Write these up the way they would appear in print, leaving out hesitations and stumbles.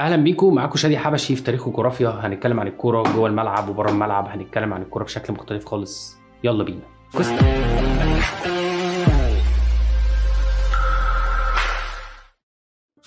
اهلا بيكم، معاكم شادي حبشي في تاريخ وجغرافيا. هنتكلم عن الكورة جوه الملعب وبره الملعب، هنتكلم عن الكورة بشكل مختلف خالص. يلا بينا.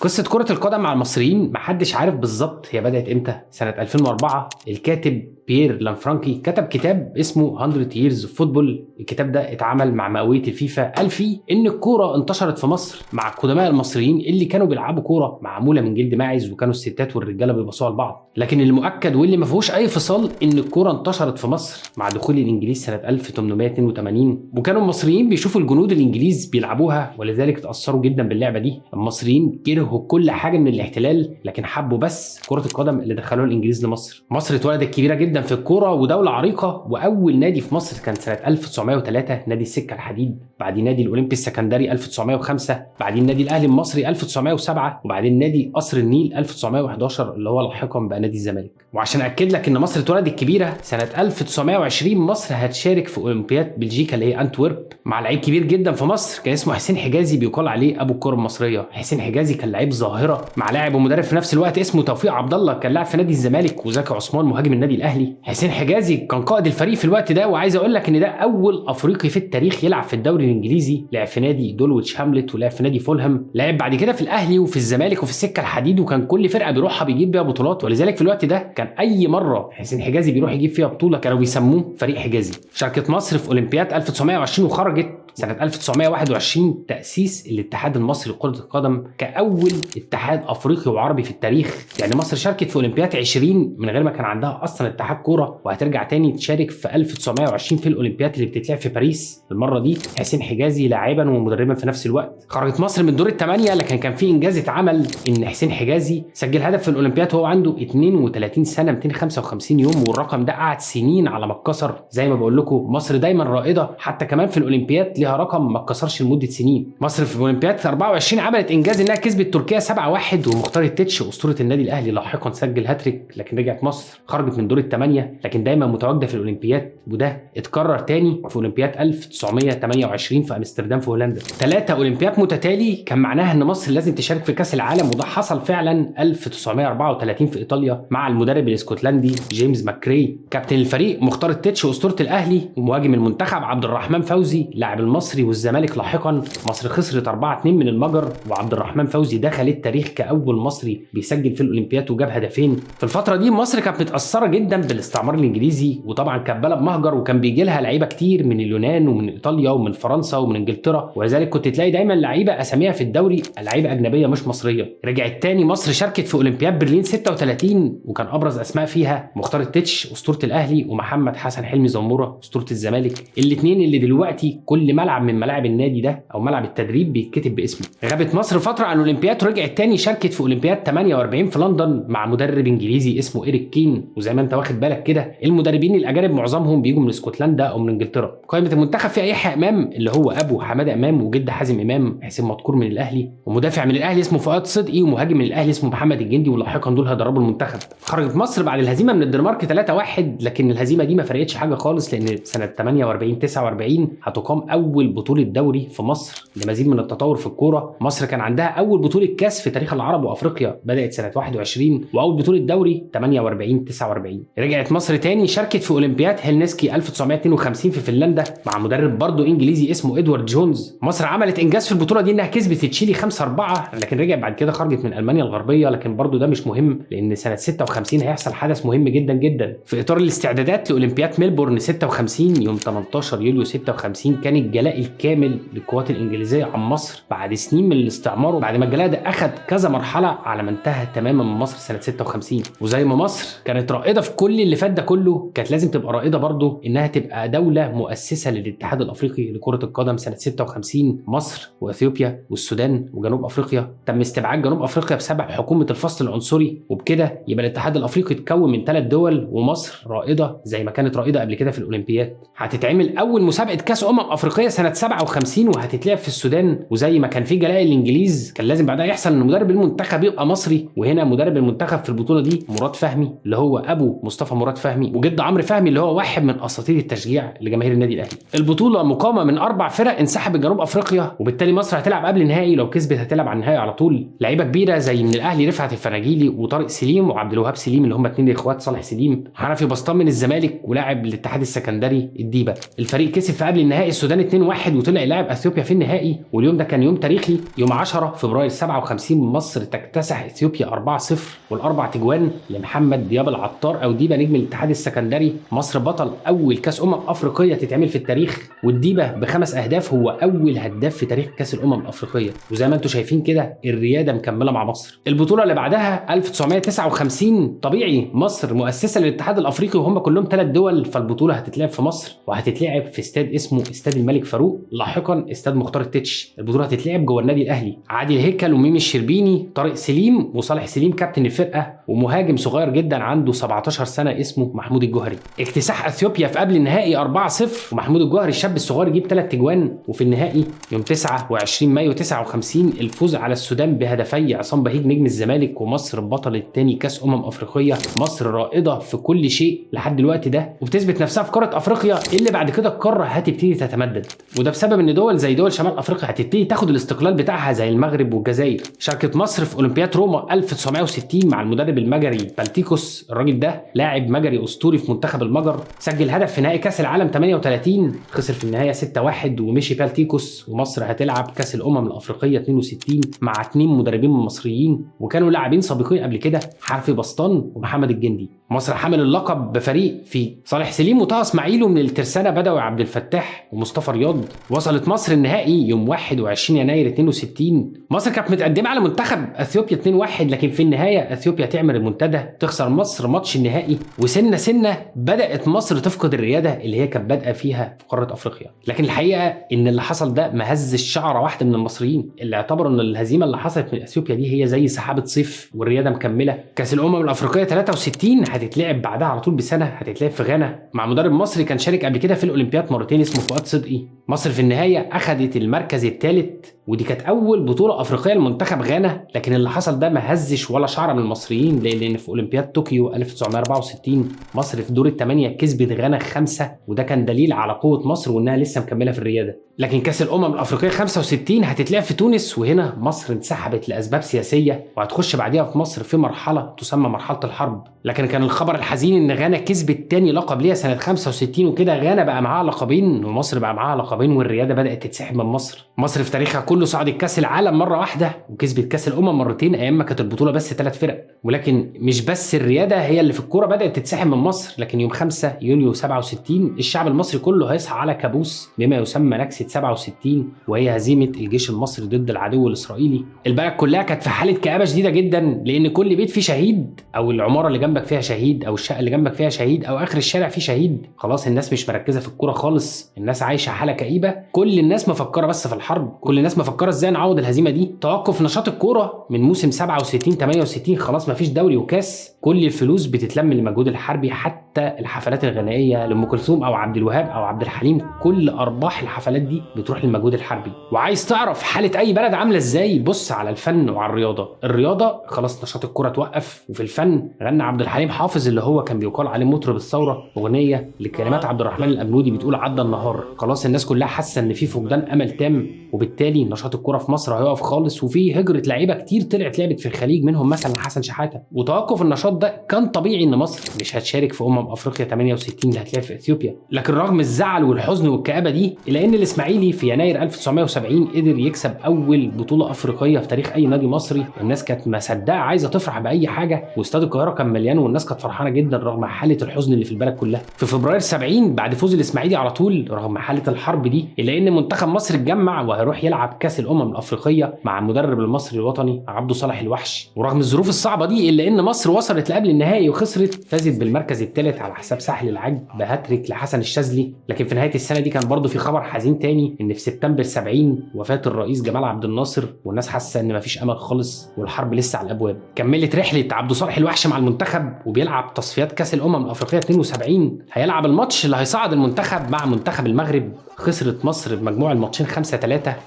قصة كرة القدم مع المصريين محدش عارف بالظبط هي بدأت امتى. سنة 2004 الكاتب بيير لانفرانكي كتب كتاب اسمه 100 Years of Football. الكتاب ده اتعمل مع مئوية الفيفا. قال فيه ان الكورة انتشرت في مصر مع القدماء المصريين اللي كانوا بيلعبوا كورة معمولة من جلد ماعز، وكانوا الستات والرجالة بيبصوا لبعض. لكن المؤكد واللي ما فيهوش اي فصال ان الكورة انتشرت في مصر مع دخول الانجليز سنة 1882، وكانوا المصريين بيشوفوا الجنود الانجليز بيلعبوها، ولذلك تأثروا جدا باللعبة دي. المصريين كرهوا كل حاجة من الاحتلال، لكن حبوا بس كرة القدم اللي دخلوها الانجليز لمصر. مصر اتولدت كبيرة جدا في الكورة ودولة عريقة، واول نادي في مصر كان سنة 1903 نادي السكة الحديد، بعدين نادي الاولمبي السكندري 1905، بعدين نادي الاهلي المصري 1907، وبعدين نادي قصر النيل 1911 اللي هو لاحقا بقى نادي الزمالك. وعشان اكد لك ان مصر اتولدت كبيرة، سنة 1920 مصر هتشارك في اولمبياد بلجيكا اللي هي انتورب مع لعيب كبير جدا في مصر كان اسمه حسين حجازي، بيقال عليه ابو الكره المصرية. حسين حجازي كان لعيب ظاهره مع لاعب ومدرب في نفس الوقت اسمه توفيق عبد الله، كان لاعب في نادي الزمالك، وزكي عثمان مهاجم النادي الاهلي. حسين حجازي كان قائد الفريق في الوقت ده، وعايز اقول لك ان ده اول افريقي في التاريخ يلعب في الدوري الانجليزي. لعب في نادي دولويتش هاملت، ولعب في نادي فولهام، لعب بعد كده في الاهلي وفي الزمالك وفي السكة الحديد، وكان كل فرقه بيروحها بيجيب بيها بطولات. ولذلك في الوقت ده كان اي مرة حسين حجازي بيروح يجيب فيها بطوله كانوا بيسموه فريق حجازي. شاركت مصر في اولمبياد 1920 وخرجت سنة 1921 تأسيس الاتحاد المصري لكرة القدم كأول اتحاد أفريقي وعربي في التاريخ. يعني مصر شاركت في أولمبياد 20 من غير ما كان عندها أصلا اتحاد كورة، وهترجع تاني تشارك في 1920 في الأولمبياد اللي بتتلعب في باريس. المرة دي حسين حجازي لاعبا ومدربا في نفس الوقت. خرجت مصر من دور الثمانية، لكن كان في إنجاز اتعمل إن حسين حجازي سجل هدف في الأولمبياد وهو عنده 32 سنة 255 يوم، والرقم ده قعد سنين على ما اتكسر. زي ما بقول لكم مصر دايما رائدة، حتى كمان في الأولمبياد ليها رقم ما اتكسرش لمدة سنين. مصر في اولمبياد 24 عملت انجاز انها كسبت تركيا 7-1، ومختار التتش اسطورة النادي الاهلي لاحقا سجل هاتريك، لكن رجعت مصر خرجت من دور الثمانية، لكن دايما متواجدة في الاولمبياد، وده اتكرر تاني في اولمبياد 1928 في امستردام في هولندا. 3 اولمبياد متتالي كان معناها ان مصر لازم تشارك في كاس العالم، وده حصل فعلا 1934 في ايطاليا مع المدرب الاسكتلندي جيمس ماكري. كابتن الفريق مختار التتش اسطورة الاهلي، ومهاجم المنتخب عبد الرحمن فوزي لاعب المصري والزمالك لاحقا. مصر خسرت 4-2 من المجر، وعبد الرحمن فوزي دخل التاريخ كأول مصري بيسجل في الأولمبياد وجاب هدفين. في الفترة دي مصر كانت متأثرة جدا بالاستعمار الإنجليزي، وطبعا كانت بلد مهجر، وكان بيجي لها لعيبة كتير من اليونان ومن إيطاليا ومن فرنسا ومن إنجلترا، ولذلك كنت تلاقي دايما لعيبة أساميها في الدوري لعيبة أجنبية مش مصرية. رجعت تاني مصر شاركت في أولمبياد برلين 36، وكان أبرز أسماء فيها مختار التتش أسطورة الأهلي ومحمد حسن حلمي زمورة أسطورة الزمالك، الاثنين اللي دلوقتي كل ملعب من ملاعب النادي ده او ملعب التدريب بيتكتب باسمه. غابت مصر فترة عن اولمبياد ورجعت تاني شاركت في اولمبياد 48 في لندن مع مدرب انجليزي اسمه إيريك كين. وزي ما انت واخد بالك كده المدربين الاجانب معظمهم بيجوا من اسكتلندا او من انجلترا. قائمة المنتخب فيها يحيى امام اللي هو ابو حمادة امام وجد حازم امام، حسين مدكور من الاهلي، ومدافع من الاهلي اسمه فؤاد صدقي، ومهاجم من الاهلي اسمه محمد الجندي، ولاحقا دول هيدربوا المنتخب. خرجت مصر بعد الهزيمة من الدنمارك 3-1، لكن الهزيمة دي ما فرقتش حاجة خالص، لان سنة 48 49 هتقام اول بطوله دوري في مصر لمزيد من التطور في الكورة. مصر كان عندها اول بطوله كاس في تاريخ العرب وافريقيا بدات سنة 21، واول بطوله دوري 48 49. رجعت مصر تاني شاركت في اولمبياد هلسنكي 1952 في فنلندا مع مدرب برضه انجليزي اسمه ادوارد جونز. مصر عملت انجاز في البطولة دي انها كسبت تشيلي 5-4، لكن رجعت بعد كده خرجت من المانيا الغربية، لكن برضه ده مش مهم لان سنة 56 هيحصل حدث مهم جدا جدا في اطار الاستعدادات لاولمبياد ميلبورن 56. يوم 18 يوليو 56 كان الجلاء الكامل للقوات الانجليزية عن مصر بعد سنين من الاستعمار، وبعد ما الجلاء ده اخذ كذا مرحلة على ما انتهى تماما من مصر سنة 56. وزي ما مصر كانت رائدة في كل اللي فات ده كله، كانت لازم تبقى رائدة برضه انها تبقى دولة مؤسسة للاتحاد الافريقي لكرة القدم سنة 56. مصر واثيوبيا والسودان وجنوب افريقيا تم استبعاد جنوب افريقيا بسبب حكومة الفصل العنصري، وبكده يبقى الاتحاد الافريقي اتكون من 3 دول، ومصر رائدة زي ما كانت رائدة قبل كده في الاولمبياد. هتتعمل اول مسابقة كاس افريقية الافريقية سنة 57 وهتتلعب في السودان، وزي ما كان في جلاء الانجليز كان لازم بعدها يحصل ان مدرب المنتخب يبقى مصري، وهنا مدرب المنتخب في البطولة دي مراد فهمي اللي هو ابو مصطفى مراد فهمي وجد عمرو فهمي اللي هو واحد من اساطير التشجيع لجماهير النادي الاهلي. البطولة مقامه من 4 فرق انسحبت جنوب افريقيا، وبالتالي مصر هتلعب قبل النهائي، لو كسبت هتلعب على النهائي على طول. لعيبة كبيرة زي من الاهلي رفعت الفناجيلي وطارق سليم وعبد الوهاب سليم اللي هم 2 اخوات صالح سليم، حنفي بسطام من الزمالك ولاعب الاتحاد السكندري الديبه. الفريق كسب في قبل النهائي السودان 2-1 وطلع لاعب اثيوبيا في النهائي، واليوم ده كان يوم تاريخي، يوم 10 فبراير 57 مصر تكتسح اثيوبيا 4-0، والاربع تجوان لمحمد دياب العطار او ديبه نجم الاتحاد السكندري. مصر بطل اول كاس افريقية تتعمل في التاريخ، والديبه ب5 اهداف هو اول هداف في تاريخ كاس الامم الافريقية. وزي ما انتم شايفين كده الرياده مكملة مع مصر. البطولة اللي بعدها 1959 طبيعي مصر مؤسسة للاتحاد الافريقي وهم كلهم 3 دول، فالبطوله هتتلعب في مصر وهتتلعب في استاد اسمه استاد الملك فاروق، لاحقا استاد مختار التتش. البطولة هتتلعب جوه النادي الاهلي. عادل هيكل وميمي الشربيني، طارق سليم وصالح سليم كابتن الفرقة، ومهاجم صغير جدا عنده 17 سنة اسمه محمود الجوهري. اكتساح اثيوبيا في قبل النهائي 4-0 ومحمود الجوهري الشاب الصغير يجيب 3 تجوان. وفي النهائي يوم 29 مايو 59 الفوز على السودان بهدفي عصام بهيج نجم الزمالك، ومصر بطل الثاني كاس افريقية. مصر رائدة في كل شيء لحد الوقت ده، وبتثبت نفسها في قارة افريقيا اللي بعد كده القارة هتبتدي تتمدد، وده بسبب ان دول زي دول شمال افريقيا هتبتدي تاخد الاستقلال بتاعها زي المغرب والجزائر. شاركت مصر في اولمبياد روما 1960 مع المدرب المجري بالتيكوس، الراجل ده لاعب مجري اسطوري في منتخب المجر، سجل هدف في نهائي كاس العالم 38، خسر في النهاية 6-1 ومشي بالتيكوس. ومصر هتلعب كاس الامم الافريقية 62 مع 2 مدربين مصريين وكانوا لاعبين سابقين قبل كده، حرفي بسطان ومحمد الجندي. مصر حمل اللقب بفريق في صالح سليم وطه اسماعيل، ومن الترسانه بدوي عبد الفتاح ومصطفى رياض. وصلت مصر النهائي يوم 21 يناير 62. مصر كانت متقدمة على منتخب اثيوبيا 2-1، لكن في النهاية اثيوبيا تعمل المنتدى، تخسر مصر ماتش النهائي. وسنة سنة بدات مصر تفقد الرياده اللي هي كانت بادئه فيها في قارة افريقيا. لكن الحقيقة ان اللي حصل ده ما هزش شعره واحدة من المصريين، اللي اعتبروا ان الهزيمة اللي حصلت من اثيوبيا دي هي زي سحابه صيف والرياده مكملة. كاس الامم الافريقية 63 هتتلعب بعدها على طول بسنة، هتتلعب في غانا مع مدرب مصري كان شارك قبل كده في الاولمبياد مرتين اسمه فؤاد صدقي. مصر في النهاية اخذت المركز الثالث، ودي كانت اول بطوله افريقية لمنتخب غانا. لكن اللي حصل ده ما هزش ولا شعره من المصريين، لان في اولمبياد طوكيو 1964 مصر في دور الثمانية كسبت غانا 5، وده كان دليل على قوة مصر وانها لسه مكملة في الرياده. لكن كاس الامم الافريقية 65 هتتلعب في تونس، وهنا مصر انسحبت لاسباب سياسية، وهتخش بعديها في مصر في مرحلة تسمى مرحلة الحرب. لكن كان الخبر الحزين ان غانا كسبت تاني لقب ليها سنة 65، وكده غانا بقى معاها لقبين ومصر بقى معاها لقبين، والرياده بدات تتسحب من مصر. مصر في تاريخها كله صعدت كاس العالم مرة واحدة وكسبت كاس الامم مرتين ايام ما كانت البطولة بس 3 فرق. ولكن مش بس الرياده هي اللي في الكورة بدات تتسحب من مصر، لكن يوم 5 يونيو 67 الشعب المصري كله هيصحى على كابوس بما يسمى نكسه 67، وهي هزيمة الجيش المصري ضد العدو الاسرائيلي. البلد كلها كانت في حاله كآبه شديدة جدا، لان كل بيت فيه شهيد، او العمارة اللي جنبك فيها شهيد، او الشقة اللي جنبك فيها شهيد، او اخر الشارع فيه شهيد. خلاص الناس مش مركزه في الكورة خالص، الناس عايشه حاله كئيبة، كل الناس مفكرة بس في الحرب، كل الناس مفكرة ازاي نعوض الهزيمة دي. توقف نشاط الكورة من موسم 67 68، خلاص مفيش دوري وكاس، كل الفلوس بتتلم للمجهود الحربي، حتى الحفلات الغنائية لام كلثوم او عبد الوهاب او عبد الحليم، كل ارباح الحفلات دي بتروح للمجهود الحربي. وعايز تعرف حاله اي بلد عامله ازاي، بص على الفن وعلى الرياضة. الرياضة خلاص نشاط الكورة توقف، وفي الفن غنى عبد الحليم حافظ اللي هو كان بيقال عليه مطرب الثورة اغنية لكلمات عبد الرحمن الابنودي بتقول عدى النهار. خلاص الناس كلها حاسه ان في فقدان امل تام، وبالتالي نشاط الكورة في مصر هيقف خالص، وفي هجره لعيبة كتير طلعت لعبت في الخليج، منهم مثلا حسن شحاته. وتوقف النشاط ده كان طبيعي ان مصر مش هتشارك في افريقيا 68 اللي هتلعب في اثيوبيا. لكن رغم الزعل والحزن والكآبة دي، الا ان الاسماعيلي في يناير 1970 قدر يكسب اول بطوله افريقية في تاريخ اي نادي مصري. الناس كانت مصدقه عايزه تفرح باي حاجة، واستاد القاهرة كان مليان والناس كانت فرحانة جدا رغم حاله الحزن اللي في البلد كلها. في فبراير 70 بعد فوز الاسماعيلي على طول رغم حاله الحرب دي، الا ان منتخب مصر اتجمع وهيروح يلعب كاس الامم الافريقية مع المدرب المصري الوطني عبده صالح الوحش. ورغم الظروف الصعبة دي، الا ان مصر وصلت لقبل النهائي وخسرت، فازت بالمركز الثالث على حساب ساحل العاج بهاتريك لحسن الشاذلي. لكن في نهاية السنة دي كان برضو في خبر حزين تاني، ان في سبتمبر 70 وفاه الرئيس جمال عبد الناصر، والناس حاسه ان مفيش امل خالص والحرب لسه على الابواب. كملت رحله عبده صالح الوحش مع المنتخب وبيلعب تصفيات كاس الامم الافريقية 72، هيلعب الماتش اللي هيصعد المنتخب مع منتخب المغرب. خسرت مصر بمجموع الماتشين 5-3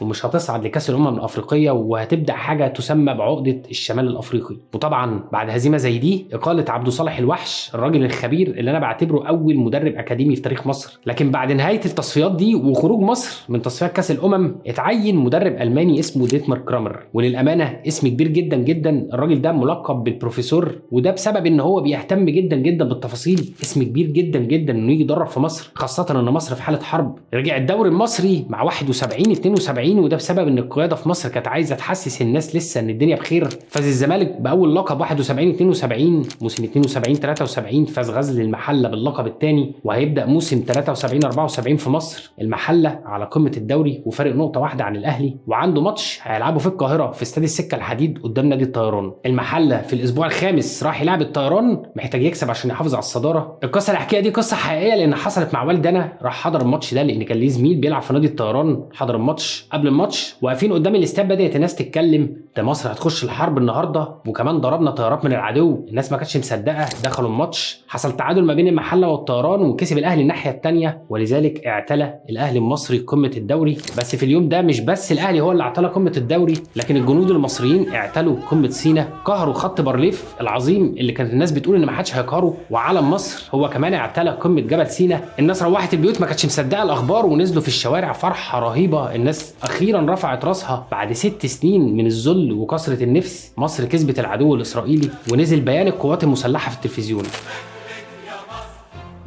ومش هتصعد لكاس الامم الافريقية، وهتبدا حاجة تسمى بعقده الشمال الافريقي. وطبعا بعد هزيمة زي دي اقاله عبد صالح الوحش، الراجل الخبير اللي انا بعتبره اول مدرب اكاديمي في تاريخ مصر. لكن بعد نهاية التصفيات دي وخروج مصر من تصفيات كاس الامم اتعين مدرب الماني اسمه ديتمر كرامر، وللامانة اسم كبير جدا جدا. الراجل ده ملقب بالبروفيسور، وده بسبب ان هو بيهتم جدا جدا بالتفاصيل. اسم كبير جدا جدا انه يجي يدرب في مصر، خاصة ان مصر في حاله حرب. رجع الدوري المصري مع 71-72، وده بسبب ان القيادة في مصر كانت عايزه تحسس الناس لسه ان الدنيا بخير. فاز الزمالك باول لقب 71-72، موسم 72-73 فاز غزل المحلة باللقب الثاني، وهيبدا موسم 73-74 في مصر المحلة على قمة الدوري وفارق نقطة واحدة عن الاهلي، وعنده ماتش هيلعبه في القاهرة في استاد السكة الحديد قدام نادي الطيران. المحلة في الاسبوع الخامس راح يلعب الطيران، محتاج يكسب عشان يحافظ على الصدارة. القصة اللي احكيها دي قصة حقيقية لان حصلت مع والدي انا، راح حضر الماتش ده لان كان ليه زميل بيلعب في نادي الطيران، حضر الماتش. قبل الماتش واقفين قدام الاستاد بدات الناس تتكلم، ده مصر هتخش الحرب النهارده، وكمان ضربنا طيارات من العدو. الناس ما كانتش مصدقه. دخلوا الماتش، حصل تعادل ما بين المحلة والطيران وكسب الاهلي الناحية الثانية، ولذلك اعتلى الاهلي المصري قمة الدوري. بس في اليوم ده مش بس الاهلي هو اللي اعتلى قمة الدوري، لكن الجنود المصريين اعتلوا قمة سينا، قهروا خط بارليف العظيم اللي كانت الناس بتقول ان ما حدش هيقهره، وعلم مصر هو كمان اعتلى قمة جبل سينا. الناس روحت البيوت ما كانتش مصدقه الاخبار ونزلوا في الشوارع فرحه رهيبة. الناس اخيرا رفعت راسها بعد 6 سنين من الذل وكسره النفس. مصر كسبت العدو الاسرائيلي، ونزل بيان القوات المسلحة في التلفزيون.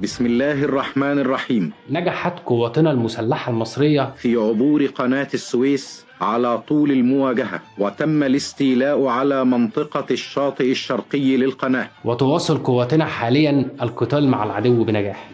بسم الله الرحمن الرحيم. نجحت قواتنا المسلحة المصرية في عبور قناة السويس على طول المواجهة، وتم الاستيلاء على منطقة الشاطئ الشرقي للقناة، وتواصل قواتنا حاليا القتال مع العدو بنجاح.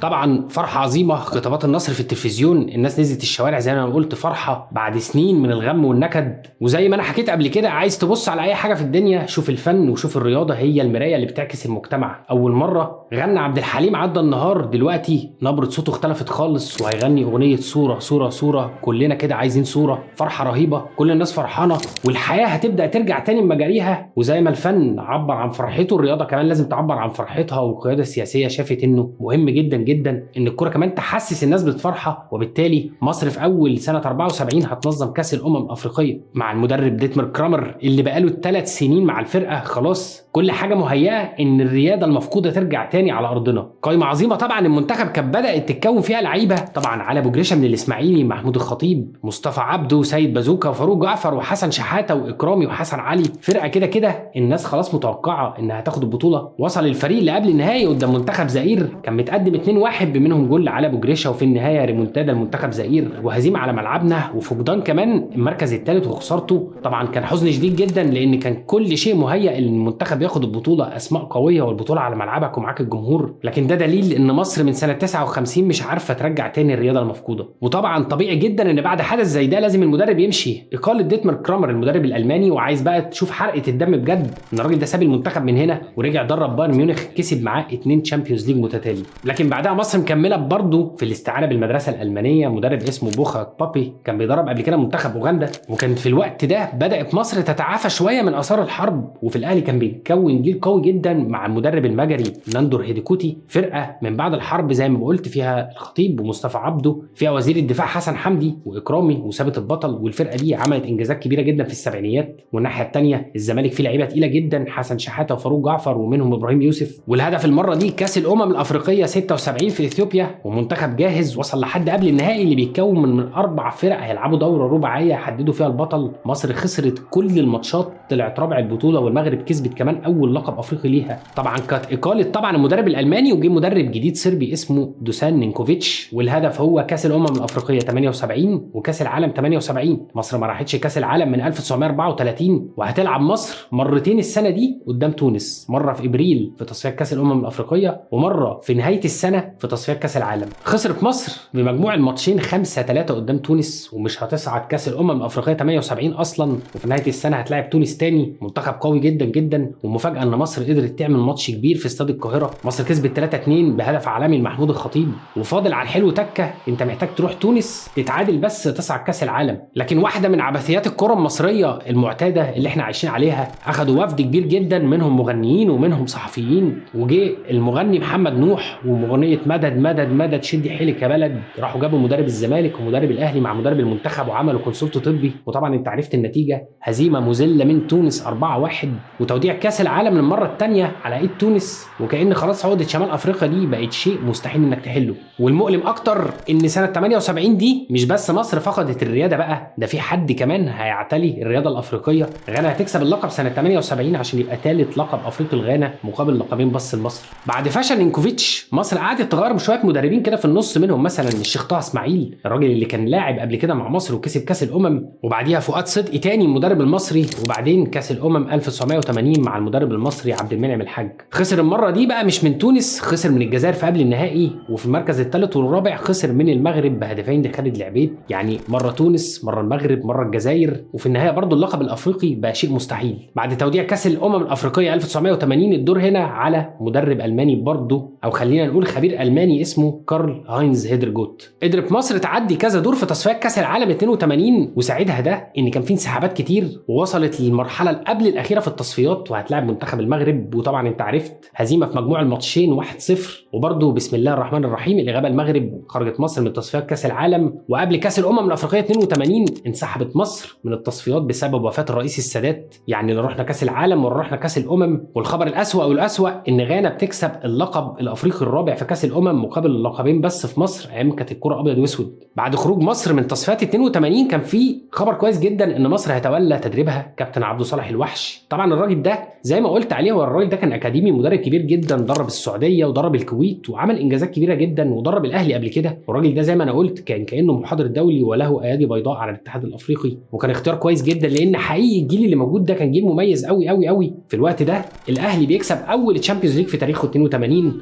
طبعا فرحة عظيمة، خطابات النصر في التلفزيون، الناس نزلت الشوارع زي ما انا قلت، فرحة بعد سنين من الغم والنكد. وزي ما انا حكيت قبل كده، عايز تبص على اي حاجة في الدنيا شوف الفن وشوف الرياضة، هي المراية اللي بتعكس المجتمع. اول مرة غنى عبد الحليم عدى النهار، دلوقتي نبرة صوته اختلفت خالص وهيغني اغنية صورة صورة صورة، كلنا كده عايزين صورة. فرحة رهيبة، كل الناس فرحانة، والحياة هتبدأ ترجع تاني لمجاريها. وزي ما الفن عبر عن فرحته، الرياضة كمان لازم تعبر عن فرحتها. والقيادة السياسية شافت انه مهم جدا جدا ان الكرة كمان تحسس الناس بالفرحه، وبالتالي مصر في اول سنة 74 هتنظم كاس الامم الافريقية مع المدرب ديتمر كرامر اللي بقاله 3 سنين مع الفرقة. خلاص كل حاجة مهيئة ان الرياده المفقودة ترجع تاني على ارضنا. قائمة عظيمة طبعا، المنتخب كانت بدات تتكون فيها لعيبة، طبعا علي ابو جريشه من الاسماعيلي، محمود الخطيب، مصطفى عبده، سيد بازوكا، وفاروق جعفر، وحسن شحاته، واكرامي، وحسن علي. فرقه كده كده الناس خلاص متوقعه انها هتاخد البطولة. وصل الفريق لقبل النهائي قدام منتخب زائير، كان متقدم 2-1 بمنهم جول على ابو جريشه، وفي النهاية ريمونتادا المنتخب زائير وهزيمة على ملعبنا وفقدان كمان المركز الثالث وخسارته. طبعا كان حزن شديد جدا لان كان كل شيء مهيأ ان المنتخب ياخد البطولة، اسماء قوية والبطوله على ملعبك ومعاك الجمهور. لكن ده دليل ان مصر من سنة 59 مش عارفه ترجع تاني الرياضة المفقودة. وطبعا طبيعي جدا ان بعد حدث زي ده لازم المدرب يمشي. اقاله ديتمر كرامر المدرب الالماني، وعايز بقى تشوف حرقه الدم بجد ان الراجل ده ساب المنتخب من هنا ورجع درب بايرن ميونخ، كسب معاه 2 Champions League متتالي. لكن بعدها مصر مكملة برضه في الاستعانة بالمدرسة الالمانية، مدرب اسمه بوخا بابي كان بيدرب قبل كده منتخب اوغندا، وكان في الوقت ده بدات مصر تتعافى شوية من اثار الحرب. وفي الاهلي كان بيتكون جيل قوي جدا مع المدرب المجري ناندور هيديكوتي، فرقه من بعد الحرب زي ما قلت فيها الخطيب ومصطفى عبده، فيها وزير الدفاع حسن حمدي واكرامي وثابت البطل، والفرقة دي عملت انجازات كبيرة جدا في السبعينيات. والناحية الثانية الزمالك فيه لعيبة تقيلة جدا، حسن شحاته وفاروق جعفر ومنهم ابراهيم يوسف. والهدف المرة دي كاس الامم الافريقية 76 في اثيوبيا، ومنتخب جاهز وصل لحد قبل النهائي اللي بيتكون من 4 فرق هيلعبوا دوره رباعية يحددوا فيها البطل. مصر خسرت كل الماتشات، طلعت رابع البطولة، والمغرب كسبت كمان اول لقب افريقي ليها. طبعا كانت اقاله طبعا المدرب الالماني، وجه مدرب جديد صربي اسمه دوسان نينكوفيتش، والهدف هو كاس الامم الافريقية 78 وكاس العالم 78. مصر ما راحتش كاس العالم من 1934، وهتلعب مصر مرتين السنة دي قدام تونس، مرة في ابريل في تصفيات كاس الامم الافريقية، ومرة في نهاية السنة غانا في تصفيات كاس العالم. خسرت مصر بمجموع الماتشين 5-3 قدام تونس، ومش هتصعد كاس الامم الافريقية 78 اصلا، وفي نهاية السنة هتلاعب تونس تاني، منتخب قوي جدا جدا. والمفاجاه ان مصر قدرت تعمل ماتش كبير في استاد القاهرة، مصر كسبت 3-2 بهدف عالمي لمحمود الخطيب، وفاضل على الحلو تكه، انت محتاج تروح تونس تتعادل بس تصعد كاس العالم. لكن واحدة من عبثيات الكره المصرية المعتادة اللي احنا عايشين عليها، اخدوا وفد كبير جدا منهم مغنيين ومنهم صحفيين، وجه المغني محمد نوح ومغنيه مدد مدد مدد شدي حيلك يا بلد، راحوا جابوا مدرب الزمالك ومدرب الاهلي مع مدرب المنتخب وعملوا consult طبي، وطبعا انت عرفت النتيجة، هزيمة مذلة من تونس 4-1، وتوديع كاس العالم للمرة الثانية على ايد تونس، وكأن خلاص عقده شمال افريقيا دي بقت شيء مستحيل انك تحله. والمؤلم اكتر ان سنة 78 دي مش بس مصر فقدت الرياده بقى، ده في حد كمان هيعتلي الرياده الافريقية، غانا هتكسب اللقب سنة 78 عشان يبقى ثالث لقب افريقي لغانا مقابل لقبين بس لمصر. بعد فشل نينكوفيتش مصر قعدت تغير شوية مدربين كده في النص، منهم مثلا الشيخ طه اسماعيل الراجل اللي كان لاعب قبل كده مع مصر وكسب كاس الامم، وبعديها فؤاد صدقي تاني المدرب المصري، وبعدين كاس الامم 1980 مع المدرب المصري عبد المنعم الحاج. خسر المرة دي بقى مش من تونس، خسر من الجزائر في قبل النهائي، وفي المركز الثالث والرابع خسر من المغرب بهدفين لخالد العبيد، يعني مرة تونس مرة المغرب مرة الجزائر، وفي النهاية برضو اللقب الافريقي بقى شيء مستحيل. بعد توديع كاس الامم الافريقية 1980 الدور هنا على مدرب الماني برضو، او خلينا نقول خبير الماني اسمه كارل هاينز هيدرجوت. قدرت مصر تعدي كذا دور في تصفيات كاس العالم 82، وساعدها ده ان كان في انسحابات كتير، ووصلت للمرحلة قبل الاخيرة في التصفيات وهتلاعب منتخب المغرب، وطبعا انت عرفت هزيمة في مجموع الماتشين 1-0، وبرضو بسم الله الرحمن الرحيم الاغابه المغرب خرجت مصر من تصفيات كاس العالم. وقبل كاس الامم الافريقية 82 انسحبت مصر من التصفيات بسبب وفاه الرئيس السادات، يعني لا رحنا كاس العالم ولا رحنا كاس الامم. والخبر الاسوأ والاسوأ ان غانا بتكسب اللقب الافريقي الرابع في كاس الامم مقابل اللقبين بس في مصر ايام كانت الكره ابيض واسود. بعد خروج مصر من تصفيات 82 كان في خبر كويس جدا ان مصر هيتولى تدريبها كابتن عبده صالح الوحش. طبعا الراجل ده زي ما قلت عليه، هو الراجل ده كان اكاديمي مدرب كبير جدا، درب السعودية ودرب الكويت وعمل انجازات كبيرة جدا، ودرب الاهلي قبل كده. والراجل ده زي ما انا قلت كان كانه محاضر دولي وله ايادي بيضاء على الاتحاد الافريقي، وكان اختيار كويس جدا لان حقيقي الجيل اللي موجود ده كان جيل مميز قوي قوي قوي. في الوقت ده الاهلي بيكسب اول Champions League في تاريخه 82،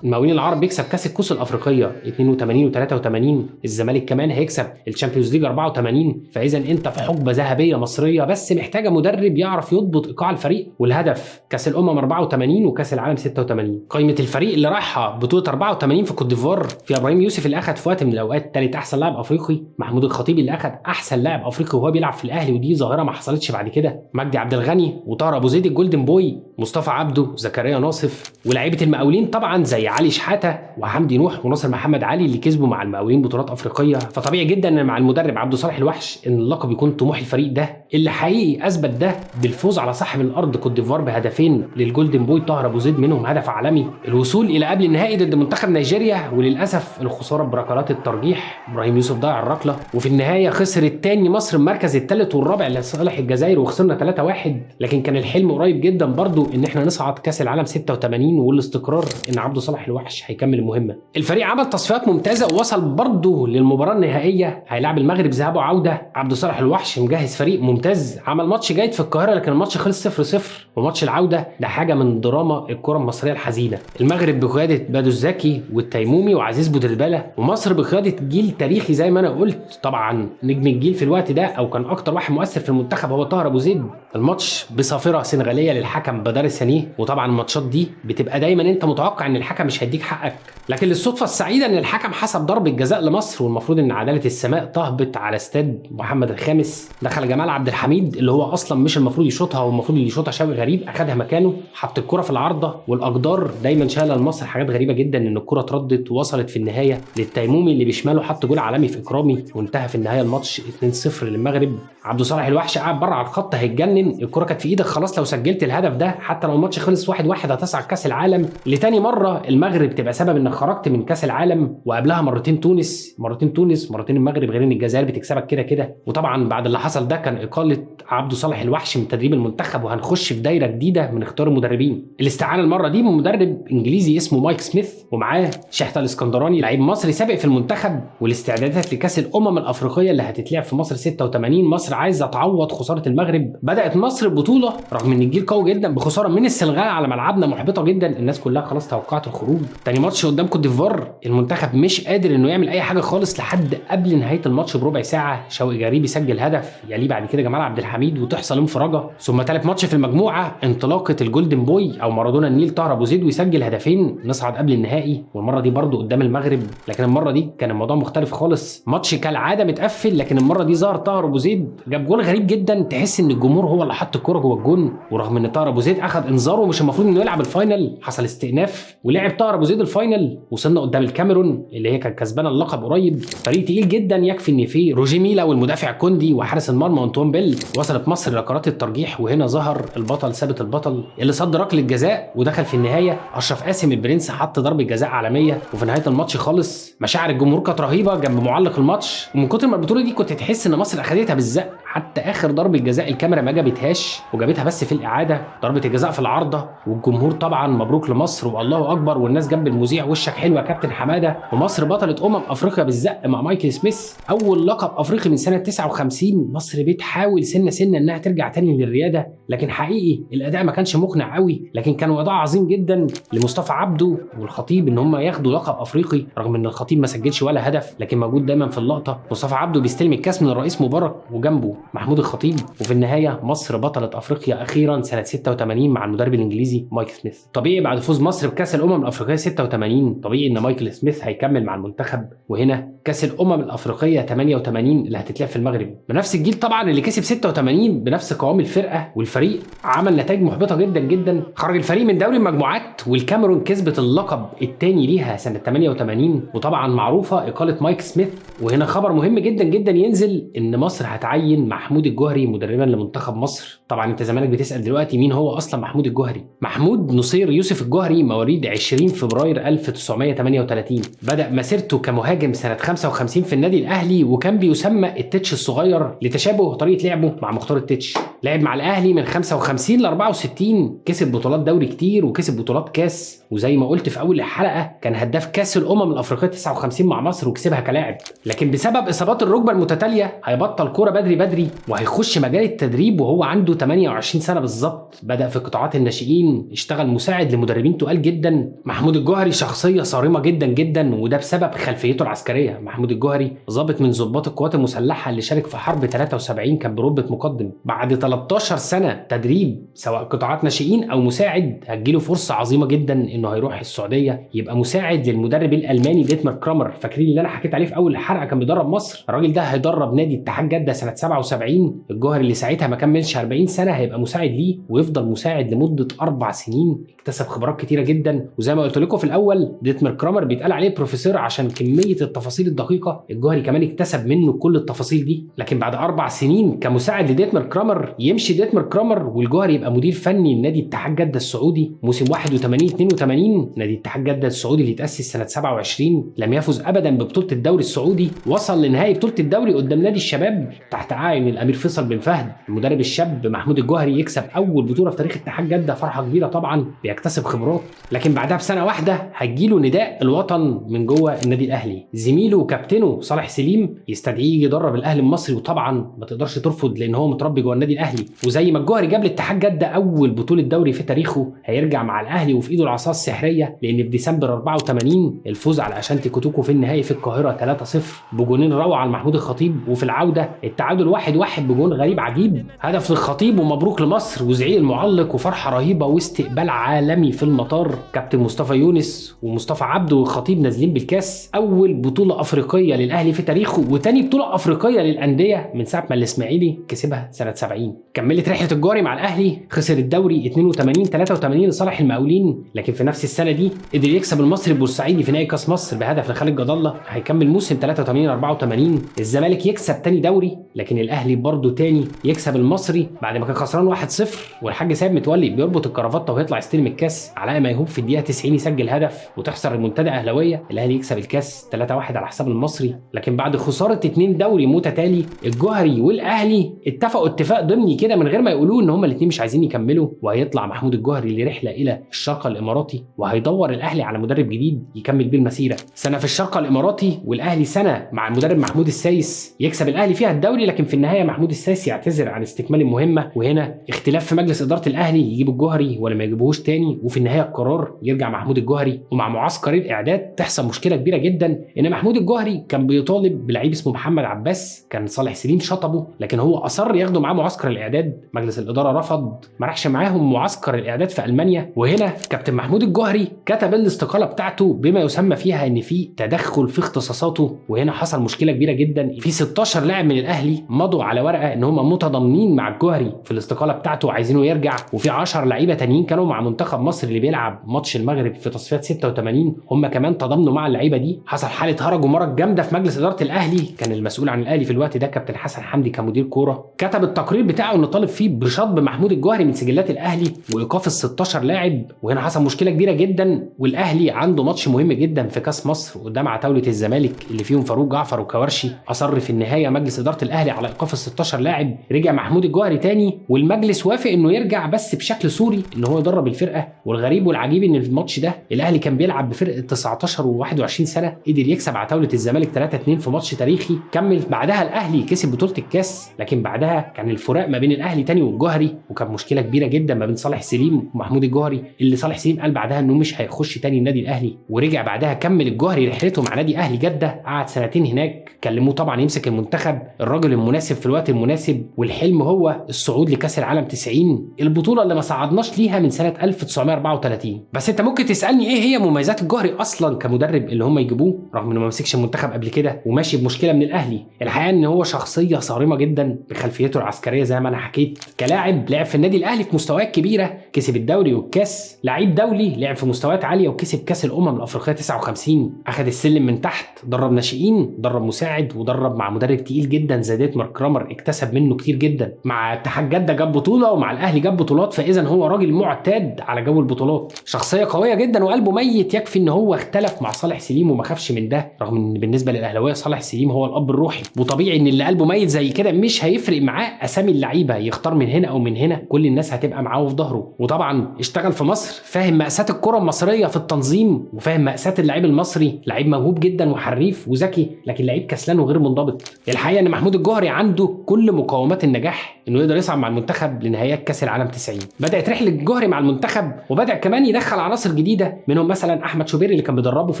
المقاولين العرب بيكسب كاس الكؤوس الافريقية 82 و83، الزمالك كمان هيكسب ال Champions League 84. فاذا انت في حقبة ذهبية مصرية، بس محتاجه مدرب يعرف يضبط ايقاع الفريق. والهدف كاس الامم 84 وكاس العالم 86. قائمة الفريق اللي رايحة بطوله 84 في كوت ديفوار في ابراهيم يوسف اللي اخذ في وقت من الاوقات ثالث احسن لاعب افريقي، محمود الخطيب اللي اخذ احسن لاعب افريقي وهو بيلعب في الاهلي ودي ظاهره ما حصلتش بعد كده، مجدي عبد الغني وطاهر ابو زيد ال golden boy، مصطفى عبده، زكريا ناصف، ولاعيبه المقاولين طبعا زي علي شحاته وحمدي نوح وناصر محمد علي اللي كسبوا مع المقاولين بطولات افريقية. فطبيعي جدا ان مع المدرب عبده صالح الوحش ان اللقب يكون طموح الفريق ده، اللي حقيقي اثبت ده بالفوز على صاحب الارض كوت ديفوار بهدفين لل golden boy طاهر ابو زيد منهم هدف عالمي، الوصول الى قبل النهائي ضد منتخب نيجيريا وللاسف الخسارة بركلات الترجيح، ابراهيم يوسف ضيع الركله، وفي النهاية خسر الثاني مصر المركز الثالث والرابع لصالح الجزائر وخسرنا 3-1. لكن كان الحلم قريب جدا برضو ان احنا نصعد كاس العالم 86، والاستقرار ان عبده صالح الوحش هيكمل المهمة. الفريق عمل تصفيات ممتازة ووصل برضو للمباراة النهائية، هيلاعب المغرب ذهاب وعوده. عبده صالح الوحش مجهز فريق ممتاز، عمل ماتش جيد في القاهرة لكن الماتش خلص 0-0، وماتش العودة ده حاجة من دراما الكره المصرية الحزينة. المغرب بقيادة بادو الزكي والتيمومي وعزيز بودرباله، ومصر بقيادة جيل تاريخي زي ما انا قلت، طبعا نجم الجيل في الوقت ده او كان اكتر واحد مؤثر في المنتخب هو طاهر ابو زيد. الماتش بصافره سنغاليه للحكم بدار السنية، وطبعا الماتشات دي بتبقى دايما انت متوقع ان الحكم مش هيديك حقك، لكن للصدفه السعيدة ان الحكم حسب ضربه جزاء لمصر، والمفروض ان عدالة السماء تهبط على استاد محمد الخامس. دخل جمال عبد الحميد اللي هو اصلا مش المفروض يشوطها، والمفروض اللي يشوطها شوقي غريب، اخدها مكانه، حط الكره في العارضة، والاقدار دايما شايله لمصر حاجات غريبة جدا ان الكره اتردت ووصلت في النهاية للتيمومي اللي بشماله حط جول عالمي في اكرامي، وانتهى في النهاية الماتش 2-0 للمغرب. عبده صالح الوحش قاعد بره على الخط هيتجنن، الكره كانت في ايدك خلاص لو سجلت الهدف ده حتى لو الماتش خلص 1-1 هتصعد كاس العالم. لتاني مرة المغرب تبقى سبب انك خرجت من كاس العالم، وقبلها مرتين تونس، مرتين تونس، مرتين المغرب، غير ان الجزائر بتكسبك كده كده. وطبعا بعد اللي حصل ده كان اقاله عبده صالح الوحش من تدريب المنتخب، وهنخش في دايرة جديدة من اختيار المدربين. الاستعانة المرة دي بمدرب انجليزي اسمه مايك سميث، ومعاه شحته الاسكندراني لعيب مصري سابق في المنتخب، والاستعدادات لكاس الامم الافريقية اللي هتتلعب في مصر 86. مصر عايزه تعوض خسارة المغرب. بدات مصر البطولة رغم ان الجيل قوي جدا بخسارة خسارة من السنغال على ملعبنا محبطة جدا، الناس كلها خلاص توقعت الخروج. تاني ماتش قدام كوت ديفوار المنتخب مش قادر انه يعمل اي حاجة خالص لحد قبل نهاية الماتش بربع ساعة شوقي غريب يسجل هدف، يليه بعد كده جمال عبد الحميد وتحصل انفراجه. ثم ثالث ماتش في المجموعة انطلاقة ال golden boy او مارادونا النيل طاهر ابو زيد ويسجل هدفين، نصعد قبل النهائي، والمرة دي برضو قدام المغرب، لكن المرة دي كان الموضوع مختلف خالص. ماتش كالعادة متقفل، لكن المرة دي ظهر طاهر ابو زيد جاب جول غريب جدا، تحس ان الجمهور هو اللي حط الكورة جوه الجون، ورغم ان طاهر ابو زيد اخذ انذار ومش المفروض انه يلعب ال final، حصل استئناف ولعب طاهر ابو زيد ال final. وصلنا قدام الكاميرون اللي هي كانت كسبانه اللقب قريب، فريق تقيل جدا يكفي ان فيه روجي ميلا والمدافع كوندي وحارس المرمى انطوان بيل. وصلت مصر لقرارات الترجيح، وهنا ظهر البطل ثابت البطل اللي صد ركلة جزاء ودخل في النهاية. اشرف قاسم البرنس حط ضربه جزاء عالمية، وفي نهاية الماتش خالص مشاعر الجمهور كانت رهيبة جنب معلق الماتش، ومن كتر ما البطولة دي كنت تحس ان مصر اخدتها بالزق، حتى اخر ضربه جزاء الكاميرا ما جابتهاش وجابتها بس في الاعادة، ضربه الجزاء في العارضة، والجمهور طبعا مبروك لمصر والله اكبر، والناس جنب المذيع وشك حلو يا كابتن حمادة. ومصر بطلة افريقيا بالزق مع مايكل سميث، اول لقب افريقي من سنة 59. مصر بتحاول سنة سنة انها ترجع تاني للرياده، لكن حقيقي الاداء ما كانش مقنع قوي، لكن كان وضع عظيم جدا لمصطفى عبده والخطيب ان هم ياخدوا لقب افريقي، رغم ان الخطيب ما سجلش ولا هدف لكن موجود دايما في اللقطة. مصطفى عبده بيستلم الكاس من الرئيس مبارك وجنبه محمود الخطيب، وفي النهاية مصر بطلة افريقيا اخيرا سنة 86 مع المدرب الانجليزي مايك سميث. طبيعي بعد فوز مصر بكاس الامم الافريقية 86 طبيعي ان مايكل سميث هيكمل مع المنتخب، وهنا كاس الامم الافريقية 88 اللي هتتلعب في المغرب بنفس الجيل طبعا اللي كسب 86 بنفس قوام الفرقة، والفريق عمل نتائج محبطة جدا جدا، خرج الفريق من دوري المجموعات، والكاميرون كسبت اللقب الثاني ليها سنة 88، وطبعا معروفة اقاله مايك سميث. وهنا خبر مهم جدا جدا ينزل ان مصر هتعين محمود الجوهري مدربا لمنتخب مصر. طبعا انت زمانك بتسال دلوقتي مين هو اصلا محمود الجوهري. محمود نصير يوسف الجوهري مواليد 20 فبراير 1938، بدا مسيرته كمهاجم سنة 55 في النادي الاهلي، وكان بيسمى التتش الصغير لتشابه طريقه لعبه مع مختار التتش. لعب مع الاهلي من 55 ل 64، كسب بطولات دوري كتير وكسب بطولات كاس، وزي ما قلت في اول الحلقة كان هداف كاس الامم الافريقية 59 مع مصر وكسبها كلاعب، لكن بسبب اصابات الركبة المتتالية هيبطل كورة بدري بدري وهيخش مجال التدريب وهو عنده 28 سنة بالظبط. بدا في قطاعات الناشئين، اشتغل مساعد لمدربين تقال جدا. محمود الجوهري شخصية صارمة جدا جدا، وده بسبب خلفيته العسكرية. محمود الجوهري ضابط من ضباط القوات المسلحة اللي شارك في حرب 73، كان برتبة مقدم. بعد 13 سنة تدريب سواء قطاعات ناشئين او مساعد، هتجيله فرصة عظيمة جدا انه هيروح السعودية يبقى مساعد للمدرب الالماني ديتمر كرامر. فاكرين اللي انا حكيت عليه في اول الحلقة كان بيدرب مصر؟ الراجل ده هيدرب نادي اتحاد جده سنة 77. الجوهري اللي ساعتها ما كملش 40 سنة هيبقى مساعد ليه ويفضل مساعد لمدة 4 سنين، اكتسب خبرات كتيرة جدا. وزي ما قلت لكم في الاول ديتمر كرامر بيتقال عليه بروفيسور عشان كمية التفاصيل الدقيقة، الجوهري كمان اكتسب منه كل التفاصيل دي. لكن بعد 4 سنين كمساعد لديتمر كرامر يمشي ديتمر كرامر والجوهري يبقى مدير فني لنادي اتحاد جده السعودي موسم 81 82. نادي اتحاد جده السعودي اللي اتأسس سنة 27 لم يفز ابدا ببطولة الدوري السعودي، وصل لنهائي بطوله الدوري قدام نادي الشباب تحت اعين الامير فيصل بن فهد. المدرب الشاب محمود الجوهري يكسب اول بطوله في تاريخ اتحاد جده، فرحه كبيرة طبعا، بيكتسب خبرات. لكن بعدها بسنة واحدة هتجيله نداء الوطن من جوه النادي الاهلي، زميله وكابتنه صالح سليم يستدعيه يدرب الاهلي المصري، وطبعا ما تقدرش ترفض لان هو متربي جوه النادي الاهلي. وزي ما الجوهري جاب لاتحاد جده اول بطوله دوري في تاريخه، هيرجع مع الاهلي وفي ايده العصا السحريه، لان في ديسمبر 84 الفوز على اشانتي كوتوكو في النهائي في القاهرة 3-0 بجونين روعه لمحمود الخطيب، وفي العودة التعادل 1-1 بجون غريب عجيب، هدف للخطيب ومبروك لمصر وزعيق المعلق وفرحه رهيبة واستقبال عالمي في المطار. كابتن مصطفى يونس ومصطفى عبده والخطيب نازلين بالكاس، اول بطوله افريقية للاهلي في تاريخه وتاني بطوله افريقية للاندية من ساعة ما الاسماعيلي كسبها سنة 70. كملت رحله الجوهري مع الاهلي، خسر الدوري 82 83 لصالح المقاولين، لكن في نفس السنة دي قدر يكسب المصري البورسعيدي في نهائي كاس مصر بهدف لخالد جد الله. هيكمل موسم 83 84 الزمالك يكسب تاني دوري، لكن الاهلي برضه تاني يكسب المصري بعد ما كان خسران 1-0، والحاج سيد متولي بيربط الكرافته ويطلع يستلم الكاس. علاء ميهوب في الدقيقة 90 يسجل هدف وتحصل المنتدى اهلاويه، الاهلي يكسب الكاس 3-1 على حساب المصري. لكن بعد خسارة 2 دوري متتالي، الجوهري والاهلي اتفقوا اتفاق ضمني ضمني كده من غير ما يقولوه ان هما الاثنين مش عايزين يكملوا، وهيطلع محمود الجوهري لرحلة الى الشارقة الاماراتي، وهيدور الاهلي على مدرب جديد يكمل بيه المسيرة. سنة في الشارقة الاماراتي والاهلي سنة مع المدرب محمود السايس يكسب الاهلي فيها الدوري، لكن في النهاية محمود السايس يعتذر عن استكمال المهمة، وهنا اختلاف في مجلس ادارة الاهلي يجيب الجوهري ولا ما يجيبوهوش تاني، وفي النهاية القرار يرجع محمود الجوهري. ومع معسكر الاعداد تحصل مشكلة كبيرة جدا، ان محمود الجوهري كان بيطالب بلعيب اسمه محمد عباس، كان صالح سليم شطبه لكن هو اصر ياخده معاه معسكر الاعداد، مجلس الادارة رفض، ما راحش معاهم معسكر الاعداد في المانيا. وهنا كابتن محمود الجوهري كتب الاستقالة بتاعته بما يسمى فيها ان في تدخل في اختصاصاته، وهنا حصل مشكلة كبيرة جدا. في 16 لاعب من الاهلي مضوا على ورقة ان هم متضامنين مع الجوهري في الاستقالة بتاعته وعايزينه يرجع، وفي 10 لعيبة تانيين كانوا مع منتخب مصر اللي بيلعب ماتش المغرب في تصفيات 86 هم كمان تضامنوا مع اللعيبة دي. حصل حاله هرج ومرج جامدة في مجلس ادارة الاهلي، كان المسؤول عن الاهلي في الوقت ده كابتن حسن حمدي كمدير كورة، كتب التقرير بتاعه انه طالب فيه بشطب محمود الجوهري من سجلات الاهلي وايقاف ال 16 لاعب. وهنا حصل مشكلة كبيرة جدا، والاهلي عنده ماتش مهم جدا في كاس مصر قدام عتاوله الزمالك اللي فيهم فاروق جعفر وكوارشي. اصر في النهاية مجلس ادارة الاهلي على ايقاف ال 16 لاعب. رجع محمود الجوهري تاني والمجلس وافق انه يرجع بس بشكل سوري ان هو يدرب الفرقة. والغريب والعجيب ان في الماتش ده الاهلي كان بيلعب بفرقة 19 و21 سنة، قدر يكسب عتاوله الزمالك 3-2 في ماتش تاريخي. كمل بعدها الاهلي كسب بطوله الكاس، لكن بعدها كان الفراق ما بين الاهلي تاني والجوهري، وكان مشكلة كبيرة جدا ما بين صالح سليم ومحمود الجوهري، اللي صالح سليم قال بعدها انه مش هيخش تاني النادي الاهلي. ورجع بعدها كمل الجوهري رحلته مع نادي اهلي جده، قعد سنتين هناك، كلموه طبعا يمسك المنتخب، الراجل المناسب في الوقت المناسب، والحلم هو الصعود لكاس العالم 90، البطولة اللي ما صعدناش ليها من سنة 1934. بس انت ممكن تسالني ايه هي مميزات الجوهري اصلا كمدرب اللي هم يجيبوه رغم انه ما مسكش المنتخب قبل كده وماشي بمشكلة من الاهلي؟ الحقيقة ان هو شخصية صارمة جدا بخلفيته العسكرية زي ما انا حكيت، كلاعب لعب في النادي الاهلي في مستويات كبيرة، كسب الدوري والكاس، لعيب دولي لعب في مستويات عالية وكسب كاس الامم الافريقية 59، اخذ السلم من تحت، درب ناشئين، درب مساعد، ودرب مع مدرب تقيل جدا زي ديتمار كرامر اكتسب منه كتير جدا. مع اتحاد جده جاب بطوله ومع الاهلي جاب بطولات، فاذا هو راجل معتاد على جو البطولات، شخصية قوية جدا وقلبه ميت. يكفي ان هو اختلف مع صالح سليم وما خافش من ده، رغم ان بالنسبة للاهلاويه صالح سليم هو الاب الروحي، وطبيعي ان اللي قلبه ميت زي كده مش هيفرق معاه اسامي اللعيبة، يختار من هنا او من هنا، كل الناس هتبقى معاه وفي ظهره. وطبعا اشتغل في مصر، فاهم مأساة الكره المصرية في التنظيم، وفاهم مأساة اللعيب المصري، لعيب موهوب جدا وحريف وذكي لكن لعيب كسلان وغير منضبط. الحقيقة ان محمود الجوهري عنده كل مقومات النجاح انه يقدر يصعد مع المنتخب لنهائيات كاس العالم 90. بدات رحله الجوهري مع المنتخب، وبدا كمان يدخل عناصر جديدة، منهم مثلا احمد شوبير اللي كان بيدربه في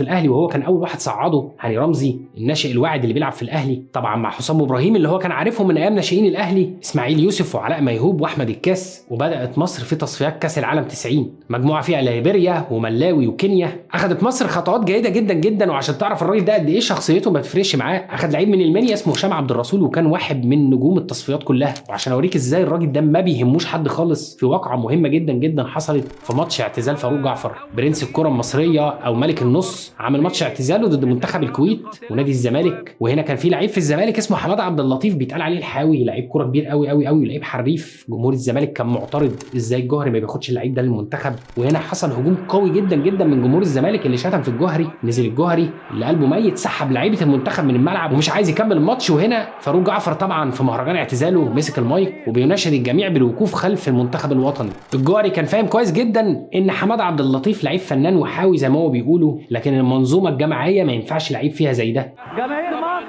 الاهلي وهو كان اول واحد صعده، هاني رمزي الناشئ الواعد اللي بيلعب في الاهلي، طبعا مع حسام ابراهيم اللي هو كان عارفهم من ايام ناشئين الاهلي، اسماعيل يوسف وعلاء ميهوب واحمد الكاس. وبدات مصر في تصفيات كاس العالم 90، مجموعة فيها ليبيريا وملاوي وكينيا. اخذت مصر خطوات جيدة جدا جدا، وعشان تعرف الراجل ده قد ايه شخصيته ما تفرقش معاه، اخذ لعيب من المنيا اسمه هشام عبد الرسول وكان واحد من نجوم التصفيات كلها. وعشان اوريك ازاي الراجل ده ما بيهموش حد خالص، في واقعه مهمة جدا جدا حصلت في ماتش اعتزال فاروق جعفر، برنس الكره المصرية او ملك النص، عمل ماتش اعتزاله ضد منتخب الكويت ونادي الزمالك. وهنا كان في لعيب في الزمالك اسمه حماد عبد اللطيف بيتقال عليه الحاوي، لعيب كره كبير قوي قوي قوي، لعيب حريف. جمهور الزمالك كان معترض ازاي الجوهري ما بياخدش اللعيب ده للمنتخب، وهنا حصل هجوم قوي جدا جدا من جمهور الزمالك اللي شتم في الجوهري. نزل الجوهري اللي قلبه ميت سحب لعيبة المنتخب من الملعب ومش عايز يكمل الماتش. وهنا فاروق جعفر طبعا في مهرجان اعتزاله مسك المايك وبيناشد الجميع بالوقوف خلف المنتخب الوطني. الجوهري كان فاهم كويس جدا ان حماد عبد اللطيف لعيب فنان وحاوي زي ما هو بيقولوا، لكن المنظومة الجماعية ما ينفعش لعيب فيها زي ده. جماهير مصر،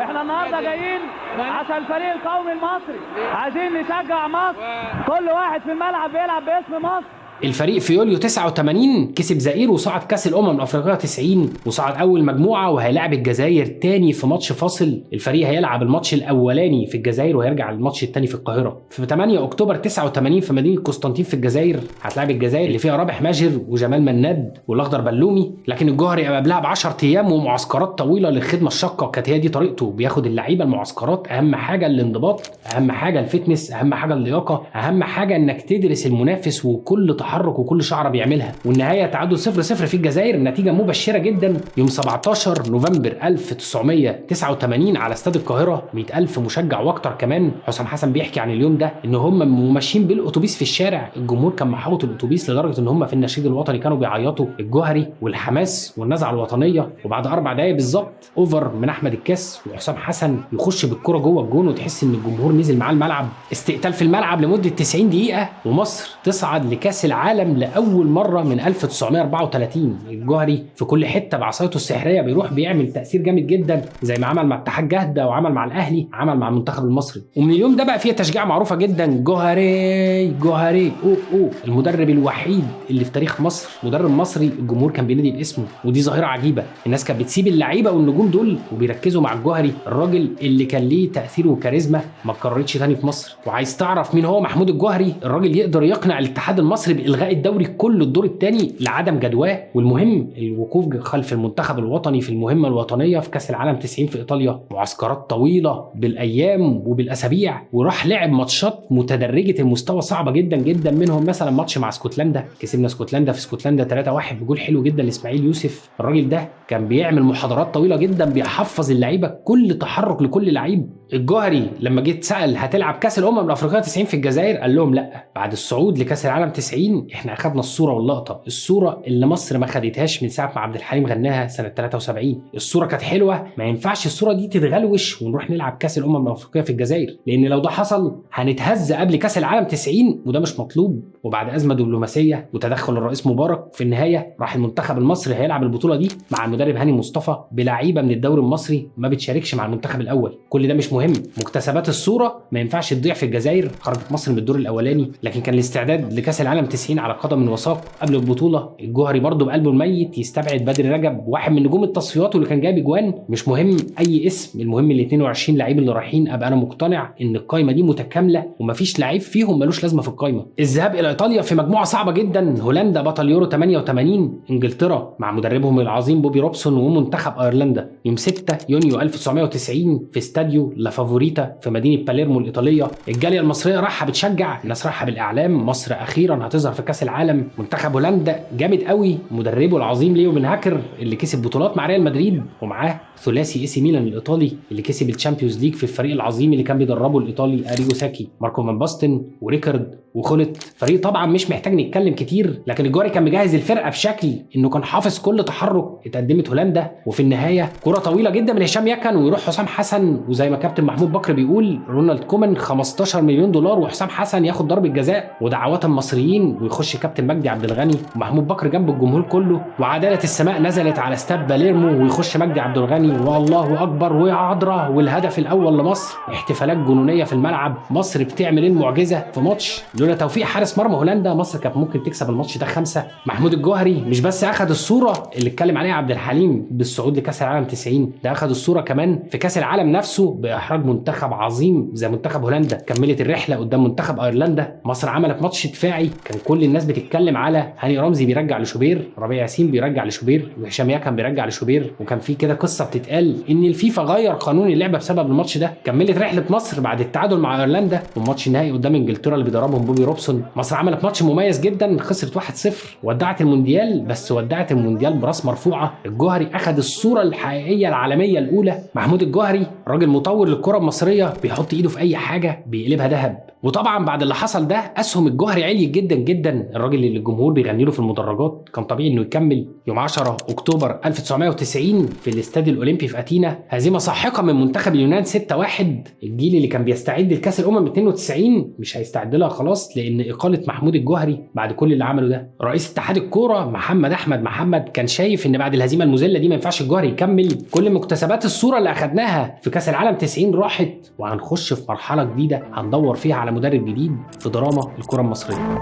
احنا النهارده جايين عشان الفريق القومي المصري، عايزين نشجع مصر، كل واحد في الملعب بيلعب باسم مصر. الفريق في يوليو 89 كسب زائير وصعد كاس الامم الافريقية 90 وصعد اول مجموعة، وهيلاعب الجزائر تاني في ماتش فاصل. الفريق هيلعب الماتش الاولاني في الجزائر وهيرجع الماتش التاني في القاهرة. في 8 اكتوبر 89 في مدينة قسطنطين في الجزائر هتلاعب الجزائر اللي فيها رابح ماجر وجمال مناد والاخضر بلومي، لكن الجوهري قبلها ب 10 ايام ومعسكرات طويلة للخدمة الشاقة، كانت هي دي طريقته، بياخد اللعيبة المعسكرات، اهم حاجة الانضباط، اهم حاجة ال fitness، اهم حاجة اللياقة، اهم حاجة انك تدرس المنافس وكل تحرك وكل شعره بيعملها. والنهاية تعادل 0-0 في الجزائر، نتيجة مبشرة جدا. يوم 17 نوفمبر 1989 على استاد القاهرة، 100,000 مشجع واكتر كمان. حسام حسن بيحكي عن اليوم ده ان هم ماشيين بالاتوبيس في الشارع، الجمهور كان محاوط الاتوبيس لدرجة ان هم في النشيد الوطني كانوا بيعيطوا، الجوهري والحماس والنزعه الوطنية. وبعد 4 دقايق بالظبط over من احمد الكاس وحسام حسن يخش بالكرة جوه الجون، وتحس ان الجمهور نزل معاه الملعب. استقتال في الملعب لمدة 90 دقيقة، ومصر تصعد لكاس العالم لاول مرة من 1934. الجوهري في كل حتة بعصايته السحريه بيروح بيعمل تاثير جامد جدا، زي ما عمل مع اتحاد جده وعمل مع الاهلي، عمل مع المنتخب المصري. ومن اليوم ده بقى فيه تشجيع معروفة جدا، جوهري جوهري او او. المدرب الوحيد اللي في تاريخ مصر مدرب مصري الجمهور كان بينادي باسمه، ودي ظاهره عجيبة. الناس كانت بتسيب اللعيبة والنجوم دول وبيركزوا مع الجوهري، الراجل اللي كان ليه تاثير وكاريزما ما اتكررتش تاني في مصر. وعايز تعرف مين هو محمود الجوهري؟ الراجل يقدر يقنع الاتحاد المصري بالغاء الدوري كله الدور الثاني لعدم جدواه، والمهم الوقوف خلف المنتخب الوطني في المهمة الوطنية في كاس العالم 90 في ايطاليا، معسكرات طويلة بالايام وبالاسابيع، وراح لعب ماتشات متدرجه المستوى صعبة جدا جدا، منهم مثلا ماتش مع اسكتلندا، كسبنا اسكتلندا في اسكتلندا 3-1 بجول حلو جدا لاسماعيل يوسف. الراجل ده كان بيعمل محاضرات طويلة جدا، بيحفظ اللعيبة كل تحرك لكل لعيب. الجوهري لما جيت سأل هتلعب كاس الامم الافريقية 90 في الجزائر، قال لهم لا، بعد الصعود لكاس العالم 90 احنا اخذنا الصورة واللقطه، الصورة اللي مصر ما خدتهاش من ساعة ما عبد الحليم غناها سنة 73. الصورة كانت حلوة، ما ينفعش الصورة دي تتغلوش ونروح نلعب كاس الامم الافريقية في الجزائر، لان لو ده حصل هنتهز قبل كاس العالم 90 وده مش مطلوب. وبعد ازمة دبلوماسية وتدخل الرئيس مبارك، في النهاية راح المنتخب المصري هيلعب البطولة دي مع المدرب هاني مصطفى بلعيبه من الدوري المصري ما بتشاركش مع المنتخب الاول. كل ده مش مهم، مكتسبات الصورة ما ينفعش تضيع في الجزائر. خرجت مصر من الدور الاولاني، لكن كان الاستعداد لكاس العالم 90 على قدم وساق. قبل البطولة الجوهري برضه بقلبه الميت يستبعد بدر رجب، واحد من نجوم التصفيات واللي كان جايب اجوان. مش مهم اي اسم، المهم ال 22 لعيب اللي رايحين. ابقى انا مقتنع ان القايمة دي متكاملة ومفيش لعيب فيهم ملوش لازمه في القايمة. الذهاب الى ايطاليا في مجموعة صعبة جدا، هولندا بطل يورو 88، انجلترا مع مدربهم العظيم بوبي روبسون، ومنتخب ايرلندا. يوم 6 يونيو 1990 في استاديو لا فافوريتا في مدينة باليرمو الايطالية، الجالية المصرية رايحة بتشجع، الناس رايحة بالاعلام، مصر اخيرا هتظهر في كاس العالم. منتخب هولندا جامد قوي، مدربه العظيم ليو بن هاكر اللي كسب بطولات مع ريال مدريد، ومعاه ثلاثي اي سي ميلان الايطالي اللي كسب ال Champions League في الفريق العظيم اللي كان بيدربه الايطالي اريجو ساكي، ماركو فان باستن وريكارد وخلت. فريق طبعا مش محتاج نتكلم كتير، لكن الجوهري كان مجهز الفرقة بشكل انه كان حافظ كل تحرك اتقدمت هولندا. وفي النهاية كره طويلة جدا من هشام يكن ويروح حسام حسن، وزي ما كابتن محمود بكر بيقول رونالد كومان 15 مليون دولار وحسام حسن ياخد ضربه جزاء ودعوات المصريين، ويخش كابتن مجدي عبد الغني ومحمود بكر جنب الجمهور كله، وعداله السماء نزلت على استاد باليرمو، ويخش مجدي عبد الغني والله اكبر ويا عذرا، والهدف الاول لمصر. احتفالات جنونيه في الملعب، مصر بتعمل المعجزة في ماتش لولا توفيق حارس مرمى هولندا مصر كانت ممكن تكسب الماتش ده 5. محمود الجوهري مش بس اخذ الصورة اللي اتكلم عليها عبد الحليم بالصعود لكاس العالم 90، ده اخذ الصورة كمان في كاس العالم نفسه باحراج منتخب عظيم زي منتخب هولندا. كملت الرحلة قدام منتخب ايرلندا، مصر عملت ماتش دفاعي كان كل الناس بتتكلم على هاني رمزي بيرجع لشوبير، ربيع ياسين بيرجع لشوبير، وهشام يكن بيرجع لشوبير، وكان في كده قصة بتتقال ان الفيفا غير قانون اللعبة بسبب الماتش ده. كملت رحله مصر بعد التعادل مع ايرلندا والماتش النهائي قدام انجلترا اللي بيدربهم بوبي روبسون، مصر عملت ماتش مميز جدا، خسرت 1-0، ودعت المونديال، بس ودعت المونديال براس مرفوعة. الجوهري اخذ الصورة الحقيقية العالمية الاولى. محمود الجوهري راجل مطور للكرة المصرية، بيحط ايده في اي حاجة بيقلبها ذهب. وطبعا بعد اللي حصل ده اسهم الجوهري عليت جدا جدا، الراجل اللي الجمهور بيغني له في المدرجات كان طبيعي انه يكمل. يوم 10 اكتوبر 1990 في الاستاد الاولمبي في اثينا، هزيمة ساحقة من منتخب اليونان 6-1. الجيل اللي كان بيستعد لكاس الامم 92 مش هيستعد لها خلاص، لان اقاله محمود الجوهري بعد كل اللي عمله ده. رئيس اتحاد الكورة محمد احمد محمد كان شايف ان بعد الهزيمة المذلة دي ما ينفعش الجوهري يكمل، كل مكتسبات الصورة اللي اخدناها في كاس العالم 90 راحت، وهنخش في مرحلة جديدة هندور فيها على مدرب جديد في دراما الكره المصرية.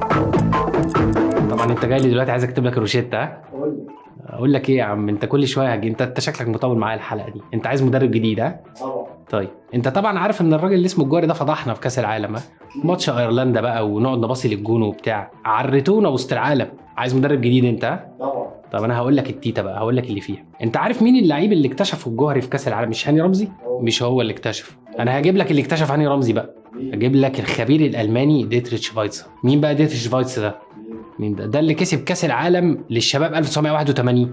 طبعا انت جاي لي دلوقتي عايز اكتب لك الروشته، ها؟ اقول لك ايه يا عم، انت كل شوية هجي، انت شكلك مطول معايا الحلقة دي، انت عايز مدرب جديد؟ ها؟ طبعا. طيب انت طبعا عارف ان الراجل اللي اسمه الجوهري ده فضحنا في كاس العالم، ها؟ ماتش ايرلندا بقى ونقعد نباصي للجون وبتاع، عرتونا وسط العالم. عايز مدرب جديد انت؟ طبعا. طب انا هقول لك التيتا بقى، هقول لك اللي فيها. انت عارف مين اللعيب اللي اكتشفه الجوهري في كاس العالم؟ مش هاني رمزي؟ مش هو اللي اكتشفه. انا هجيب لك اللي اكتشف هاني رمزي بقى، هجيب لك الخبير الالماني ديتريتش فايتس. مين بقى ديتريتش فايتس ده؟ مين ده؟ ده اللي كسب كاس العالم للشباب 1981،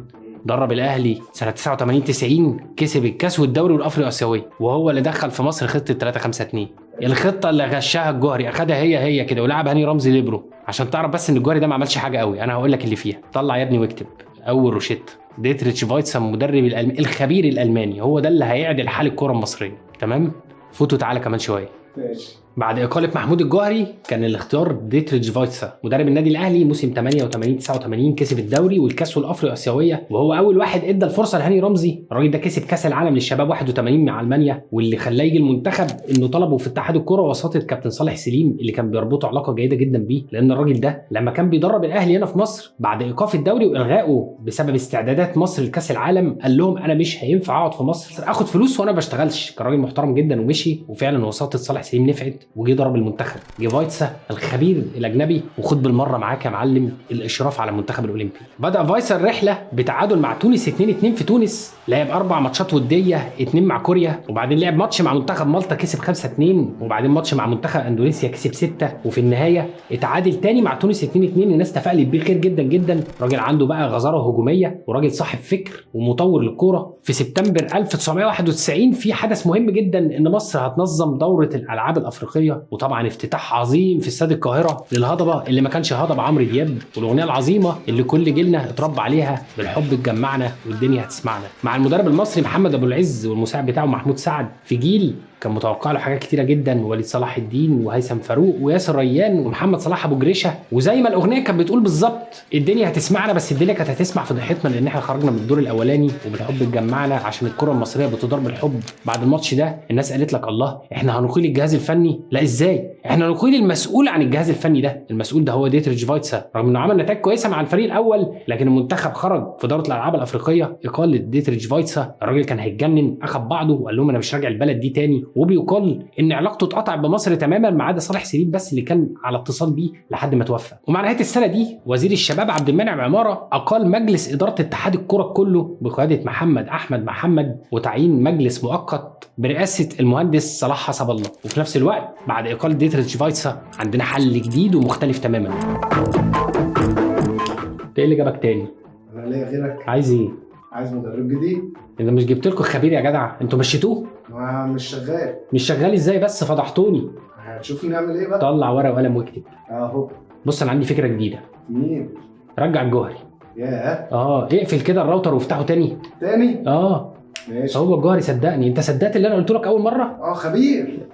درب الاهلي سنة 89 90، كسب الكاس والدوري والافريقيا الاسيوية، وهو اللي دخل في مصر خطه 3-5-2، الخطة اللي غشها الجوهري، اخدها هي كده ولعب هاني رمزي ليبرو. عشان تعرف بس ان الجوهري ده ما عملش حاجة قوي، انا هقول لك اللي فيها. طلع يا ابني واكتب اول روشيت. ديتريتش فايتسا مدرب الخبير الالماني، هو ده اللي هيعدل حال الكره المصرية. تمام؟ فوتوا تعالى كمان شوية. ماشي. بعد اقاله محمود الجوهري كان الاختيار ديتريتش فايتسا مدرب النادي الاهلي موسم 88 89، كسب الدوري والكاس والافريقيا الاسيوية، وهو اول واحد ادى الفرصة لهاني رمزي. الراجل ده كسب كاس العالم للشباب 81 مع المانيا، واللي خلاه يجي المنتخب انه طلبه في اتحاد الكره وساطة كابتن صالح سليم اللي كان بيربطه علاقة جيدة جدا بيه، لان الراجل ده لما كان بيدرب الاهلي هنا في مصر بعد ايقاف الدوري والغائه بسبب استعدادات مصر لكاس العالم قال لهم انا مش هينفع اقعد في مصر اخد فلوس وانا ما بشتغلش. كان راجل محترم جدا ومشي، وفعلا وساطة صالح سليم نفعت وجي ضرب المنتخب. جه فايتسا الخبير الاجنبي، وخد بالمرة معاك يا معلم الاشراف على المنتخب الاولمبي. بدا فايتسا الرحلة بتعادل مع تونس 2-2 في تونس، لعب 4 ماتشات وديه، 2 مع كوريا، وبعدين لعب ماتش مع منتخب مالطا كسب 5-2، وبعدين ماتش مع منتخب اندونيسيا كسب 6، وفي النهاية اتعادل تاني مع تونس 2-2. الناس تفائلت بيه خير جدا جدا، راجل عنده بقى غزارة هجومية وراجل صاحب فكر ومطور للكورة. في سبتمبر 1991 في حدث مهم جدا، ان مصر هتنظم دوره الالعاب الافريقية، وطبعا افتتاح عظيم في استاد القاهرة للهضبه اللي ما كانش هضبه عمرو دياب، والاغنية العظيمة اللي كل جيلنا اتربى عليها، بالحب اتجمعنا والدنيا هتسمعنا، مع المدرب المصري محمد ابو العز والمساعد بتاعه محمود سعد، في جيل كان متوقع له حاجات كتيرة جدا، وليد صلاح الدين وهيثم فاروق وياسر ريان ومحمد صلاح ابو جريشه. وزي ما الاغنية كانت بتقول بالظبط، الدنيا هتسمعنا، بس الدنيا كانت هتسمع فضيحتنا لان احنا خرجنا من الدور الاولاني، وبالحب اتجمعنا عشان الكره المصرية بتدار بالحب. بعد الماتش ده الناس قالت لك الله، احنا هنقيل الجهاز الفني؟ لا ازاي، احنا نقيل المسؤول عن الجهاز الفني ده. المسؤول ده هو ديتريتش فايتسا، رغم انه عمل نتائج كويسة مع الفريق الاول، لكن المنتخب خرج في دوره الالعاب الافريقية. اقاله ديتريتش فايتسا الراجل كان هيتجنن، اخد بعضه وقال لهم انا مش راجع البلد دي تاني. وبيقال ان علاقته اتقطعت بمصر تماما ما عدا صالح سليم بس اللي كان على اتصال بيه لحد ما توفى. ومع نهاية السنة دي وزير الشباب عبد المنعم عمارة اقال مجلس ادارة اتحاد الكره كله بقيادة محمد احمد محمد، وتعيين مجلس مؤقت برئاسة المهندس صلاح حسب الله. وفي نفس الوقت بعد اقاله ديتريتش فايتسا عندنا حل جديد ومختلف تماما. انت ايه اللي جابك تاني؟ انا ليا غيرك. عايز ايه؟ عايز مدرب جديد. انت مش جبت لكم خبير يا جدع، انتوا مشيتوه؟ ما مش شغال. مش شغال ازاي بس؟ فضحتوني. هتشوف نعمل ايه بقى. طلع ورقة وقلم واكتب اهو. بص انا عندي فكرة جديدة. مين؟ رجع الجوهري. ياه. اقفل كده الراوتر وافتحه تاني. تاني؟ ماشي. هو الجوهري صدقني، انت صدقت اللي انا قلت لك اول مرة؟ خبير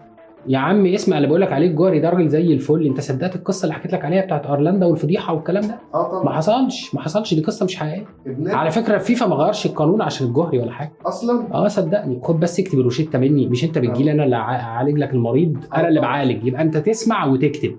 يا عم. اسمع اللي بقول لك عليه، الجوهري ده راجل زي الفل. انت صدقت القصة اللي حكيت لك عليها بتاعت ايرلندا والفضيحة والكلام ده؟ طبعا. ما حصلش، دي قصة مش حقيقية. على فكرة فيفا ما غيرش القانون عشان الجوهري ولا حاجة اصلا. صدقني. خد بس اكتب الروشته مني، مش انت بتجيلي انا اللي اعالج لك المريض، انا اللي بعالج، يبقى انت تسمع وتكتب.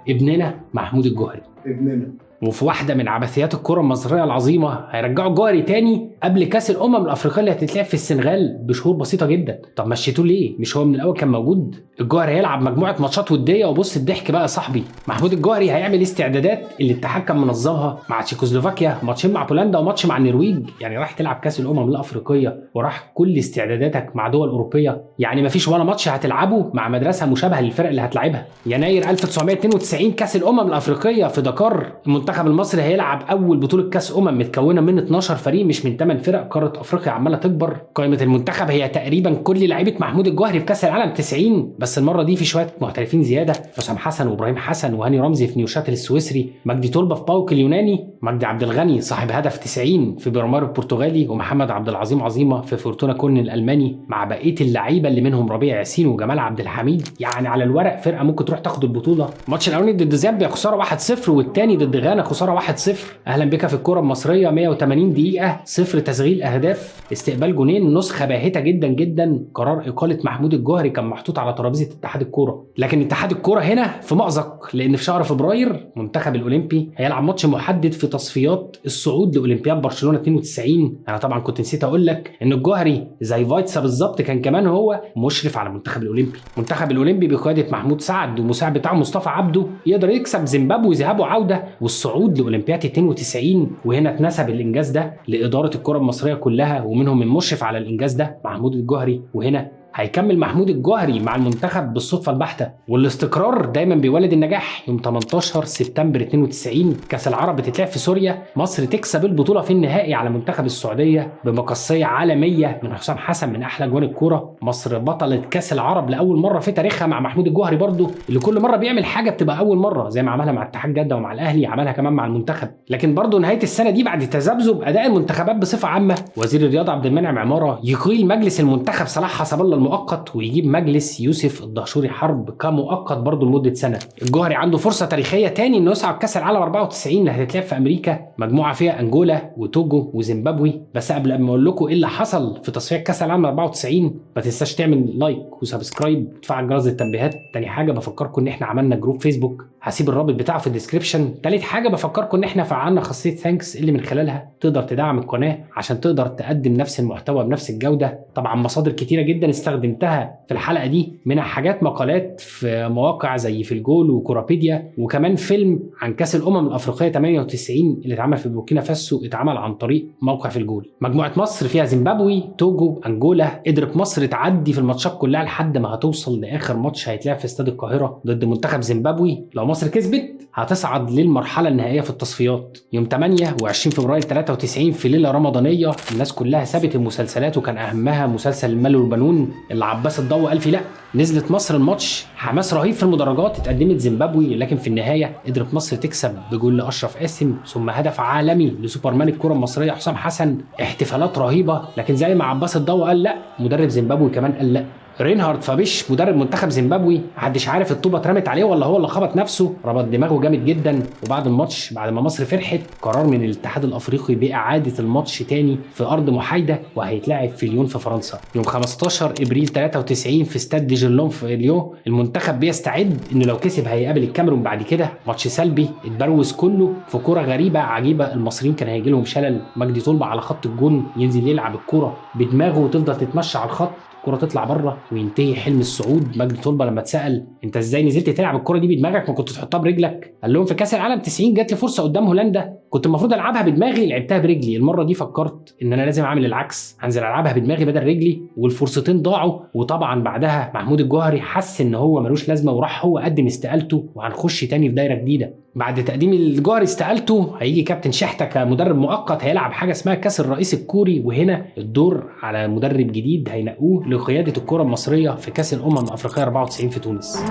ابننا محمود الجوهري. ابننا. وفي واحدة من عبثيات الكره المصرية العظيمة هيرجعوا الجوهري تاني قبل كاس الامم الافريقية اللي هتتلعب في السنغال بشهور بسيطة جدا. طب مشيتوه ليه؟ مش هو من الاول كان موجود؟ الجوهري هيلعب مجموعة ماتشات وديه، وبص الضحك بقى يا صاحبي، محمود الجوهري هيعمل استعدادات اللي الاتحاد كان منظمها مع تشيكوسلوفاكيا، ماتشين مع بولندا وماتش مع النرويج. يعني راح تلعب كاس الامم الافريقية وراح كل استعداداتك مع دول اوروبية، يعني مفيش ولا ماتش هتلعبه مع مدرسه مشابهة للفرق اللي هتلعبها. يناير 1992 كاس الامم الافريقية في دكار، المنتخب المصري هيلعب اول بطوله كاس متكونه من 12 فريق مش من 8 فرق. قارة افريقيا عماله تكبر. قائمة المنتخب هي تقريبا كل لعيبة محمود الجوهري في كاس العالم 90، بس المرة دي في شوية محترفين زيادة، حسام حسن وابراهيم حسن وهاني رمزي في نيوشاتل السويسري، مجدي طلبه في باوك اليوناني، مجدي عبد الغني صاحب هدف 90 في بيرامار البرتغالي، ومحمد عبد العظيم عظيمة في فورتونا كولن الالماني، مع بقية اللعيبة اللي منهم ربيع ياسين وجمال عبد الحميد. يعني على الورق فرقه ممكن تروح تاخد البطولة. الماتش الاولاني ضد زامبيا خسارة 1-0، والثاني ضد غانا خسارة 1-0. اهلا بك في الكره المصرية، 180 دقيقة 0 تسجيل اهداف، استقبال جونين، نسخه باهته جدا جدا. قرار اقاله محمود الجوهري كان محطوط على ترابيزة اتحاد الكورة، لكن اتحاد الكورة هنا في مأزق، لان في شهر فبراير منتخب الاولمبي هيلعب ماتش محدد في تصفيات الصعود لاولمبياد برشلونة 92. انا طبعا كنت نسيت اقول لك ان الجوهري زي فايتسا بالظبط كان كمان هو مشرف على المنتخب الاولمبي. المنتخب الاولمبي بقيادة محمود سعد ومساعد بتاعه مصطفى عبده يقدر يكسب زيمبابوي ذهاب وعوده والصعود لاولمبياد 92. وهنا اتنسب الانجاز ده لادارة الكره المصرية كلها، ومنهم المشرف على الانجاز ده محمود الجوهري. وهنا هيكمل محمود الجوهري مع المنتخب بالصدفة البحتة، والاستقرار دايما بيولد النجاح. يوم 18 سبتمبر 92 كاس العرب بتتلعب في سوريا، مصر تكسب البطولة في النهائي على منتخب السعودية بمقصيه عالمية من حسام حسن، من احلى جوان الكورة. مصر بطلت كاس العرب لاول مرة في تاريخها مع محمود الجوهري برضو، اللي كل مرة بيعمل حاجة بتبقى اول مرة، زي ما عملها مع اتحاد جده ومع الاهلي، عملها كمان مع المنتخب. لكن برضو نهاية السنة دي بعد تذبذب اداء المنتخبات بصفة عامة، وزير الرياضة عبد المنعم عمارة يقيل مجلس المنتخب صلاح حسب الله المؤقت ويجيب مجلس يوسف الدهشوري حرب كمؤقت برضو لمدة سنة. الجوهري عنده فرصة تاريخية تاني انه يصعد كاس العالم 94 اللي هتتلعب في امريكا، مجموعة فيها انجولا وتوجو وزيمبابوي. بس قبل ما اقول لكم ايه اللي حصل في تصفيات كاس العالم 94، ما تنساش تعمل like و subscribe وتفعل جرس التنبيهات. تاني حاجة بفكركم ان احنا عملنا group فيسبوك، هسيب الرابط بتاعه في ال description. تالت حاجة بفكركم ان احنا فعلنا خاصية thanks اللي من خلالها تقدر تدعم القناة عشان تقدر تقدم نفس المحتوى بنفس الجودة. طبعا مصادر كتيرة جدا استخدمتها في الحلقة دي، منها حاجات مقالات في مواقع زي في الجول وكورابيديا، وكمان فيلم عن كاس الامم الافريقية 98 اللي اتعمل في بوركينا فاسو، اتعمل عن طريق موقع في الجول. مجموعة مصر فيها زيمبابوي، توجو، انجولا. قدرت مصر تعدي في الماتشات كلها لحد ما هتوصل لاخر ماتش هيتلعب في استاد القاهرة ضد منتخب زيمبابوي. لو مصر كسبت هتصعد للمرحلة النهائية في التصفيات. يوم 28 فبراير 93 في ليلة رمضانيه الناس كلها سابت المسلسلات، وكان اهمها مسلسل المال والبنون اللي عباس الضو قال فيه لا. نزلت مصر الماتش، حماس رهيب في المدرجات، اتقدمت زيمبابوي، لكن في النهاية قدرت مصر تكسب بجول لاشرف قاسم، ثم هدف عالمي لسوبرمان الكره المصرية حسام حسن. احتفالات رهيبة، لكن زي ما عباس الضو قال لا، مدرب زيمبابوي كمان قال لا. رينهارد فابيش مدرب منتخب زيمبابوي محدش عارف الطوبه اترمت عليه ولا هو اللي خبط نفسه، ربط دماغه جامد جدا. وبعد الماتش بعد ما مصر فرحت، قرار من الاتحاد الافريقي باعادة الماتش تاني في ارض محايدة، وهيتلعب في ليون في فرنسا يوم 15 ابريل 93 في استاد ديجيلون في ليون. المنتخب بيستعد انه لو كسب هيقابل الكاميرون بعد كده. ماتش سلبي اتبروز كله في كورة غريبة عجيبة، المصريين كان هيجي لهم شلل. مجدي طلبه على خط الجون ينزل يلعب الكورة بدماغه وتفضل تتمشى على الخط، الكرة تطلع بره وينتهي حلم الصعود. مجدي طلبه لما اتسال انت ازاي نزلت تلعب الكرة دي بدماغك، ما كنت تحطها برجلك؟ قال لهم في كاس العالم 90 جات لي فرصة قدام هولندا، كنت المفروض العبها بدماغي، لعبتها برجلي. المرة دي فكرت ان انا لازم اعمل العكس، هنزل العبها بدماغي بدل رجلي، والفرصتين ضاعوا. وطبعا بعدها محمود الجوهري حس ان هو ملوش لازمه، وراح هو قدم استقالته، وهنخش تاني في دايرة جديدة. بعد تقديم الجوهري استقالته هيجي كابتن شحته كمدرب مؤقت، هيلعب حاجة اسمها كاس الرئيس الكوري، وهنا الدور على مدرب جديد هينقوه لقيادة الكره المصرية في كاس الامم الافريقية 94 في تونس.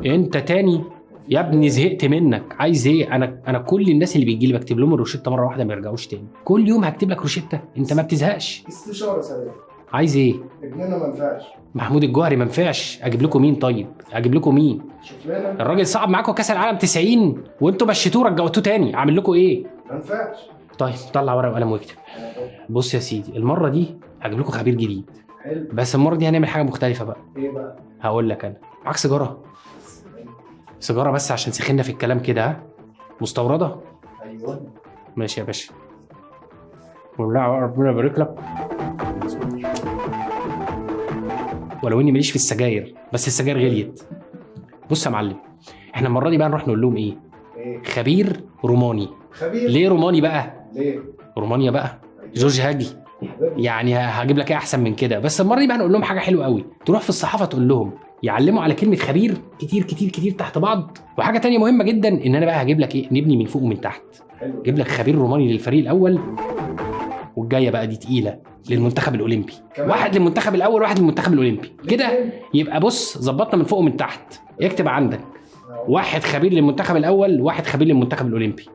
انت تاني يا ابني زهقت منك، عايز ايه؟ انا كل الناس اللي بيجي لي بكتب لهم الروشته مرة واحدة ما يرجعوش تاني. كل يوم هكتب لك روشته، انت ما بتزهقش. استشاره سريعة. عايز ايه؟ ابننا ما نفعش. محمود الجوهري ما نفعش، اجيب لكم مين طيب؟ اجيب لكم مين؟ شوف لنا. الراجل صعب معاكم كاس العالم 90 وانتوا مشيتوه رجعتوه تاني، اعمل لكم ايه؟ ما نفعش. طيب طلع ورقة وقلم واكتب. بص يا سيدي، المرة دي هجيب لكم خبير جديد. حلو. بس المرة دي هنعمل حاجة مختلفة بقى. ايه بقى؟ هقول لك انا. معاك سيجارة؟ سيجارة بس عشان سخنا في الكلام كده. ها؟ مستورده؟ ايوه. ماشي يا باشا. والله ربنا يبارك لك. ولو اني ماليش في السجاير، بس السجاير غليت. بص يا معلم، احنا المرة دي بقى نروح نقول لهم ايه؟ خبير روماني. خبير ليه روماني بقى؟ ليه؟ رومانيا بقى، جورج هاجي. يعني هجيب لك ايه احسن من كده؟ بس المرة دي بقى نقول لهم حاجة حلوة قوي. تروح في الصحافة تقول لهم يعلموا على كلمة خبير كتير كتير كتير تحت بعض. وحاجه تانية مهمة جدا، ان انا بقى هجيب لك ايه؟ نبني من فوق ومن تحت. هجيب لك خبير روماني للفريق الاول، والجايه بقى دي تقيلة للمنتخب الاولمبي. كمان. واحد للمنتخب الاول، واحد للمنتخب الاولمبي. كده يبقى بص ظبطنا من فوق ومن تحت. اكتب عندك واحد خبير للمنتخب الاول، واحد خبير للمنتخب الاولمبي.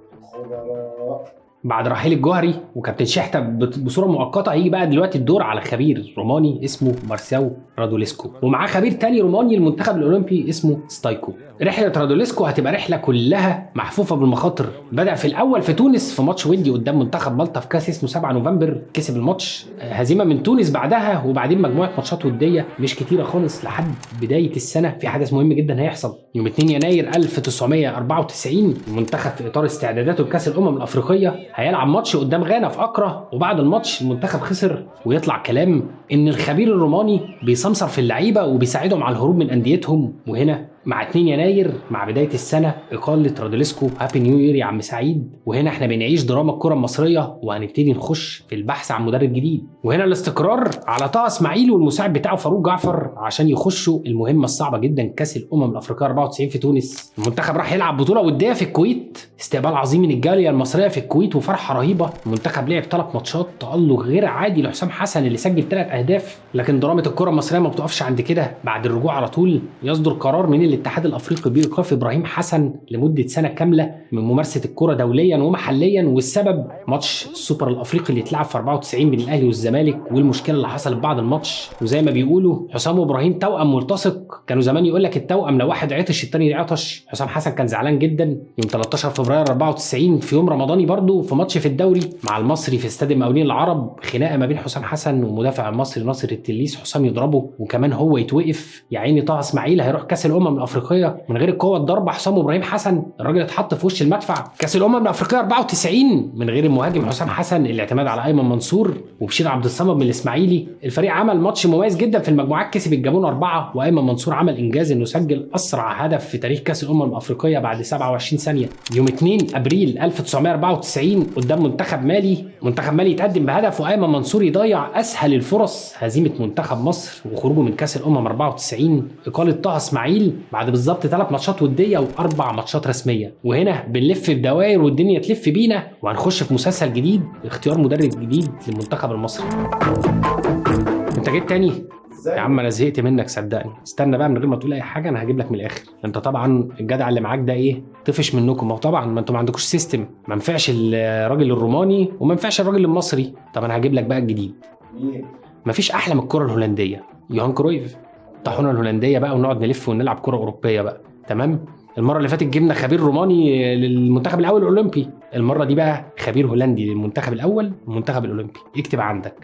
بعد رحيل الجوهري وكابتن شحته بصورة مؤقتة، هيجي بقى دلوقتي الدور على خبير روماني اسمه مارسيو رادوليسكو، ومعاه خبير تاني روماني للمنتخب الاولمبي اسمه ستايكو. رحله رادوليسكو هتبقى رحله كلها محفوفة بالمخاطر. بدا في الاول في تونس في ماتش ودي قدام منتخب مالطا في كاس اسمه 7 نوفمبر، كسب الماتش، هزيمة من تونس بعدها، وبعدين مجموعة ماتشات وديه مش كتيرة خالص لحد بداية السنة. في حدث مهم جدا هيحصل يوم 2 يناير 1994، المنتخب في اطار استعداداته لكاس الامم الافريقية هيلعب ماتش قدام غانا في اكرا، وبعد الماتش المنتخب خسر، ويطلع كلام ان الخبير الروماني بيسمسر في اللعيبة وبيساعدهم على الهروب من انديتهم. وهنا مع 2 يناير مع بداية السنة اقاله رادوليسكو، happy new year يا عم سعيد. وهنا احنا بنعيش دراما الكره المصرية، وهنبتدي نخش في البحث عن مدرب جديد. وهنا الاستقرار على طه اسماعيل والمساعد بتاعه فاروق جعفر عشان يخشوا المهمة الصعبة جدا كاس الامم الافريقية 94 في تونس. المنتخب راح يلعب بطوله وديه في الكويت، استقبال عظيم من الجالية المصرية في الكويت وفرحه رهيبة. المنتخب لعب 3 ماتشات، تألق غير عادي لحسام حسن اللي سجل 3 اهداف. لكن درامه الكره المصرية ما بتقفش عند كده، بعد الرجوع على طول يصدر قرار من الاتحاد الافريقي بايقاف ابراهيم حسن لمدة سنة كاملة من ممارسة الكره دوليا ومحليا، والسبب ماتش السوبر الافريقي اللي اتلعب في 94 بين الاهلي والزمالك والمشكلة اللي حصلت بعد الماتش. وزي ما بيقولوا حسام وابراهيم توأم ملتصق، كانوا زمان يقول لك التوأم لو واحد عطش الثاني عطش. حسام حسن كان زعلان جدا. يوم 13 فبراير 94 في يوم رمضاني برضو في ماتش في الدوري مع المصري في استاد المقاولين العرب، خناقه ما بين حسام حسن ومدافع المصري ناصر التليس، حسام يضربه وكمان هو يتوقف. يا عيني طه اسماعيل هيروح كاس الامم الافريقية من غير القوة الضربة حسام وابراهيم حسن، الراجل اتحط في وش المدفع. كاس الامم الافريقية 94 من غير المهاجم حسام حسن، الاعتماد على ايمن منصور وبشير عبد الصمد من الاسماعيلي. الفريق عمل ماتش مميز جدا في المجموعات، كسب الجابون 4، وايمن منصور عمل انجاز انه سجل اسرع هدف في تاريخ كاس الامم الافريقية بعد 27 ثانية. يوم 2 ابريل 1994 قدام منتخب مالي، منتخب مالي يتقدم بهدف وايمن منصور يضيع اسهل الفرص، هزيمة منتخب مصر وخروجه من كاس الامم 94. اقاله طه اسماعيل بعد بالظبط 3 ماتشات وديه و4 ماتشات رسمية. وهنا بنلف في دوائر والدنيا تلف بينا، وهنخش في مسلسل جديد، اختيار مدرب جديد للمنتخب المصري. انت جيت تاني يا عم، انا زهقت منك صدقني. استنى بقى من غير ما تقول اي حاجة، انا هجيب لك من الاخر. انت طبعا الجدع اللي معاك ده ايه، طفش منكم. ما هو طبعا ما انتوا ما عندكوش system، ما ينفعش الراجل الروماني وما ينفعش الراجل المصري. طب انا هجيب لك بقى الجديد. مفيش احلى من الكره الهولندية، يوهان كرويف، الطاحونه الهولندية بقى، ونقعد نلف ونلعب كره اوروبية بقى. تمام. المرة اللي فاتت جبنا خبير روماني للمنتخب الاول الاولمبي، المرة دي بقى خبير هولندي للمنتخب الاول والمنتخب الاولمبي. اكتب عندك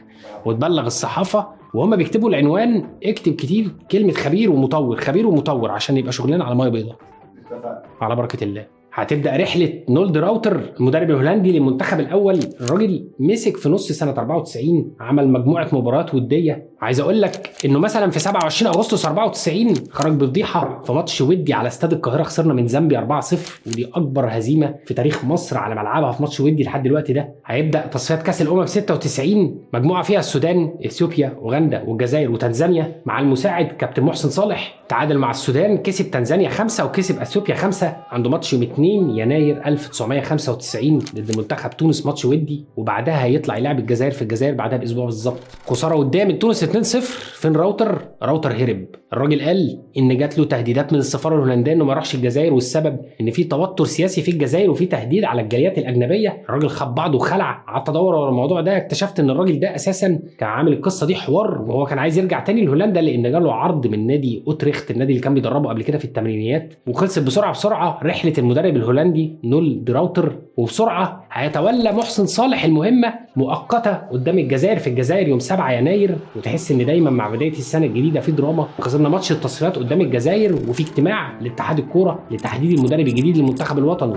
وتبلغ الصحافة وهم بيكتبوا العنوان، اكتب كتير كلمة خبير ومطور، خبير ومطور، عشان يبقى شغلنا على مية بيضاء. على بركة الله. هتبدا رحله نولد راوتر المدرب الهولندي للمنتخب الاول. الراجل مسك في نص سنة 94، عمل مجموعة مباريات وديه. عايز اقول لك انه مثلا في 27 اغسطس 94 خرج بفضيحه في ماتش ودي على استاد القاهرة، خسرنا من زامبيا 4-0، ودي اكبر هزيمة في تاريخ مصر على ملعبها في ماتش ودي لحد دلوقتي. ده هيبدا تصفيات كاس الامم 96، مجموعة فيها السودان، اثيوبيا، اوغندا والجزائر وتنزانيا، مع المساعد كابتن محسن صالح. تعادل مع السودان، كسب تنزانيا 5 وكسب اثيوبيا 5. عنده ماتش يوم 2 يناير 1995 ضد منتخب تونس، ماتش ودي، وبعدها هيطلع يلعب الجزائر في الجزائر بعدها باسبوع بالظبط. خسارة وديه من تونس 2-0. فين راوتر؟ راوتر هرب. الراجل قال ان جات له تهديدات من السفارة الهولندية انه ما راحش الجزائر، والسبب ان في توتر سياسي في الجزائر وفي تهديد على الجاليات الاجنبية. الراجل خد بعضه وخلع. قعدت ادور ورا الموضوع ده، اكتشفت ان الراجل ده اساسا كان عامل القصة دي حوار، وهو كان عايز يرجع تاني لهولندا لان جاله عرض من نادي اوتريخت، النادي اللي كان بيدربه قبل كده في الثمانينيات. وخلصت بسرعة بسرعة رحله المدرب الهولندي نولد راوتر، وبسرعة هيتولى محسن صالح المهمة مؤقتة قدام الجزائر في الجزائر يوم 7 يناير. وتحس ان دايما مع بداية السنة الجديدة في دراما. خسرنا ماتش التصفيات قدام الجزائر، وفي اجتماع لاتحاد الكورة لتحديد المدرب الجديد للمنتخب الوطني.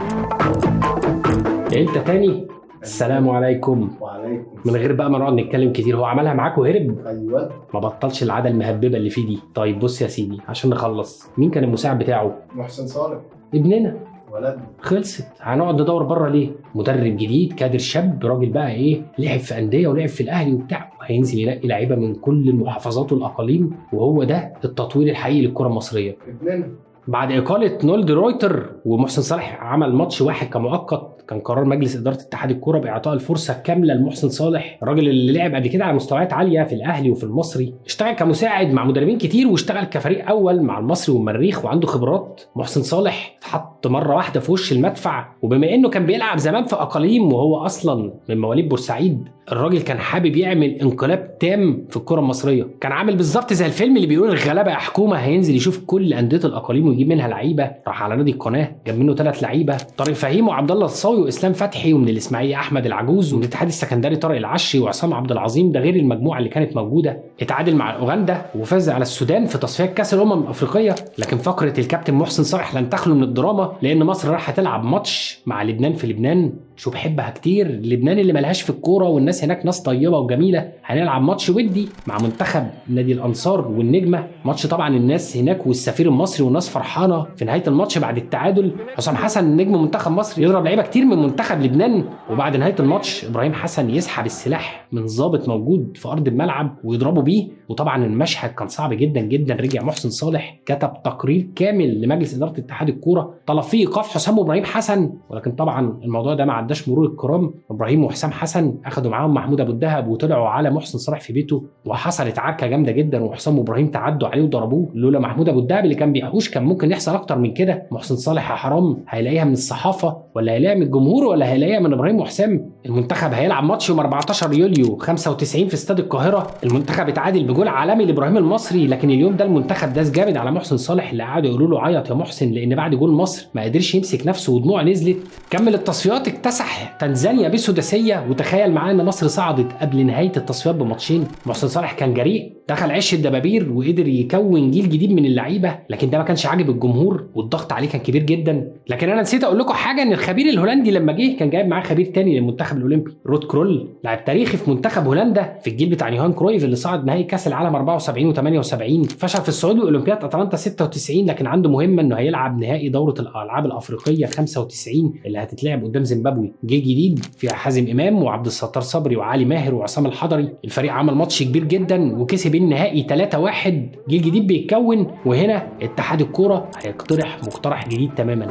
انت تاني، السلام عليكم. وعليكم. من غير بقى ما نقعد نتكلم كتير، هو عملها معاك وهرب. ايوه، ما بطلش العادة المهببه اللي فيه دي. طيب بص يا سيدي عشان نخلص، مين كان المساعد بتاعه؟ محسن صالح ابننا ولدنا. خلصت، هنقعد ندور بره ليه؟ مدرب جديد، كادر شاب، راجل بقى ايه، لعب في اندية ولعب في الاهلي وبتاع، وهينزل يلاقي لعيبة من كل المحافظات والاقاليم، وهو ده التطوير الحقيقي للكرة المصرية. ابننا. بعد اقاله نولد رويتر ومحسن صالح عمل ماتش واحد كمؤقت، كان قرار مجلس ادارة اتحاد الكورة باعطاء الفرصة كاملة لمحسن صالح، الراجل اللي لعب قبل كده على مستويات عالية في الاهلي وفي المصري، اشتغل كمساعد مع مدربين كتير، واشتغل كفريق اول مع المصري والمريخ، وعنده خبرات. محسن صالح اتحط مرة واحدة في وش المدفع، وبما انه كان بيلعب زمان في اقاليم وهو اصلا من مواليد بورسعيد، الراجل كان حابب يعمل انقلاب تام في الكره المصرية. كان عامل بالظبط زي الفيلم اللي بيقول الغلابة يا حكومة، هينزل يشوف كل اندية الاقاليم ويجيب منها لعيبة. راح على نادي القناة جاب منه 3 لعيبة، طارق فهيم وعبد الله الصاوي واسلام فتحي، ومن الاسماعيلي احمد العجوز، ومن الاتحاد السكندري طارق العشري وعصام عبد العظيم، ده غير المجموعة اللي كانت موجودة. اتعادل مع اوغندا وفاز على السودان في تصفيات كاس الامم الافريقية. لكن فقره الكابتن محسن صالح لن تخلو من الدراما، لان مصر راح تلعب ماتش مع لبنان في لبنان. شو بحبها كتير، لبنان اللي ملهاش في الكورة والناس هناك ناس طيبة وجميلة. هنلعب ماتش ودي مع منتخب نادي الانصار والنجمه، ماتش طبعا الناس هناك والسفير المصري والناس فرحانة. في نهاية الماتش بعد التعادل حسام حسن نجم منتخب مصر يضرب لعيبة كتير من منتخب لبنان، وبعد نهاية الماتش ابراهيم حسن يسحب السلاح من ضابط موجود في ارض الملعب ويضربه بيه، وطبعا المشهد كان صعب جدا جدا. رجع محسن صالح كتب تقرير كامل لمجلس ادارة اتحاد الكورة طلب فيه ايقاف حسام وابراهيم حسن، ولكن طبعا الموضوع ده ما عداش مرور الكرام. ابراهيم وحسام حسن اخدوا معاهم محمود ابو الدهب وطلعوا على محسن صالح في بيته، وحصلت عركة جامدة جدا، وحسام وابراهيم تعدوا عليه وضربوه. لولا محمود ابو الدهب اللي كان بيحوش كان ممكن يحصل اكتر من كده. محسن صالح يا حرام هيلاقيها من الصحافة ولا هيلاقيها من الجمهور ولا هيلاقيها من ابراهيم وحسام؟ المنتخب هيلعب ماتش يوم 14 يوليو 95 في استاد القاهرة. المنتخب اتعادل بجول عالمي لابراهيم المصري، لكن اليوم ده المنتخب داس جامد على محسن صالح اللي قعدوا يقولوا له عيط يا محسن، لان بعد جول مصر ما قدرش يمسك نفسه ودموع نزلت. كمل التصفيات اكتسح تنزانيا بسداسيه، وتخيل معاه ان مصر صعدت قبل نهاية التصفيات بماتشين. محسن صالح كان جريء، دخل عش الدبابير وقدر يكون جيل جديد من اللعيبة، لكن ده ما كانش عاجب الجمهور والضغط عليه كان كبير جدا. لكن انا نسيت اقول لكم حاجة، ان الخبير الهولندي لما جه كان جايب معاه خبير تاني للمنتخب الاولمبي، رود كرول، لاعب تاريخي في منتخب هولندا في الجيل بتاع يوهان كرويف اللي صعد نهائي كاس العالم 74 و78، فشل في الصعود لاولمبياد اتلانتا 96، لكن عنده مهمة انه هيلعب نهائي دوره الالعاب الافريقية 95 اللي هتتلعب قدام زيمبابوي. جيل جديد فيها حازم امام وعبد الستار صبري وعلي ماهر وعصام الحضري. الفريق عمل ماتش كبير جدا وكسب النهائي 3-1. جيل جديد بيتكون، وهنا اتحاد الكورة هيقترح مقترح جديد تماما.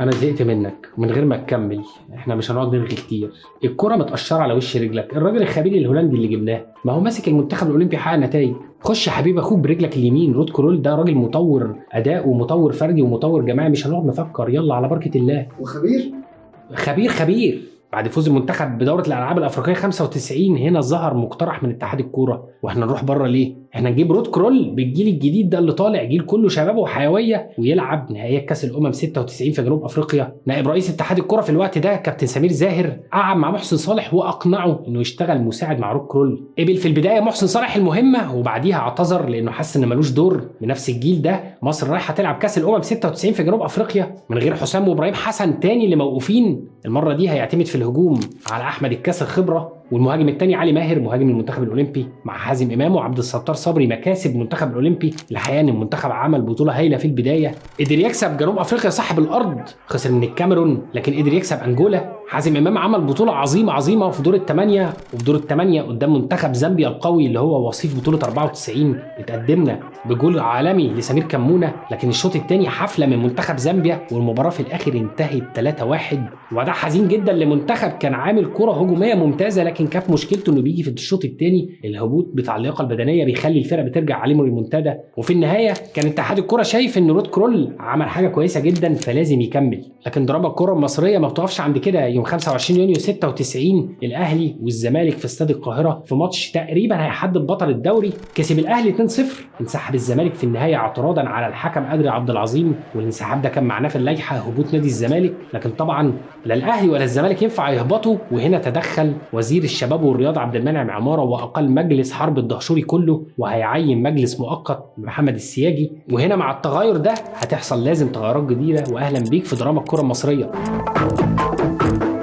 انا زهقت منك من غير ما تكمل، احنا مش هنقعد نرغي كتير. الكورة متقشره على وش رجلك. الراجل الخبير الهولندي اللي جبناه ما هو ماسك المنتخب الاولمبي حقق نتائج. خش يا حبيب اخوك برجلك اليمين. رود كرول ده راجل مطور اداء ومطور فردي ومطور جماعي، مش هنقعد نفكر، يلا على بركة الله. وخبير خبير خبير. بعد فوز المنتخب بدورة الألعاب الأفريقية 95 هنا ظهر مقترح من اتحاد الكورة، واحنا نروح بره ليه؟ احنا نجيب رود كرول بالجيل الجديد ده اللي طالع، جيل كله شباب وحيوية، ويلعب نهائيات كأس الأمم 96 في جنوب أفريقيا. نائب رئيس اتحاد الكورة في الوقت ده كابتن سمير زاهر قعد مع محسن صالح وأقنعه إنه يشتغل مساعد مع رود كرول. قبل في البداية محسن صالح المهمة، وبعديها اعتذر لأنه حس إن ملوش دور. بنفس الجيل ده مصر رايحة تلعب كأس الأمم 96 في جنوب أفريقيا من غير حسام وإبراهيم حسن تاني اللي موقوفين. المرة دي هيعتمد في الهجوم على أحمد الكاس الخبرة، والمهاجم الثاني علي ماهر مهاجم المنتخب الاولمبي، مع حازم امام وعبد الستار صبري مكاسب منتخب الاولمبي. الحقيقة ان المنتخب عمل بطوله هايلة في البداية، قدر يكسب جنوب افريقيا صاحب الارض، خسر من الكاميرون لكن قدر يكسب انجولا. حازم امام عمل بطوله عظيمة عظيمة في دور الثمانية، وفي دور الثمانية قدام منتخب زامبيا القوي اللي هو وصيف بطوله 94 اتقدمنا بجول عالمي لسمير كمونه، لكن الشوط الثاني حفلة من منتخب زامبيا، والمباراة في الاخر انتهت 3-1. وده حزين جدا لمنتخب كان عامل كره هجومية ممتازة، لكن كانت مشكلته انه بيجي في الشوط الثاني الهبوط بتاع اللياقة البدنية بيخلي الفرق بترجع عليه ريمونتادا. وفي النهاية كان اتحاد الكره شايف ان رود كرول عمل حاجة كويسة جدا فلازم يكمل، لكن ضربه الكره المصرية ما بتقفش عند كده. يوم 25 يونيو 96 الاهلي والزمالك في استاد القاهرة في ماتش تقريبا هيحدد بطل الدوري، كسب الاهلي 2-0. انسحب الزمالك في النهاية اعتراضا على الحكم قدري عبد العظيم، والانسحاب ده كان معناه في اللائحة هبوط نادي الزمالك، لكن طبعا لا الاهلي ولا الزمالك ينفع يهبطوا. وهنا تدخل وزير الشباب والرياضة عبد المنعم عمارة واقال مجلس حرب الدهشوري كله، وهيعين مجلس مؤقت محمد السياجي. وهنا مع التغير ده هتحصل لازم تغيرات جديدة. واهلا بيك في دراما الكره المصرية.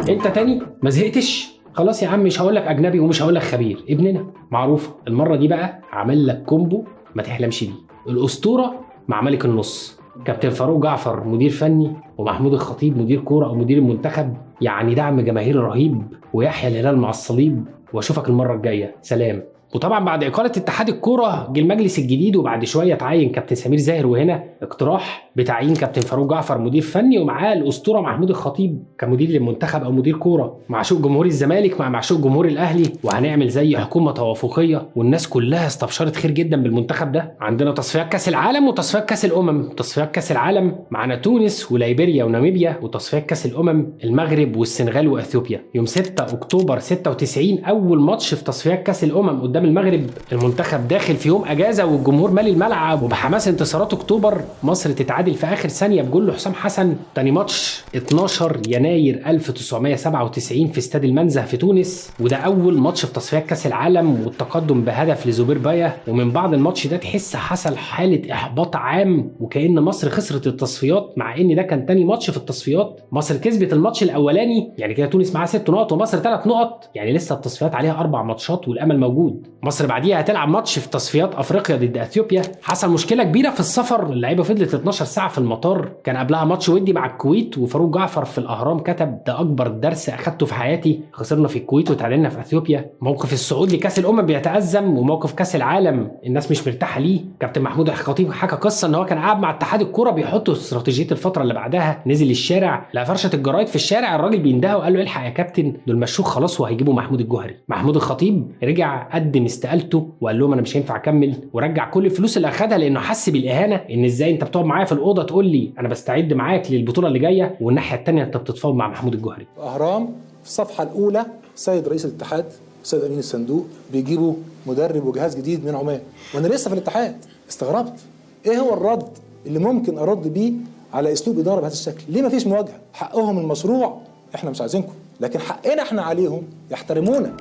انت تاني ما زهقتش؟ خلاص يا عم مش هقول لك اجنبي ومش هقول لك خبير، ابننا معروف. المرة دي بقى عمل لك combo ما تحلمش بيه، الاسطورة مع ملك النص، كابتن فاروق جعفر مدير فني، ومحمود الخطيب مدير كورة او مدير المنتخب. يعني دعم جماهيري رهيب، ويحيى الهلال مع الصليب. واشوفك المرة الجاية، سلام. وطبعا بعد اقاله اتحاد الكورة جه المجلس الجديد، وبعد شوية تعين كابتن سمير زاهر، وهنا اقتراح بتعيين كابتن فاروق جعفر مدير فني، ومعاه الاسطورة محمود الخطيب كمدير للمنتخب او مدير كورة، معشوق جمهور الزمالك مع معشوق جمهور الاهلي. وهنعمل زي حكومة توافقيه، والناس كلها استبشرت خير جدا بالمنتخب ده. عندنا تصفيات كاس العالم وتصفيات كاس الامم. تصفيات كاس العالم معانا تونس وليبيريا وناميبيا، وتصفيات كاس الامم المغرب والسنغال واثيوبيا. يوم 6 اكتوبر 96 اول ماتش في تصفيات كاس الامم قدام قدام المغرب، المنتخب داخل في يوم اجازه والجمهور مالي الملعب، وبحماس انتصارات اكتوبر مصر تتعادل في اخر ثانية بجول حسام حسن. تاني ماتش 12 يناير 1997 في استاد المنزه في تونس، وده اول ماتش في تصفيات كاس العالم والتقدم بهدف لزبير بايا. ومن بعد الماتش ده تحس حصل حاله احباط عام وكأن مصر خسرت التصفيات، مع ان ده كان تاني ماتش في التصفيات. مصر كسبت الماتش الاولاني، يعني كده تونس معاها 6 نقط ومصر 3 نقط، يعني لسه التصفيات عليها 4 ماتشات والامل موجود. مصر بعديها هتلعب ماتش في تصفيات افريقيا ضد اثيوبيا. حصل مشكلة كبيرة في السفر، اللعيبة فضلت 12 ساعة في المطار. كان قبلها ماتش ودي مع الكويت، وفاروق جعفر في الاهرام كتب ده اكبر درس اخدته في حياتي، خسرنا في الكويت وتعادلنا في اثيوبيا. موقف الصعود لكاس الامم بيتازم، وموقف كاس العالم الناس مش مرتاحة ليه. كابتن محمود الخطيب حكى قصة ان هو كان قاعد مع اتحاد الكورة بيحطوا استراتيجية الفترة اللي بعدها، نزل الشارع لقى فرشه الجرايد في الشارع، الراجل بيندهه وقال له الحق يا كابتن دول مشوك خلاص وهيجيبوا محمود الجوهري. محمود الخطيب رجع قدم استقالته وقال لهم انا مش هينفع اكمل، ورجع كل الفلوس اللي اخدها لانه حس بالاهانه، ان ازاي انت بتقعد معايا في الاوضة تقول لي انا بستعد معاك للبطولة اللي جاية، والناحية الثانية انت بتتفاوض مع محمود الجوهري. اهرام في الصفحة الاولى سيد رئيس الاتحاد سيد امين الصندوق بيجيبوا مدرب وجهاز جديد من عمان، وانا لسه في الاتحاد. استغربت ايه هو الرد اللي ممكن ارد بيه على اسلوب ادارة بهذا الشكل؟ ليه مفيش مواجهة؟ حقهم المشروع، احنا مش عايزينكم، لكن حقنا احنا عليهم يحترمونا.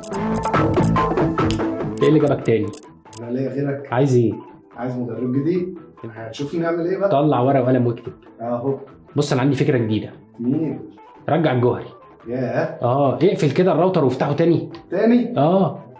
ايه اللي جابك تاني؟ انا ليا غيرك. عايز ايه؟ عايز مدرب جديد. هنشوف نعمل ايه بقى. طلع ورقة وقلم واكتب اهو. بص انا عندي فكرة جديدة. مين؟ رجع الجوهري. ياه. اقفل كده الراوتر وافتحه تاني. تاني؟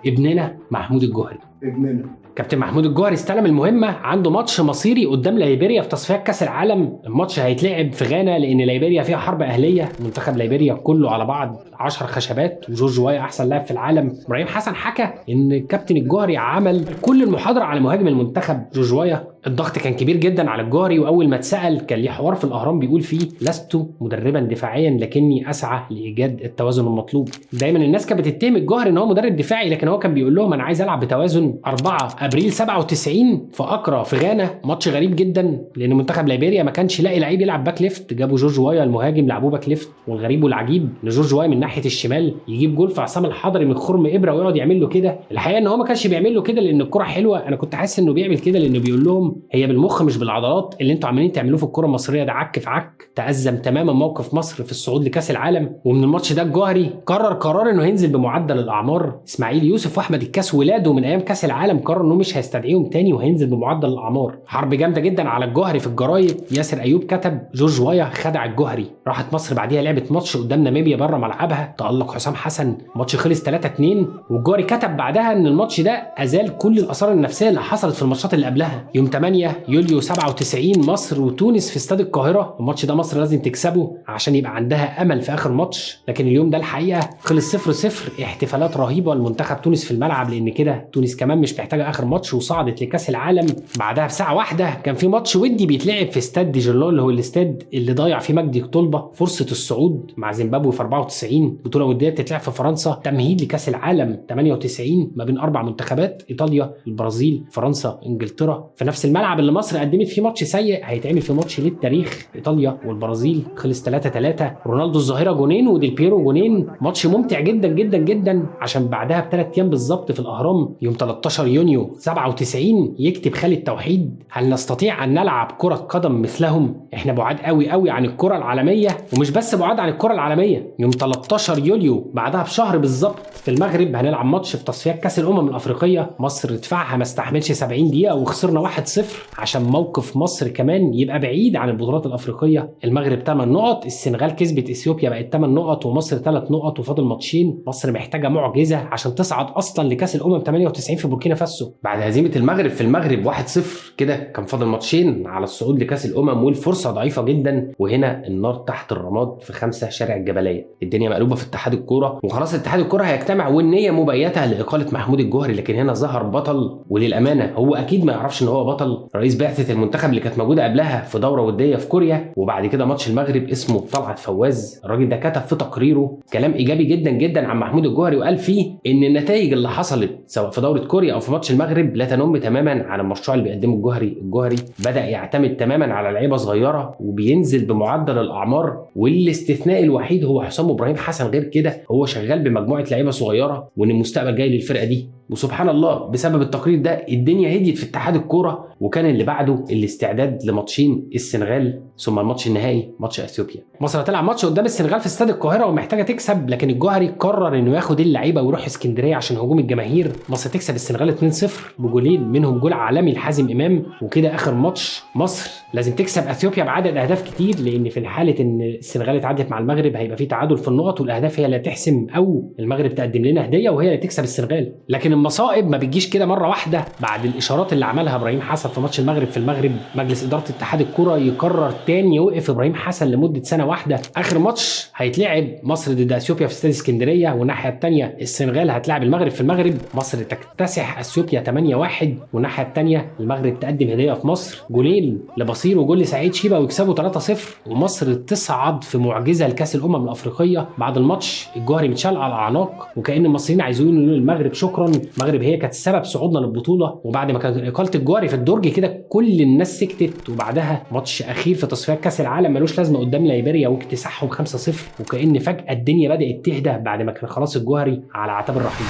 ابننا محمود الجوهري. ابننا كابتن محمود الجوهري استلم المهمة، عنده ماتش مصيري قدام ليبيريا في تصفيات كاس العالم. الماتش هيتلعب في غانا لان ليبيريا فيها حرب اهليه، منتخب ليبيريا كله على بعض 10 خشبات، وجورج وايا احسن لاعب في العالم. ابراهيم حسن حكى ان كابتن الجوهري عمل كل المحاضرة على مهاجم المنتخب جورج وايا. الضغط كان كبير جدا على الجوهري، واول ما اتسال كان ليه حوار في الاهرام بيقول فيه لست مدربا دفاعيا لكني اسعى لايجاد التوازن المطلوب. دايما الناس كانت بتتهم الجوهري ان هو مدرب دفاعي، لكن هو كان بيقول لهم انا عايز العب بتوازن. 4 ابريل 97 في اكرا في غانا، ماتش غريب جدا لان منتخب ليبيريا ما كانش لاقي لعيب يلعب back left، جابوا جورج وايا المهاجم لعبوه back left. والغريب والعجيب ان جورج وايا من ناحية الشمال يجيب جول في عصام الحضري من خرم ابره ويقعد يعمل له كده. الحقيقة ان هو ما كانش بيعمل له كده لان الكره حلوة، انا كنت حاسس انه بيعمل كده لانه بيقول لهم هي بالمخ مش بالعضلات، اللي انتوا عمالين تعملوه في الكره المصرية ده عك في عك. تأزم تماما موقف مصر في الصعود لكاس العالم. ومن الماتش ده الجوهري قرر قرار انه ينزل بمعدل الاعمار. اسماعيل يوسف واحمد الكاس ولاده من ايام كاس العالم قرر انه مش هيستدعيهم تاني وهينزل بمعدل الاعمار. حرب جامدة جدا على الجوهري في الجرايد. ياسر ايوب كتب جورج وايا خدع الجوهري. راحت مصر بعديها لعبت ماتش قدام ناميبيا بره ملعبها، تألق حسام حسن، ماتش خلص 3-2. والجوهري كتب بعدها ان الماتش ده ازال كل الاثار النفسية اللي حصلت في الماتشات اللي قبلها. يوم 8 يوليو 97 مصر وتونس في استاد القاهرة، الماتش ده مصر لازم تكسبه عشان يبقى عندها امل في اخر ماتش، لكن اليوم ده الحقيقة خلص 0-0. احتفالات رهيبة لمنتخب تونس في الملعب، لان كده تونس كمان مش محتاجه اخر ماتش وصعدت لكاس العالم. بعدها بساعة واحدة كان في ماتش ودي بيتلعب في استاد ديجلو اللي هو الاستاد اللي ضيع فيه مجدي طلبه فرصة الصعود مع زيمبابوي في 94، بطوله وديه بتتلعب في فرنسا تمهيد لكاس العالم 98 ما بين 4 منتخبات، ايطاليا، البرازيل، فرنسا، انجلترا. في نفس الملعب اللي مصر قدمت فيه ماتش سيء هيتعمل فيه ماتش للتاريخ، ايطاليا والبرازيل، خلص 3-3. رونالدو الظاهرة جونين وديل بيرو جونين، ماتش ممتع جدا جدا جدا. عشان بعدها ب3 ايام بالظبط في الاهرام يوم 13 يونيو 97 يكتب خالد توحيد هل نستطيع ان نلعب كرة قدم مثلهم؟ احنا بعاد قوي قوي عن الكرة العالمية، ومش بس بعاد عن الكرة العالمية. يوم 13 يوليو بعدها بشهر بالظبط في المغرب هنلعب ماتش في تصفيات كاس الامم الافريقية، مصر دفاعها ما استحملش 70 دقيقة وخسرنا 1-0 عشان موقف مصر كمان يبقى بعيد عن البطولات الافريقية. المغرب 8 نقط، السنغال كسبت اثيوبيا بقت 8 نقط، ومصر 3 نقط وفاضل ماتشين. مصر محتاجة معجزة عشان تصعد اصلا لكاس الامم 98 في بوركينا فاسو. بعد هزيمة المغرب في المغرب 1-0 كده كان فاضل ماتشين على الصعود لكاس الامم والفرصة ضعيفة جدا، وهنا النار تحت الرماد في 5 شارع الجبلية. الدنيا مقلوبة في اتحاد الكورة، وخلاص اتحاد الكورة هيجتمع والنية مبيته لاقاله محمود الجوهري، لكن هنا ظهر بطل، وللامانة هو اكيد ما يعرفش ان هو بطل. رئيس بعثه المنتخب اللي كانت موجودة قبلها في دوره وديه في كوريا وبعد كده ماتش المغرب اسمه طلعت فواز، الراجل ده كتب في تقريره كلام ايجابي جدا جدا عن محمود الجوهري، وقال فيه ان النتائج اللي حصلت سواء في دوره كوريا او في ماتش المغرب لا تنم تماما عن المشروع اللي بيقدمه الجوهري. الجوهري بدا يعتمد تماما على لعيبة صغيرة وبينزل بمعدل الاعمار، والاستثناء الوحيد هو حسام ابراهيم حسن، غير كده هو شغال بمجموعه لعيبة صغيرة، وان المستقبل جاي للفرقة دي. وسبحان الله بسبب التقرير ده الدنيا هديت في اتحاد الكورة، وكان اللي بعده الاستعداد لماتشين السنغال ثم الماتش النهائي ماتش اثيوبيا. مصر هتلعب ماتش قدام السنغال في استاد القاهرة ومحتاجة تكسب، لكن الجوهري قرر انه ياخد اللعيبة ويروح اسكندرية عشان هجوم الجماهير. مصر تكسب السنغال 2-0 بجولين منهم جول عالمي لحازم امام. وكده اخر ماتش مصر لازم تكسب اثيوبيا بعدد اهداف كتير، لان في الحالة ان السنغال اتعادلت مع المغرب هيبقى في تعادل في النقط والاهداف هي اللي هتحسم، او المغرب تقدم لنا هديه وهي اللي تكسب السنغال. لكن المصائب ما بتجيش كده مرة واحدة. بعد الاشارات اللي عملها ابراهيم حسن في ماتش المغرب في المغرب، مجلس ادارة اتحاد الكره يقرر تاني يوقف ابراهيم حسن لمدة سنة واحدة. اخر ماتش هيتلعب مصر ضد اثيوبيا في استاد اسكندرية، والناحية الثانية السنغال هتلعب المغرب في المغرب. مصر تكتسح اثيوبيا 8-1، والناحية الثانية المغرب تقدم هديه في مصر، جولين لبصير وجول لسعيد شيبة ويكسبوا 3-0، ومصر تصعد في معجزه لكاس الامم الافريقية. بعد الماتش الجوهري متشال على الاعناق، وكأن المصريين عايزين يقولوا للمغرب شكرا، المغرب هي كانت سبب صعودنا للبطولة. وبعد ما كانت اقاله الجوهري في الدرج كده كل الناس سكتت. وبعدها ماتش اخير في تصفيات كاس العالم ملوش لازمه قدام ليبيريا واكتساحهم 5-0، وكأن فجأة الدنيا بدأت تهدى بعد ما كان خلاص الجوهري على اعتاب الرحيل.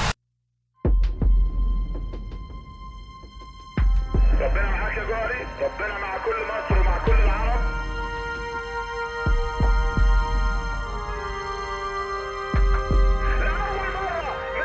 ربنا معاك يا جوهري، ربنا مع كل مصر ومع كل العرب. لأول مرة من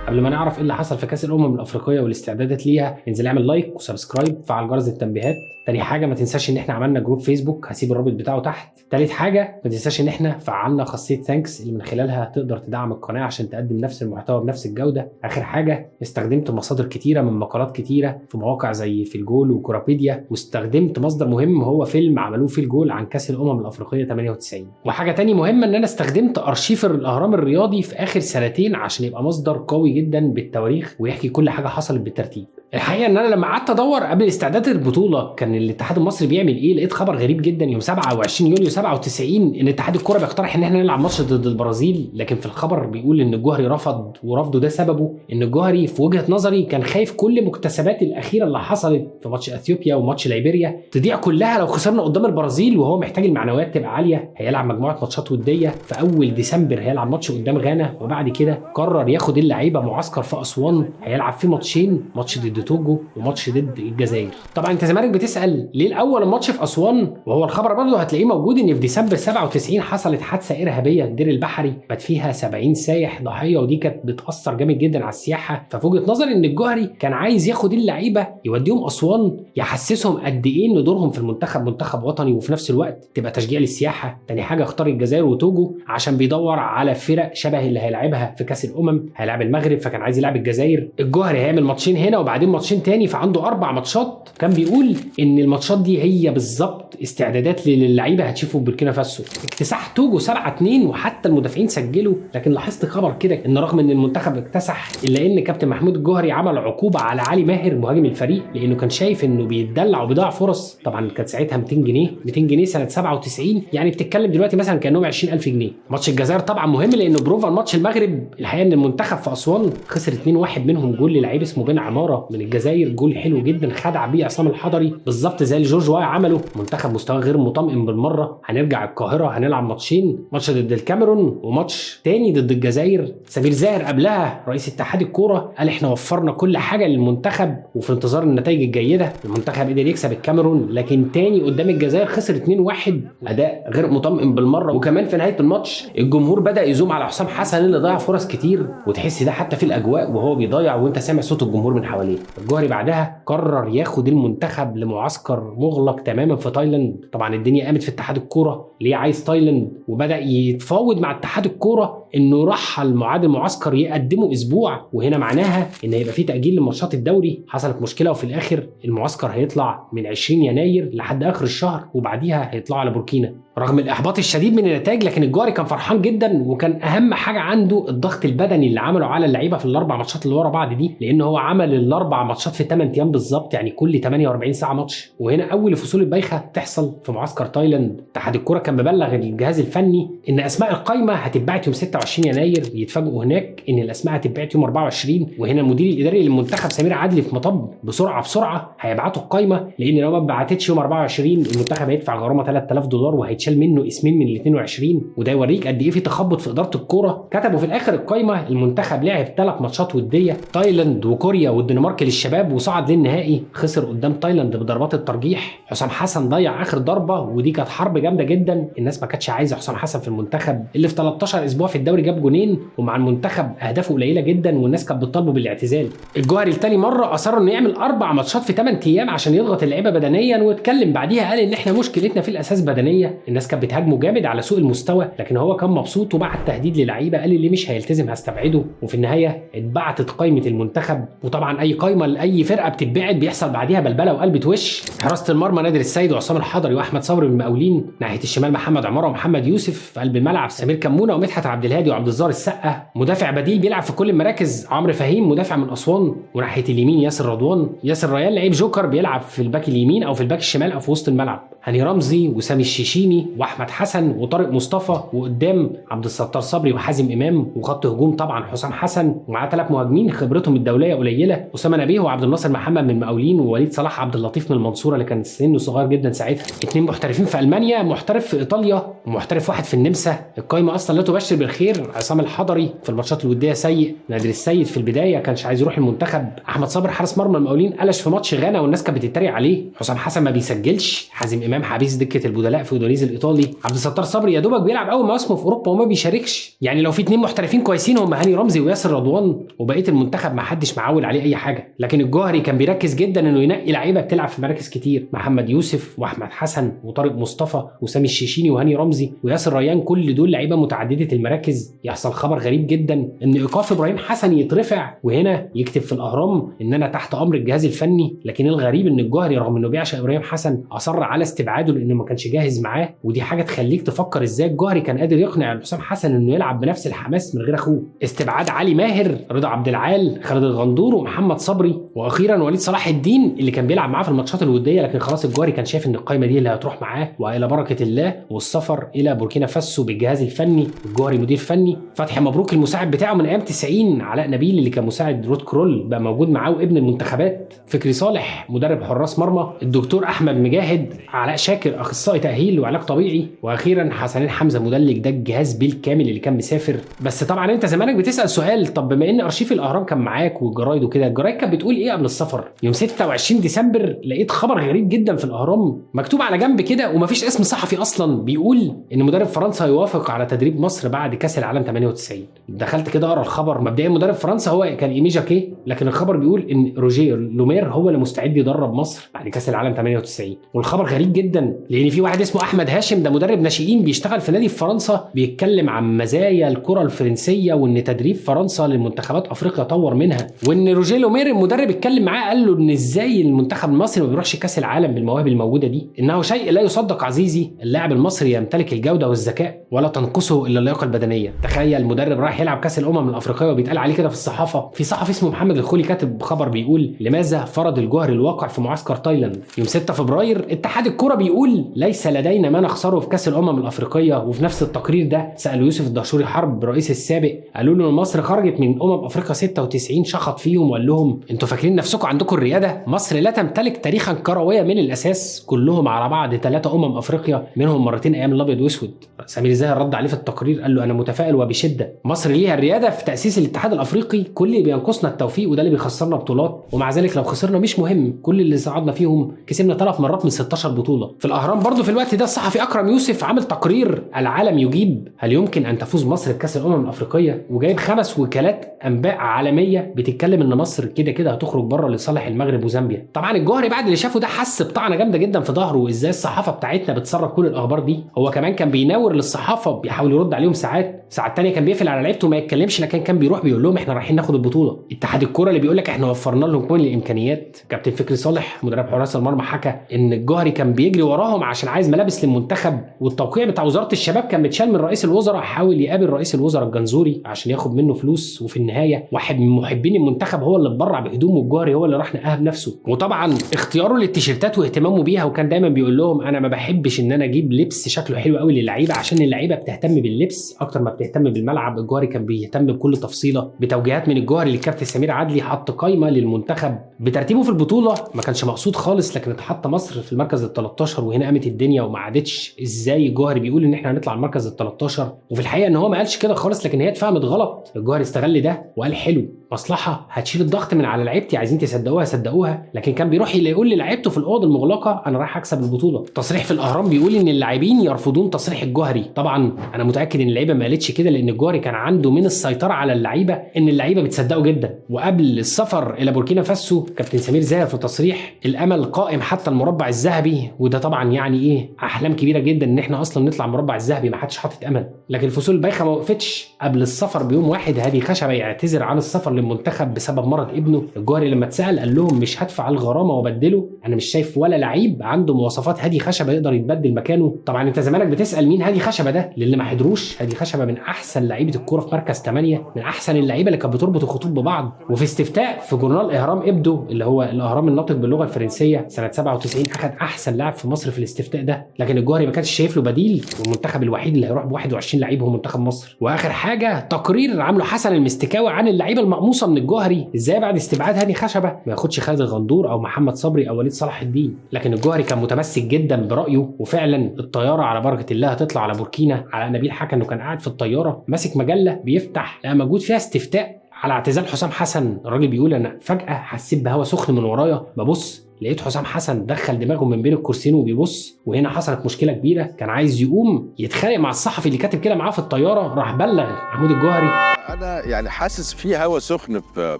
قبل ما نعرف ايه اللي حصل في كاس الامم الافريقية والاستعدادات ليها، انزل اعمل like و subscribe، فعل جرس التنبيهات. تاني حاجة ما تنساش ان احنا عملنا group فيسبوك، هسيب الرابط بتاعه تحت. تالت حاجة ما تنساش ان احنا فعلنا خاصية thanks اللي من خلالها تقدر تدعم القناة عشان تقدم نفس المحتوى بنفس الجودة. اخر حاجة استخدمت مصادر كتيرة من مقالات كتيرة في مواقع زي في الجول وكورابيديا، واستخدمت مصدر مهم هو فيلم عملوه في الجول عن كاس الامم الافريقية 98. وحاجه تاني مهمة ان انا استخدمت ارشيف الاهرام الرياضي في اخر سنتين عشان يبقى مصدر قوي جدا بالتواريخ ويحكي كل حاجة حصلت بالترتيب. الحقيقة ان انا لما قعدت ادور قبل استعدادات البطولة كان الاتحاد المصري بيعمل ايه، لقيت خبر غريب جدا يوم 27 يوليو 97 ان اتحاد الكره بيقترح ان احنا نلعب ماتش ضد البرازيل، لكن في الخبر بيقول ان الجوهري رفض، ورفضه ده سببه ان الجوهري في وجهه نظري كان خايف كل مكتسبات الاخيرة اللي حصلت في ماتش اثيوبيا وماتش ليبيريا تضيع كلها لو خسرنا قدام البرازيل، وهو محتاج المعنويات تبقى عالية. هيلعب مجموعة ماتشات وديه، في اول ديسمبر هيلعب ماتش قدام غانا، وبعد كده قرر ياخد اللعيبة معسكر في اسوان هيلعب فيه ماتشين، ماتش ضد توجو وماتش ضد الجزائر. طبعا انت زمالك بتسال ليه الاول الماتش في اسوان، وهو الخبر برضه هتلاقيه موجود ان في ديسمبر 97 حصلت حادثه ارهابية الدير البحري مات فيها 70 سايح ضحية، ودي كانت بتاثر جامد جدا على السياحة. ففي وجهه نظري ان الجوهري كان عايز ياخد اللعيبة يوديهم اسوان يحسسهم قد ايه ان دورهم في المنتخب منتخب وطني، وفي نفس الوقت تبقى تشجيع للسياحة. تاني حاجة اختار الجزائر وتوجو عشان بيدور على فرق شبه اللي هيلعبها في كاس الامم، هيلعب المغرب فكان عايز يلعب الجزائر. الجوهري هيعمل ماتشين هنا وبعدين ماتشين تاني، فعنده 4 ماتشات. كان بيقول ان الماتشات دي هي بالظبط استعدادات للعيبة هتشوفوا في بوركينا فاسو. اكتساح توجو 7-2 وحتى المدافعين سجلوا، لكن لاحظت خبر كده ان رغم ان المنتخب اكتسح الا ان كابتن محمود الجوهري عمل عقوبه على علي ماهر مهاجم الفريق لانه كان شايف انه بيتدلع وبيضيع فرص. طبعا كانت ساعتها 200 جنيه، 200 جنيه سنة 97 يعني بتتكلم دلوقتي مثلا كانهم 20000 جنيه. ماتش الجزائر طبعا مهم لانه بروفا الماتش المغرب. الحقيقة ان المنتخب في اسوان خسر 2-1 منهم جول للعيب اسمه بن عمارة من الجزائر، جول حلو جدا خدع بيه عصام الحضري بالظبط زي اللي جورج واي عمله. منتخب مستواه غير مطمئن بالمرة. هنرجع القاهرة هنلعب ماتشين، ماتش ضد الكاميرون وماتش تاني ضد الجزائر. سمير زاهر قبلها رئيس اتحاد الكورة قال احنا وفرنا كل حاجة للمنتخب وفي انتظار النتائج الجيدة. المنتخب قدر يكسب الكاميرون لكن تاني قدام الجزائر خسر 2-1، اداء غير مطمئن بالمرة. وكمان في نهاية الماتش الجمهور بدا يزوم على حسام حسن اللي ضيع فرص كتير، وتحس ده حتى في الاجواء وهو بيضيع وانت سامع صوت الجمهور من حواليه. الجوهري بعدها قرر ياخد المنتخب لمعسكر مغلق تماما في تايلاند. طبعا الدنيا قامت في اتحاد الكورة ليه عايز تايلاند، وبدا يتفاوض مع اتحاد الكورة انه رحل ميعاد المعسكر يقدمه اسبوع، وهنا معناها ان هيبقى في تاجيل لماتشات الدوري. حصلت مشكلة وفي الاخر المعسكر هيطلع من 20 يناير لحد اخر الشهر، وبعديها هيطلعوا على بوركينا. رغم الاحباط الشديد من النتائج لكن الجوهري كان فرحان جدا، وكان اهم حاجة عنده الضغط البدني اللي عمله على اللعيبة في ال4 ماتشات اللي ورا بعض دي، لان هو عمل ال4 ماتشات في 8 ايام بالظبط، يعني كل 48 ساعة ماتش. وهنا اول الفصول البايخه تحصل في معسكر تايلاند. اتحاد الكورة كان مبلغ الجهاز الفني ان اسماء القايمة هتتبعت يوم 26 26 يناير، يتفاجئوا هناك ان الاسماء هتتبعت يوم 24. وهنا المدير الاداري للمنتخب سمير عدلي في مطب، بسرعة بسرعة هيبعتوا القايمة، لان لو ما اتبعتتش يوم 24 المنتخب هيدفع غرامة $3000 وهيتشال منه اسمين من ال 22. وده يوريك قد ايه في تخبط في ادارة الكورة. كتبوا في الاخر القايمة المنتخب لعب 3 ماتشات وديه، تايلاند وكوريا والدنمارك للشباب، وصعد للنهائي، خسر قدام تايلاند بضربات الترجيح. حسام حسن ضيع اخر ضربه، ودي كانت حرب جامدة جدا، الناس ما كانتش عايزه حسام حسن في المنتخب اللي في 13 اسبوع في الدوري جاب جونين، ومع المنتخب اهدافه قليله جدا والناس كانت بتطالبه بالاعتزال. الجوهري لتاني مرة اصر انه يعمل 4 ماتشات في 8 ايام عشان يضغط اللعيبة بدنيا، واتكلم بعديها قال ان احنا مشكلتنا في الاساس بدنية. الناس كانت بتهاجمه جامد على سوء المستوى، لكن هو كان مبسوط وبعت تهديد للعيبة، قال اللي مش هيلتزم هستبعده. وفي النهاية اتبعتت قائمة المنتخب، وطبعا اي قائمة لاي فرقه بتتبعت بيحصل بعديها بلبلة وقلبة وش. حراسة المرمى نادر السيد وعصام الحضري واحمد صبري من المقاولين، ناحية الشمال محمد عمارة ومحمد يوسف، في قلب الملعب سمير كمونه ومدحت عبد الهادي وعبد الزار السقا، مدافع بديل بيلعب في كل المراكز عمرو فهيم مدافع من اسوان، وناحية اليمين ياسر رضوان. ياسر ريان لعيب جوكر بيلعب في الباك اليمين او في الباك الشمال او في وسط الملعب. هاني رمزي وسامي الشيشيني واحمد حسن وطارق مصطفى، وقدام عبد الستار صبري وحازم امام، وخط هجوم طبعا حسام حسن، ومعاه 3 مهاجمين خبرتهم الدولية قليله، اسامة نبيه وعبد الناصر محمد من المقاولين، ووليد صلاح عبد اللطيف من المنصورة اللي كان سنة صغير جدا ساعتها. 2 محترفين في المانيا، محترف في ايطاليا ومحترف واحد في النمسا. القايمة اصلا لا تبشر بالخير. عصام الحضري في الماتشات الودية سيء، نادر السيد في البداية كانش عايز يروح المنتخب، احمد صابر حارس مرمى المقاولين قلش في ماتش غانا والناس كانت بتتريق عليه، حسام حسن ما بيسجلش، حازم امام حبيس دكه البدلاء في اودونيز الايطالي، عبد الستار صبري يا دوبك بيلعب اول مواسمه في اوروبا وما بيشاركش. يعني لو في 2 محترفين كويسين هم هاني رمزي وياسر رضوان، وبقية المنتخب ما حدش معول عليه اي حاجة. لكن الجوهري كان بيركز جدا انه ينقي لعيبة بتلعب في مراكز كتير، محمد يوسف واحمد حسن وطارق مصطفى وسامي الشيشيني وهاني رمزي وياسر ريان، كل دول لعيبة متعددة المراكز. يحصل خبر غريب جدا ان ايقاف ابراهيم حسن يترفع، وهنا يكتب في الاهرام ان انا تحت امر الجهاز الفني. لكن الغريب ان الجوهري رغم انه بيعشق ابراهيم حسن اصر على استبعاده لانه ما كانش جاهز معاه، ودي حاجة تخليك تفكر ازاي الجوهري كان قادر يقنع حسام حسن انه يلعب بنفس الحماس من غير اخوه. استبعاد علي ماهر، رضا عبد العال، خالد الغندور ومحمد صبري، واخيرا وليد صلاح الدين اللي كان بيلعب معاه في الماتشات الودية، لكن خلاص الجوهري كان شايف ان القايمة دي اللي هتروح معاه. والى بركة الله والسفر الى بوركينا فاسو بالجهاز الفني، الجوهري مدير فني، فتحي مبروك المساعد بتاعه من ايام 90، علاء نبيل اللي كان مساعد رود كرول بقى موجود معاه وابن المنتخبات، فكري صالح مدرب حراس مرمى، الدكتور احمد مجاهد، علاء شاكر اخصائي تاهيل وعلاج طبيعي، واخيرا حسنين حمزة مدلك. ده الجهاز بالكامل اللي كان مسافر. بس طبعا انت زمانك بتسال سؤال، طب بما ان ارشيف الاهرام كان معاك والجرايد وكده، الجرايد كانت بتقول ايه قبل السفر؟ يوم 26 ديسمبر لقيت خبر غريب جدا في الاهرام مكتوب على جنب كده ومفيش اسم صحفي اصلا، بيقول ان مدرب فرنسا يوافق على تدريب مصر بعد كاس العالم 98. دخلت كده اقرا الخبر، مبدئيا مدرب فرنسا هو كان ايمي جاكيه، لكن الخبر بيقول ان روجيه لومير هو اللي مستعد يدرب مصر بعد كاس العالم 98. والخبر غريب جدا لان في واحد اسمه احمد هاشم، ده مدرب ناشئين بيشتغل في نادي في فرنسا، بيتكلم عن مزايا الكره الفرنسية وان تدريب فرنسا للمنتخبات افريقيا طور منها، وان روجيه لومير المدرب اتكلم معاه قال له ان ازاي المنتخب المصري ما بيروحش كاس العالم بالمواهب الموجودة دي، انه شيء لا يصدق عزيزي، اللاعب المصري يمتلك الجودة والذكاء ولا تنقصه الا اللياقة البدنية. تخيل مدرب رايح يلعب كاس الامم الافريقية وبيتقال عليه كده في الصحافة. في صحفي اسمه محمد الخولي كاتب خبر بيقول لماذا فرض الجوهري الواقع في معسكر تايلاند. يوم 6 فبراير اتحاد الكره بيقول ليس لدينا ما نخسره في كاس الامم الافريقية. وفي نفس التقرير ده سالوا يوسف الدهشوري حرب رئيس السابق، قالوا له ان مصر خرجت من افريقيا 96، شخط فيهم وقال لهم انتوا فاكرين نفسكم عندكم الرياده؟ مصر لا تمتلك تاريخا كرويا من الاساس، كلهم على بعض 3 افريقيا منهم مرتين ايام الابيض واسود. سمير زاهر رد عليه في التقرير قال له انا متفائل وبشدة، مصر ليها الرياده في تاسيس الاتحاد الافريقي، كل اللي بينقصنا التوفيق وده اللي بيخسرنا بطولات، ومع ذلك لو خسرنا مش مهم، كل اللي صعدنا فيهم كسبنا 3 مرات من 16 بطوله. في الاهرام برضو في الوقت ده الصحفي اكرم يوسف عامل تقرير العالم يجيب هل يمكن ان تفوز مصر بكاس الامم الافريقية، وجايب 5 وكالات انباء عالمية بتتكلم ان مصر كده كده هتخرج بره لصالح المغرب وزامبيا. طبعا الجوهري بعد اللي شافه ده حس بطعنه جامدة جدا في ظهره، وازاي الصحافة بتاعتنا بتسرب كل الاخبار دي. هو كمان كان بيناور للصحافة، بيحاول يرد عليهم ساعات، ساعات تانية كان بيقفل على لعيبته ما يتكلمش، لكن كان بيروح بيقول لهم احنا رايحين ناخد البطولة. اتحاد الكورة اللي بيقول لك احنا وفرنا لهم كل الامكانيات. كابتن فكري صالح مدرب حراس المرمى حكى ان الجوهري كان بيجري وراهم عشان عايز ملابس للمنتخب، والتوقيع بتاع وزارة الشباب كان متشال من رئيس الوزراء، حاول يقابل رئيس الوزراء الجنزوري عشان ياخد منه فلوس، وفي النهاية واحد من محبين المنتخب هو اللي اتبرع بهدومه، والجوهري هو اللي راح نقاها بنفسه. وطبعا اختياره للتيشيرتات واهتمامه بيها، وكان دايما بيقول لهم انا ما بحبش ان انا اجيب لبس شكله حلو قوي للعيبة عشان اللعيبة بتهتم باللبس اكتر ما بتهتم بتهتم بالملعب، الجوهري كان بيهتم بكل تفصيله. بتوجيهات من الجوهري للكابتن سمير عدلي حط قائمة للمنتخب بترتيبه في البطولة، ما كانش مقصود خالص، لكن اتحط مصر في المركز ال 13، وهنا قامت الدنيا وما عادتش. ازاي الجوهري بيقول ان احنا هنطلع المركز ال 13؟ وفي الحقيقة ان هو ما قالش كده خالص، لكن هي اتفهمت غلط. الجوهري استغل ده وقال حلو، مصلحة هتشيل الضغط من على لعيبتي، عايزين تصدقوها صدقوها. لكن كان بيروح يقول للعيبته في الاوض المغلقة انا رايح اكسب البطولة. تصريح في الاهرام بيقول ان اللاعبين يرفضون تصريح الجوهري. طبعا انا متاكد ان اللعيبة ما قالتش كده، لان الجوهري كان عنده من السيطرة على اللعيبة ان اللعيبة بتصدقه جدا. وقبل السفر الى بوركينا فاسو كابتن سمير زاهر في تصريح الامل قائم حتى المربع الذهبي، وده طبعا يعني ايه، احلام كبيرة جدا ان احنا اصلا نطلع المربع الذهبي، ما حدش حاطط امل. لكن الفصول البايخه ما وقفتش. قبل السفر بيوم واحد هادي خشبه يعتذر عن السفر للمنتخب بسبب مرض ابنه. الجوهري لما اتسال قال لهم مش هدفع الغرامة وابدله، انا مش شايف ولا لعيب عنده مواصفات هادي خشبه يقدر يتبدل مكانه. طبعا انت زمانك بتسال مين هادي خشبه ده، للي ما حضروش، هادي خشبه من احسن لعيبة الكورة في مركز 8، من احسن اللعيبة اللي كانت بتربط الخطوط ببعض. وفي استفتاء في جورنال اهرام ابدو اللي هو الاهرام الناطق باللغة الفرنسية سنة 97 اخذ احسن لاعب في مصر في الاستفتاء ده، لكن الجوهري ما كانش شايف له بديل، والمنتخب الوحيد اللي هيروح ب 21 لعيب هو منتخب مصر. واخر حاجة تقرير عامله حسن المستكاوي عن اللعيبة المقموصه من الجوهري، ازاي بعد استبعاد هاني خشبه ما ياخدش خالد الغندور او محمد صبري او وليد صلاح الدين. لكن الجوهري كان متمسك جدا برايه، وفعلا الطيارة على بركة الله هتطلع على بوركينا. على نبيل حكى انه كان قاعد في الطيارة ماسك مجلة بيفتح، لقى موجود فيها استفتاء على اعتزال حسام حسن. الراجل بيقول انا فجاة حسيت بهوا سخن من ورايا، ببص لقيت حسام حسن دخل دماغه من بين الكرسيين وبيبص، وهنا حصلت مشكلة كبيرة. كان عايز يقوم يتخانق مع الصحفي اللي كاتب كده معاه في الطيارة، راح بلغ محمود الجوهري. انا يعني حاسس في هوا سخن في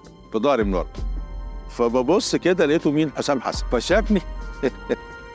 ظهري من ورا، فببص كده لقيته مين؟ حسام حسن. فشافني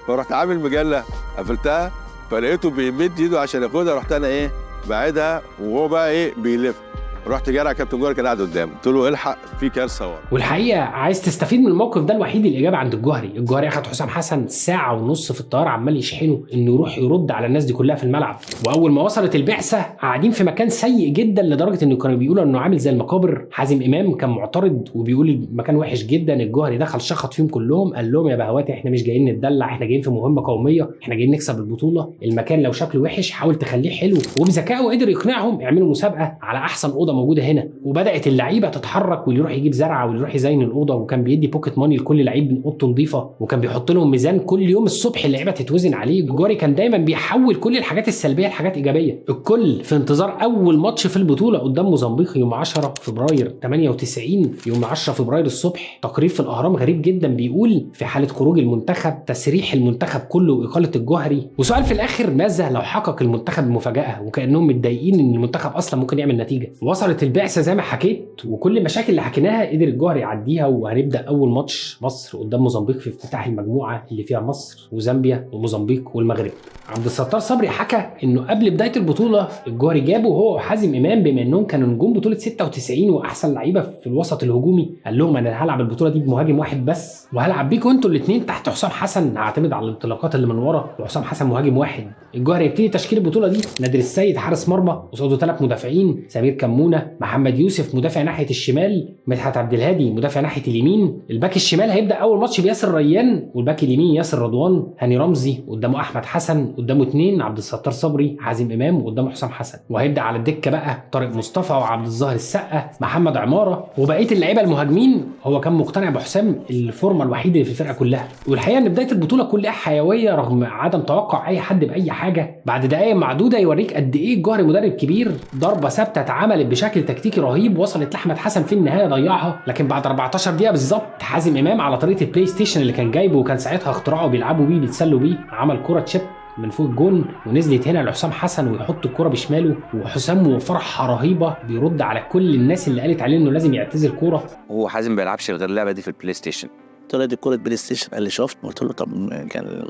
فرحت عامل مجلة قفلتها، فلقيته بيمد ايده عشان ياخدها، رحت انا ايه بعدها، وهو بقى ايه بيلف، رحت جرى على كابتن جوهري كان قاعد قدامه، قلت له الحق في كارثة ورا. والحقيقة عايز تستفيد من الموقف ده الوحيد الاجابة عند الجوهري. الجوهري اخد حسام حسن ساعة ونص في الطيارة عمال يشحنه انه يروح يرد على الناس دي كلها في الملعب. واول ما وصلت البعثة قاعدين في مكان سيء جدا لدرجة انه كانوا بيقولوا انه عامل زي المقابر. حازم امام كان معترض وبيقول المكان وحش جدا. الجوهري دخل شخط فيهم كلهم، قال لهم يا بهواتي احنا مش جايين نتدلع، احنا جايين في مهمة قومية، احنا جايين نكسب البطولة، المكان لو شكله وحش حاول تخليه حلو. وبذكائه قدر يقنعهم يعملوا مسابقة على احسن اوضة موجودة هنا. وبدات اللعيبة تتحرك، واللي يروح يجيب زرعه واللي يروح يزين الاوضة، وكان بيدي pocket money لكل لعيب من اوضته نظيفة، وكان بيحط لهم ميزان كل يوم الصبح اللعيبة تتوزن عليه. الجوهري كان دايما بيحول كل الحاجات السلبية لحاجات ايجابية. الكل في انتظار اول ماتش في البطولة قدام موزمبيق يوم 10 فبراير 98. يوم 10 فبراير الصبح تقرير في الاهرام غريب جدا بيقول في حاله خروج المنتخب تسريح المنتخب كله واقاله الجوهري. وسؤال في الاخر، ماذا لو حقق المنتخب المفاجاة؟ وكانهم متضايقين ان المنتخب اصلا ممكن يعمل نتيجة. وصلت البعثة زي ما حكيت، وكل المشاكل اللي حكيناها قدر الجوهري يعديها. وهنبدا اول ماتش مصر قدام موزمبيق في افتتاح المجموعة اللي فيها مصر وزامبيا وموزمبيق والمغرب. عبد الستار صبري حكى انه قبل بداية البطولة الجوهري جابه هو وحازم امام بما انهم كانوا نجوم بطوله 96 واحسن لعيبة في الوسط الهجومي، قال لهم انا هلعب البطولة دي بمهاجم واحد بس، وهلعب بيكم انتوا الاثنين تحت حسام حسن، هعتمد على الانطلاقات اللي من ورا، وحسام حسن مهاجم واحد. الجوهري يبتدي تشكيل البطولة دي: نادر السيد حارس مرمى، قصاده 3 مدافعين، سمير كمونه، محمد يوسف مدافع ناحية الشمال، مدحت عبد الهادي مدافع ناحية اليمين. الباك الشمال هيبدا اول ماتش بياسر ريان، والباك اليمين ياسر رضوان، هاني رمزي قدامه احمد حسن، قدامه 2 عبد الستار صبري، حازم امام، وقدامه حسام حسن. وهيبدا على الدكة بقى طارق مصطفى وعبد الظاهر السقا، محمد عمارة، وبقية اللعيبة المهاجمين. هو كان مقتنع بحسام الفورمة الوحيد اللي في الفرقة كلها. والحقيقة ان بداية البطولة كلها حيوية رغم عدم توقع اي حد باي حاجة. بعد دقائق معدودة يوريك قد ايه الجوهري مدرب كبير. ضربه ثابتة اتعملت بشكل تكتيكي رهيب وصلت لاحمد حسن في النهاية ضيعها. لكن بعد 14 دقيقة بالظبط حازم امام على طريقه البلاي ستيشن اللي كان جايبه وكان ساعتها اختراعه بيلعبوا بيه بيتسلوا بيه، عمل كره chip من فوق الجون ونزلت هنا لحسام حسن ويحط الكرة بشماله، وحسام وفرحه رهيبة بيرد على كل الناس اللي قالت عليه انه لازم يعتزل كورة. هو حازم ما بيلعبش غير اللعبة دي في البلاي ستيشن. قلت له دي كره بلاي ستيشن، قال لي شفت؟ قلت له طب كان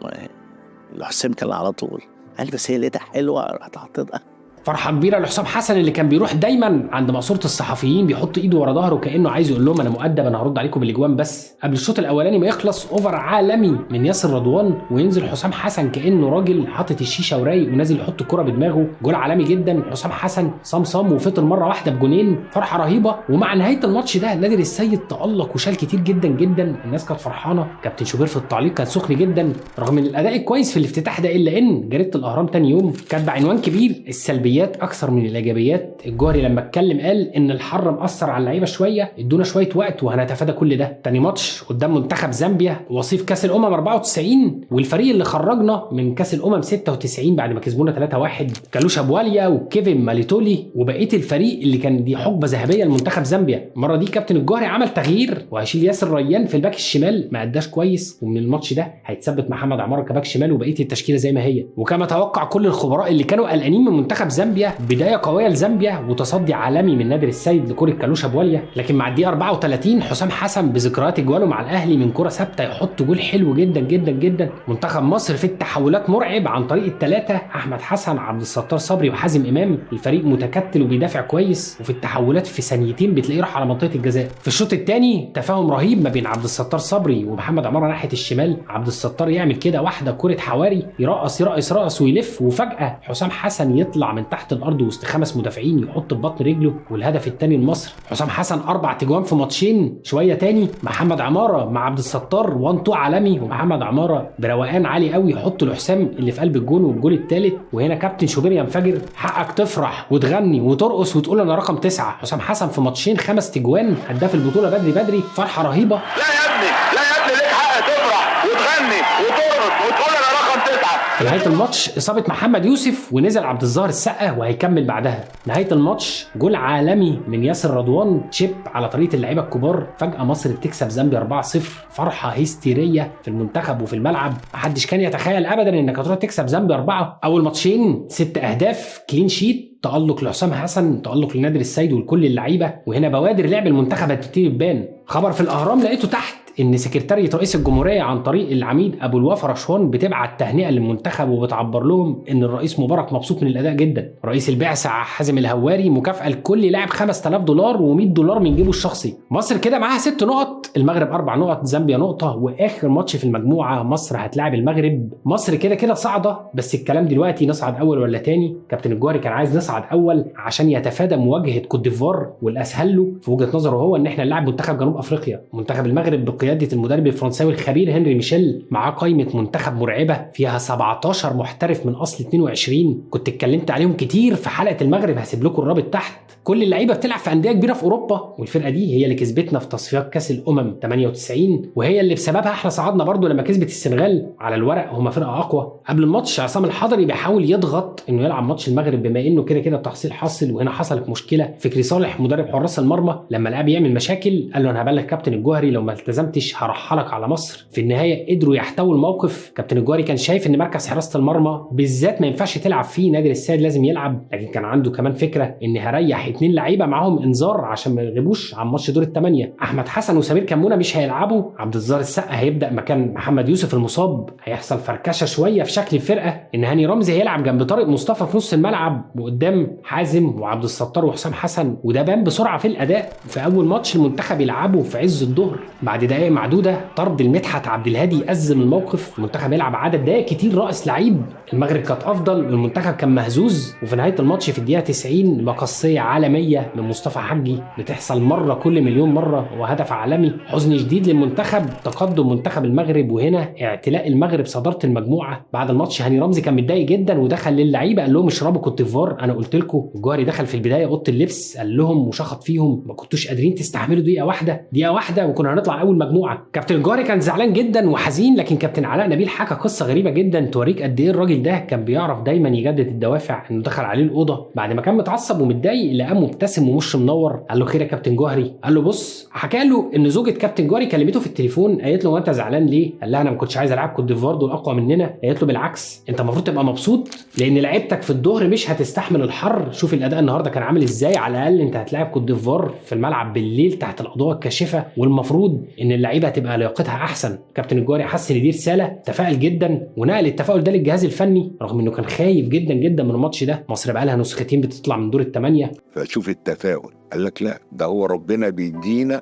حسام كان على طول، قال بس هي لقيتها حلوة رحت حطيتها. فرحه كبيرة لحسام حسن اللي كان بيروح دايما عند مقصورة الصحفيين بيحط ايده ورا ظهره كانه عايز يقول لهم انا مؤدب، انا هرد عليكم بالاجوان. بس قبل الشوط الاولاني ما يخلص over عالمي من ياسر رضوان، وينزل حسام حسن كانه راجل حاطط الشيشة ورايق ونازل يحط الكره بدماغه، جول عالمي جدا. حسام حسن صمصم وفطر مرة واحدة بجونين، فرحه رهيبة. ومع نهاية الماتش ده نادر السيد تالق وشال كتير جدا جدا، الناس كانت فرحانة. كابتن شوبير في التعليق كان سخن جدا رغم ان الاداء الكويس في الافتتاح ده، الا ان جريدة الاهرام تاني يوم كانت بعنوان كبير السلبيات السلبيات اكثر من الايجابيات. الجوهري لما اتكلم قال ان الحر مأثر على اللعيبة شوية، ادونا شوية وقت وهنتفادى كل ده. تاني ماتش قدام منتخب زامبيا وصيف كاس الامم 94، والفريق اللي خرجنا من كاس الامم 96 بعد ما كسبونا 3-1، كالوشا بواليا وكيفن ماليتولي وبقية الفريق اللي كان دي حقبة ذهبية لمنتخب زامبيا. المرة دي كابتن الجوهري عمل تغيير وهيشيل ياسر ريان في الباك الشمال، ما اداش كويس، ومن الماتش ده هيتثبت محمد عمارة كباك شمال وبقية التشكيلة زي ما هي. وكما توقع كل الخبراء اللي كانوا قلقانين من منتخب زامبيا، بداية قوية لزامبيا وتصدي عالمي من نادر السيد لكرة كالوشا بواليا. لكن مع الدقيقة 34 حسام حسن بذكريات اجواله مع الاهلي من كره ثابتة يحط جول حلو جدا جدا جدا. منتخب مصر في التحولات مرعب عن طريق الثلاثة احمد حسن، عبد الستار صبري، وحازم امام. الفريق متكتل وبيدافع كويس، وفي التحولات في ثانيتين بتلاقيه راح على منطقة الجزاء. في الشوط الثاني تفاهم رهيب ما بين عبد الستار صبري ومحمد عمارة ناحية الشمال. عبد الستار يعمل كده واحدة كره حواري، يرقص يرقص رقص ويلف، وفجاة حسام حسن يطلع من تحت الارض وسط 5 مدافعين يحط ببطن رجله، والهدف الثاني لمصر. حسام حسن 4 تجوان في ماتشين. شوية تاني محمد عمارة مع عبد الستار 1-2 عالمي، ومحمد عمارة بروقان عالي قوي يحط لحسام اللي في قلب الجون والجول الثالث. وهنا كابتن شوبير ينفجر، حقك تفرح وتغني وترقص وتقول انا رقم 9. حسام حسن في ماتشين 5 تجوان، هداف البطولة بدري بدري، فرحه رهيبة. لا يا ابني، لا يا ابني، ليك حق تفرح وتغني وترقص وتقول انا رقم 9. في نهاية الماتش اصابه محمد يوسف ونزل عبد الظاهر السقا وهيكمل بعدها. نهاية الماتش جول عالمي من ياسر رضوان، chip على طريقه اللعيبة الكبار. فجاة مصر بتكسب زامبيا 4-0، فرحه هستيريه في المنتخب وفي الملعب، محدش كان يتخيل ابدا انك هتروح تكسب زامبيا 4. اول ماتشين 6 اهداف، clean sheet، تألق لحسام حسن، تألق لنادر السيد ولكل اللعيبة. وهنا بوادر لعب المنتخب هتبتدي تبان. خبر في الاهرام لقيته تحت ان سكرتارية رئيس الجمهورية عن طريق العميد ابو الوفا رشوان بتبعت تهنئة للمنتخب وبتعبر لهم ان الرئيس مبارك مبسوط من الاداء جدا. رئيس البعثة حازم الهواري مكافاة لكل لاعب $5000 و100 من جيبه الشخصي. مصر كده معاها 6 نقط، المغرب 4 نقط، زامبيا نقطة، واخر ماتش في المجموعة مصر هتلاعب المغرب. مصر كده كده صاعده، بس الكلام دلوقتي نصعد اول ولا تاني. كابتن الجوهري كان عايز نصعد اول عشان يتفادى مواجهة كوت ديفوار، والاسهل له في وجهه نظره هو ان احنا نلعب منتخب جنوب افريقيا. منتخب المغرب بقيادة المدرب الفرنساوي الخبير هنري ميشيل معاه قائمة منتخب مرعبة فيها 17 محترف من اصل 22، كنت اتكلمت عليهم كتير في حلقة المغرب، هسيب لكم الرابط تحت. كل اللعيبة بتلعب في اندية كبيرة في اوروبا، والفرقة دي هي اللي كسبتنا في تصفيات كاس الامم 98، وهي اللي بسببها احنا صعدنا برضو لما كسبت السنغال. على الورق هم فرقه اقوى. قبل الماتش عصام الحضري بيحاول يضغط انه يلعب ماتش المغرب بما انه كده كده التحصيل حاصل، وهنا حصلت مشكلة. فكري صالح مدرب حراس المرمى لما لقاه بيعمل مشاكل قال له انا هبلغ كابتن الجوهري، لو ما التزمتش هرحلك على مصر. في النهاية قدروا يحتووا الموقف. كابتن الجوهري كان شايف ان مركز حراسة المرمى بالذات ما ينفعش تلعب فيه، نادر السيد لازم يلعب، لكن كان عنده كمان فكرة ان هريح 2 لعيبة معاهم انذار عشان ما يغيبوش عن ماتش دور الثمانية. احمد حسن وسمير كمونه مش هيلعبوا، عبد الظاهر السقا هيبدا مكان محمد يوسف المصاب. هيحصل فركشه شوية في شكل الفرقة، ان هاني رمزي هيلعب جنب طارق مصطفى في نص الملعب وقدام حازم وعبد الستار وحسام حسن، وده بان بسرعة في الاداء في اول ماتش المنتخب يلعبه في عز الظهر. بعد دقائق معدودة طرد المدحت عبد الهادي ازم الموقف، المنتخب يلعب عدد دقائق كتير رأس لعيب. المغرب كانت افضل والمنتخب كان مهزوز. وفي نهاية الماتش في الدقيقة 90 مقصيه عالمية من مصطفى حجي بتحصل مرة كل مليون مرة، وهدف عالمي. حزن شديد للمنتخب، تقدم منتخب المغرب، وهنا اعتلاء المغرب صدارة المجموعة. بعد الماتش هاني رمزي كان متضايق جدا ودخل للعيبة قال لهم اشربوا كوت ديفوار، انا قلت لكم. الجوهري دخل في البداية اوضة اللبس قال لهم وشخط فيهم ما كنتوش قادرين تستحملوا دقيقة واحدة، دقيقة واحدة وكنا هنطلع اول مجموعة. كابتن الجوهري كان زعلان جدا وحزين، لكن كابتن علاء نبيل حكى قصة غريبة جدا توريك قد ايه الراجل ده كان بيعرف دايما يجدد الدوافع. انه دخل عليه الاوضة بعد ما كان متعصب ومتضايق لقاه مبتسم ومش منور، قال له خير يا كابتن جوهري؟ قال له بص، حكى له ان زوجة كابتن جوهري كلمته في التليفون قالت له وانت زعلان ليه؟ قال لها انا ما كنتش عايز العب كوت ديفوار دول اقوى مننا. قالت له بالعكس انت المفروض تبقى مبسوط لان لعيبتك في الظهر مش هتستحمل الحر، شوف الاداء النهارده كان عامل ازاي، على الاقل انت هتلاعب كوت ديفوار في الملعب بالليل تحت الاضواء الكاشفة والمفروض ان اللعيبة هتبقى لياقتها احسن. كابتن الجوهري حس ان دي رسالة، تفائل جدا ونقل التفاؤل ده للجهاز الفني رغم انه كان خايف جدا جدا من الماتش ده. مصر بقى لها نسختين بتطلع من دور الثمانية. فشوف التفاؤل، قال لك لا ده هو ربنا بيدينا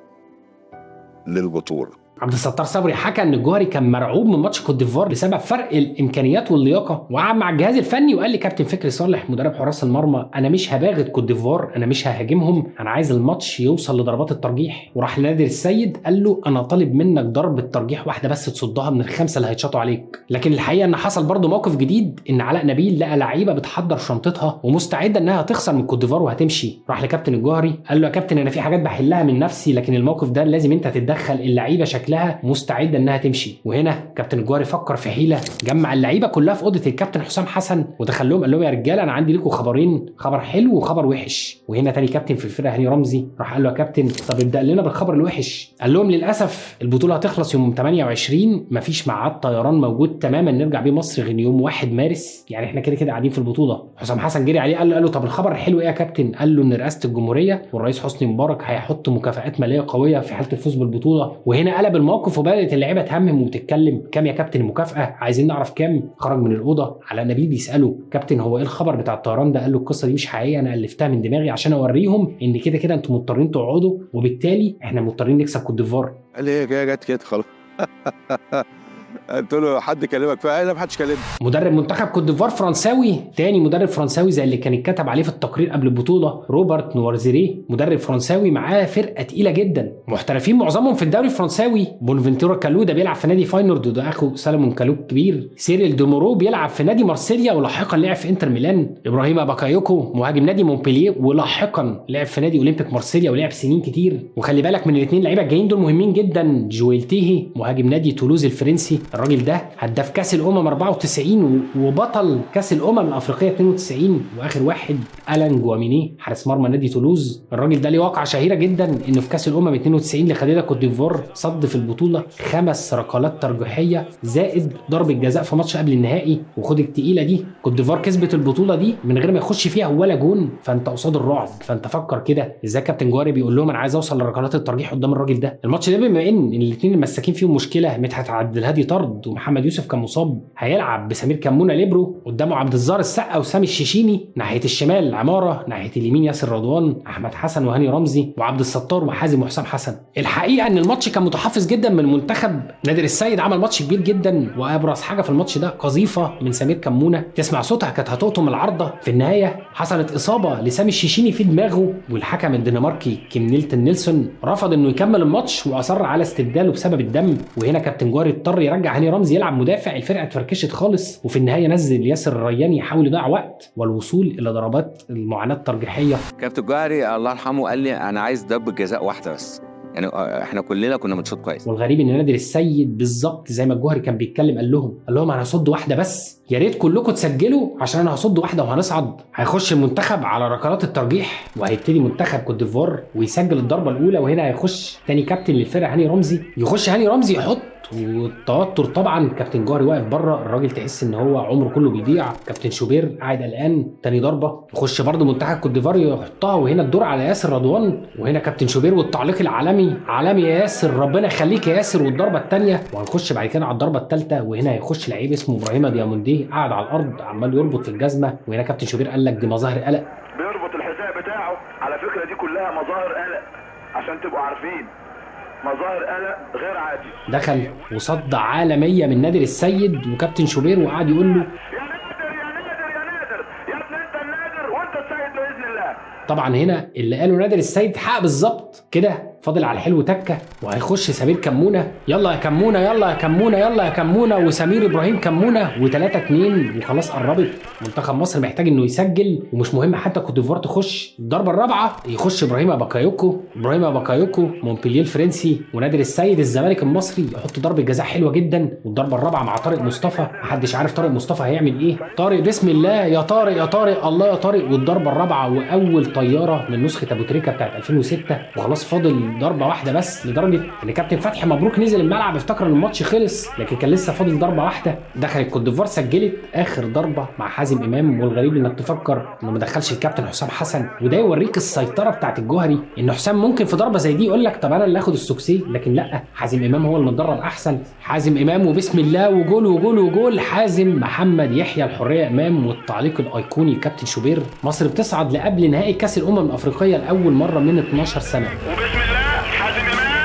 للبطولة. عبد الستار صبري حكى ان الجوهري كان مرعوب من ماتش كوت ديفوار بسبب فرق الامكانيات واللياقه، وقعد مع الجهاز الفني وقال لكابتن فكري صالح مدرب حراس المرمى انا مش هباغت كوت ديفوار، انا مش ههاجمهم، انا عايز الماتش يوصل لضربات الترجيح. وراح لنادر السيد قال له انا طالب منك ضربه ترجيح واحدة بس تصدها من الخمسة اللي هيتشاطوا عليك. لكن الحقيقة ان حصل برضه موقف جديد، ان علاء نبيل لقى لعيبة بتحضر شنطتها ومستعده انها تخسر من كوت ديفوار وهتمشي. راح لكابتن الجوهري قال له يا كابتن انا في حاجات بحلها من نفسي، لكن الموقف ده لازم انت تتدخل، اللعيبة شكلها مستعدة انها تمشي. وهنا كابتن الجوهري فكر في حيله، جمع اللعيبة كلها في اوضة الكابتن حسام حسن ودخل لهم قال لهم يا رجاله انا عندي لكم خبرين، خبر حلو وخبر وحش. وهنا تاني كابتن في الفرقة هاني رمزي راح قال له يا كابتن طب ابدا لنا بالخبر الوحش. قال لهم للاسف البطولة هتخلص يوم 28، مفيش ميعاد طيران موجود تماما نرجع بيه مصر غير يوم 1 مارس، يعني احنا كده كده قاعدين في البطولة. حسام حسن جري عليه قال له طب الخبر الحلو ايه يا كابتن؟ قال له ان رئاسة الجمهورية والرئيس حسني مبارك هيحط مكافآت ماليه قوية في حاله الفوز بالبطولة. وهنا قلب الموقف وبدات اللعيبة تهمهم وتتكلم، كام يا كابتن المكافاة؟ عايزين نعرف كام. خرج من الاوضة على نبيل بيساله كابتن هو ايه الخبر بتاع الطيران ده؟ قال له القصة دي مش حقيقية، انا الفتها من دماغي عشان اوريهم ان كده كده انتم مضطرين تقعدوا، وبالتالي احنا مضطرين نكسب كوت ديفوار. قال لي ايه جت كده خلاص. قلت له حد كلمك؟ فقال لا ما حدش كلمني. مدرب منتخب كوت ديفوار فرنساوي، تاني مدرب فرنساوي زي اللي كان اتكتب عليه في التقرير قبل البطولة، روبرت نوارزيري، مدرب فرنساوي معاه فرقه تقيلة جدا، محترفين معظمهم في الدوري الفرنساوي. بونفنتورا كالو ده بيلعب في نادي فاينورد وده اخو سالمون كالو الكبير. سيريل دومورو بيلعب في نادي مارسيليا ولاحقا لعب في انتر ميلان. ابراهيم باكايوكو مهاجم نادي مونبلييه ولاحقا لعب في نادي اولمبيك مارسيليا ولعب سنين كتير. وخلي بالك من الاثنين لعيبة الجايين دول مهمين جدا، جويل تيهي مهاجم نادي تولوز الفرنسي، الراجل ده هداف كاس الامم 94 وبطل كاس الامم الافريقية 92. واخر واحد الان جواميني حارس مرمى نادي تولوز، الراجل ده ليه واقعه شهيرة جدا انه في كاس الامم 92 اللي خدتها كوت ديفوار صد في البطولة 5 ركلات ترجيحيه زائد ضربه جزاء في ماتش قبل النهائي. وخد التقيله دي، كوت ديفوار كسبت البطولة دي من غير ما يخش فيها ولا جون. فانت قصاد الرعب، فانت فكر كده ازاي كابتن جوهري بيقول لهم انا عايز اوصل لركلات الترجيح قدام الراجل ده. الماتش ده بما ان الاثنين المساكين فيهم مشكلة، مدحت عبد الهادي طرد ومحمد يوسف كان مصاب، هيلعب بسمير كمونه ليبرو، قدامه عبد الزار السقا وسامي الشيشيني، ناحية الشمال عمارة، ناحية اليمين ياسر رضوان، احمد حسن وهاني رمزي، وعبد الستار وحازم وحسام حسن. الحقيقة ان الماتش كان متحفظ جدا من المنتخب، نادر السيد عمل ماتش كبير جدا، وابرز حاجة في الماتش ده قذيفه من سمير كمونه تسمع صوتها كانت هتقطم العارضة. في النهاية حصلت اصابه لسامي الشيشيني في دماغه، والحكم الدنماركي كيم نيلتون نيلسون رفض انه يكمل الماتش واصر على استبداله بسبب الدم. وهنا كابتن جوهري اضطر يرجع هاني رمزي يلعب مدافع، الفرقة اتفركشت خالص. وفي النهاية نزل ياسر الريان يحاول يضيع وقت والوصول الى ضربات المعاناة الترجيحيه. كابتن جوهري الله يرحمه قال لي انا عايز ضربه جزاء واحدة بس، يعني احنا كلنا كنا بنشوط كويس. والغريب ان نادر السيد بالظبط زي ما الجوهري كان بيتكلم قال لهم انا هصد واحدة بس، يا ريت كلكم تسجلوا عشان انا هصد واحدة وهنصعد. هيخش المنتخب على ركلات الترجيح وهيبتدي منتخب كوت ديفوار ويسجل الضربة الاولى. وهنا هيخش تاني كابتن للفرقة هاني رمزي، يخش هاني رمزي يحط، والتوتر طبعا كابتن جوهري واقف بره، الراجل تحس ان هو عمره كله بيضيع. كابتن شوبير قاعد قلقان. تاني ضربه يخش برده منتخب كوت ديفوار يحطها، وهنا الدور على ياسر رضوان، وهنا كابتن شوبير والتعليق العالمي، عالمي يا ياسر، ربنا يخليك يا ياسر. والضربه الثانية، وهنخش بعد كده على الضربة الثالثة، وهنا هيخش لعيب اسمه ابراهيم دياموندي قاعد على الارض عمال يربط في الجزمة. وهنا كابتن شوبير قال لك دي مظاهر قلق، بيربط الحذاء بتاعه. على فكرة دي كلها مظاهر قلق عشان تبقوا عارفين، مظاهر قلق غير عادي. دخل وصد عالمية من نادر السيد وكابتن شوبير، وقعد يقول له يا نادر يا نادر يا نادر يا ابن انت النادر وانت السيد باذن الله. طبعا هنا اللي قاله نادر السيد حق بالظبط كده، فاضل على الحلو تكه، وهيخش سمير كمونه، يلا يا كمونه يلا يا كمونه يلا يا كمونه، وسمير ابراهيم كمونه، و3-2 وخلاص قربت. منتخب مصر محتاج انه يسجل، ومش مهم حتى كوت ديفوار تخش. الضربة الرابعة يخش ابراهيم باكايوكو، ابراهيم باكايوكو مونبلييه الفرنسي، ونادر السيد الزمالك المصري يحط ضربه جزاء حلوة جدا. والضربه الرابعة مع طارق مصطفى، محدش عارف طارق مصطفى هيعمل ايه. طارق بسم الله يا طارق يا طارق الله يا طارق. والضربه الرابعة واول طيارة من نسخه ابو تريكه بتاعت 2006، وخلاص فاضل ضربه واحدة بس، لدرجة ان كابتن فتحي مبروك نزل الملعب افتكر ان الماتش خلص، لكن كان لسه فاضل ضربه واحدة. دخلت كوت ديفوار سجلت اخر ضربه مع حازم امام. والغريب انك تفكر انه ما دخلش الكابتن حسام حسن، وده يوريك السيطرة بتاعت الجوهري، ان حسام ممكن في ضربه زي دي يقول لك طب انا اللي اخد السوكسيه، لكن لا، حازم امام هو اللي متدرب احسن. حازم امام وبسم الله وجول وجول وجول، حازم محمد يحيى الحرية امام، والتعليق الايقوني كابتن شوبير. مصر بتصعد لقبل نهائي كاس الامم الافريقية لاول مرة من 12 سنة. وبسم الله حازم امام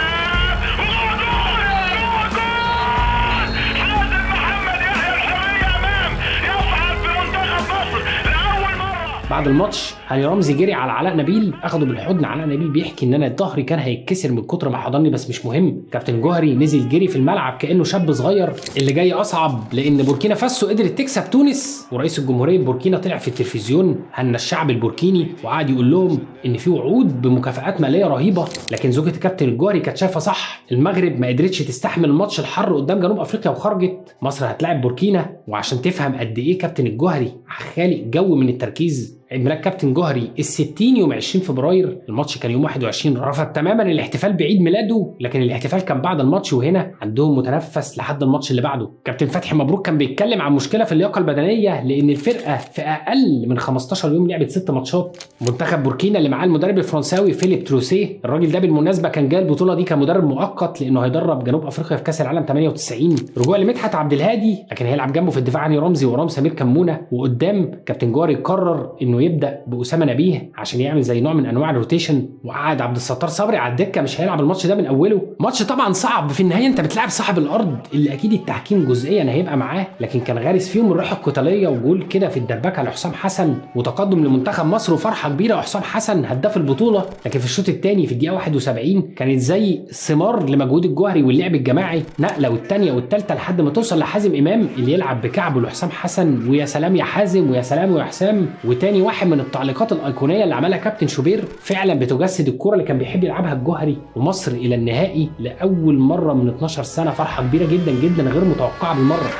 بعد الماتش هاني رمزي جري على علاء نبيل اخده بالحضن، علاء نبيل بيحكي ان انا ظهري كان هيتكسر من كتر ما حضني بس مش مهم. كابتن جوهري نزل جري في الملعب كانه شاب صغير. اللي جاي اصعب لان بوركينا فاسو قدرت تكسب تونس، ورئيس الجمهورية بوركينا طلع في التلفزيون هنى الشعب البوركيني وقعد يقول لهم ان في وعود بمكافآت ماليه رهيبة، لكن زوجة الكابتن الجوهري كانت شايفه صح، المغرب ما قدرتش تستحمل الماتش الحر قدام جنوب افريقيا وخرجت، مصر هتلاعب بوركينا. وعشان تفهم قد ايه كابتن الجوهري خالق جو من التركيز، عيد ميلاد كابتن جوهري ال60 يوم 20 فبراير، الماتش كان يوم 21، رفض تماما الاحتفال بعيد ميلاده، لكن الاحتفال كان بعد الماتش، وهنا عندهم متنفس لحد الماتش اللي بعده. كابتن فتحي مبروك كان بيتكلم عن مشكلة في اللياقة البدنية لان الفرقة في اقل من 15 يوم لعبت 6 ماتشات. منتخب بوركينا اللي معاه المدرب الفرنساوي فيليب تروسيه، الراجل ده بالمناسبة كان جاي البطولة دي كمدرب مؤقت لانه هيدرب جنوب افريقيا في كاس العالم 98. رجوع لمدحت عبد الهادي، لكن هيلعب جنبه في الدفاع هاني رمزي ورام سمير كمونه، وقدام كابتن جوهري قرر انه يبدا باسامه نبيه عشان يعمل زي نوع من انواع ال rotation، وقعد عبد الستار صبري على الدكة مش هيلعب الماتش ده من اوله. ماتش طبعا صعب، في النهاية انت بتلعب صاحب الارض اللي اكيد التحكيم جزئيا هيبقى معاه، لكن كان غارس فيهم الروح القتالية وجول كده في الدربكه لحسام حسن وتقدم لمنتخب مصر وفرحه كبيرة، وحسام حسن هداف البطولة. لكن في الشوط الثاني في الدقيقة 71 كانت زي ثمار لمجهود الجوهري واللعب الجماعي، نقله والثانية والثالثة لحد ما توصل لحازم امام اللي يلعب بكعبه لحسام حسن، ويا سلام يا حازم ويا سلام يا حسام. وتاني واحد من التعليقات الايقونيه اللي عملها كابتن شوبير فعلا بتجسد الكره اللي كان بيحب يلعبها الجوهري، ومصر الى النهائي لاول مرة من 12 سنة، فرحه كبيرة جدا جدا غير متوقعه بالمرة.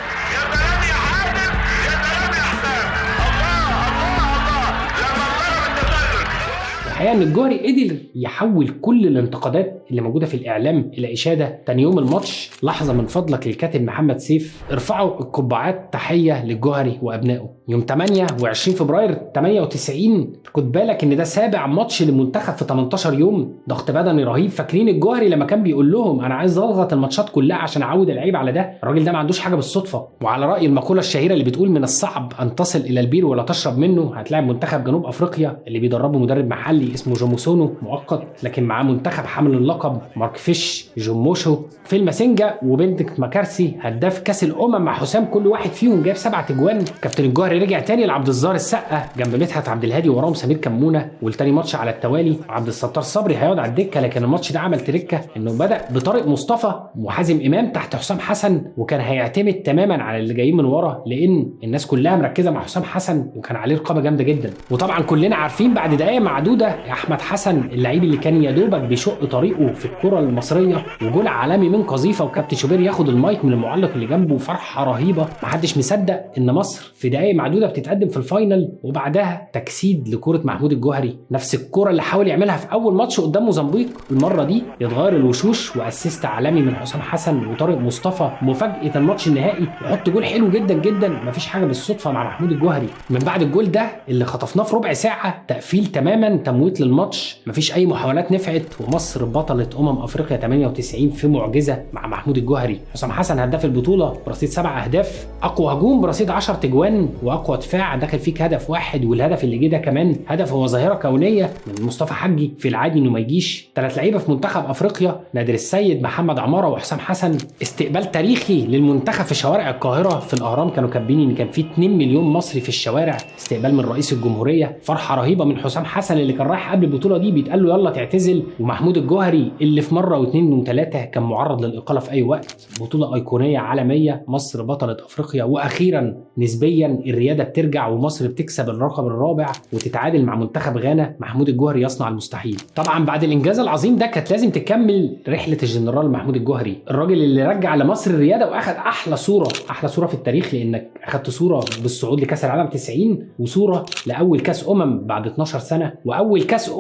الحقيقة ان الجوهري قدر يحول كل الانتقادات اللي موجودة في الاعلام الى اشاده. تاني يوم الماتش، لحظة من فضلك للكاتب محمد سيف، ارفعوا القبعات تحية للجوهري وابنائه. يوم 28 فبراير 98، خد بالك ان ده سابع ماتش للمنتخب في 18 يوم، ضغط بدني رهيب. فاكرين الجوهري لما كان بيقول لهم انا عايز اضغط الماتشات كلها عشان اعود اللعيب على ده؟ الراجل ده ما عندوش حاجة بالصدفة. وعلى راي المقولة الشهيرة اللي بتقول من الصعب ان تصل الى البير ولا تشرب منه، هتلاعب منتخب جنوب افريقيا اللي بيدربه مدرب محلي اسمه جوموسونو مؤقت، لكن معاه منتخب حامل اللقب مارك فيش، جوموشو، فيل ماسينجا، وبندك مكارسي هداف كاس الامم مع حسام، كل واحد فيهم جاب 7 اجوان. كابتن الجوهري رجع تاني لعبد الظاهر السقا جنب مدحت عبد الهادي وراهم سمير كمونه، والتاني ماتش على التوالي عبد الستار صبري هيقعد على الدكة، لكن الماتش ده عمل تركه انه بدا بطارق مصطفى وحازم امام تحت حسام حسن، وكان هيعتمد تماما على اللي جايين من ورا لان الناس كلها مركزه مع حسام حسن وكان عليه رقابه جامدة جدا. وطبعا كلنا عارفين بعد دقائق معدودة احمد حسن اللعيب اللي كان يا دوبك بيشق طريقه في الكره المصرية، وجول عالمي من قذيفه، وكابتن شوبير ياخد المايك من المعلق اللي جنبه، فرحه رهيبة، محدش مصدق ان مصر في دقائق معدودة بتتقدم في ال final. وبعدها تجسيد لكرة محمود الجوهري، نفس الكره اللي حاول يعملها في اول ماتش قدام موزمبيق، المرة دي يتغير الوشوش و assist عالمي من حسام حسن وطارق مصطفى، مفاجاة الماتش النهائي، وحط جول حلو جدا جدا، مفيش حاجة بالصدفة مع محمود الجوهري. من بعد الجول ده اللي خطفناه في ربع ساعة، تقفيل تماما، تمويت للماتش، مفيش اي محاولات نفعت، ومصر بطلة افريقيا 98 في معجزه مع محمود الجوهري. حسام حسن هداف البطولة برصيد 7 اهداف، اقوى هجوم برصيد 10 تجوان، واقوى دفاع داخل فيك هدف واحد، والهدف اللي جه ده كمان هدف هو ظاهره كونية من مصطفى حجي، في العادي انه ما يجيش. 3 لعيبة في منتخب افريقيا، نادر السيد، محمد عمارة، وحسام حسن. استقبال تاريخي للمنتخب في شوارع القاهرة، في الاهرام كانوا كاتبين ان كان في 2 مليون مصري في الشوارع، استقبال من رئيس الجمهورية، فرحه رهيبة من حسام حسن اللي كان رايح قبل البطولة دي بيتقال له يلا تعتزل، ومحمود الجوهري اللي في مرة واثنين وثلاثة كان معرض للاقاله في اي وقت. بطوله ايقونيه عالمية، مصر بطلة افريقيا، واخيرا نسبيا الرياده بترجع ومصر بتكسب الرقم الرابع وتتعادل مع منتخب غانا. محمود الجوهري يصنع المستحيل. طبعا بعد الانجاز العظيم ده كانت لازم تكمل رحله الجنرال محمود الجوهري، الراجل اللي رجع لمصر الرياده واخد احلى صوره، احلى صوره في التاريخ، لانك اخدت صوره بالصعود لكاس العالم 90، وصوره لاول كاس بعد 12 سنة، واول كاس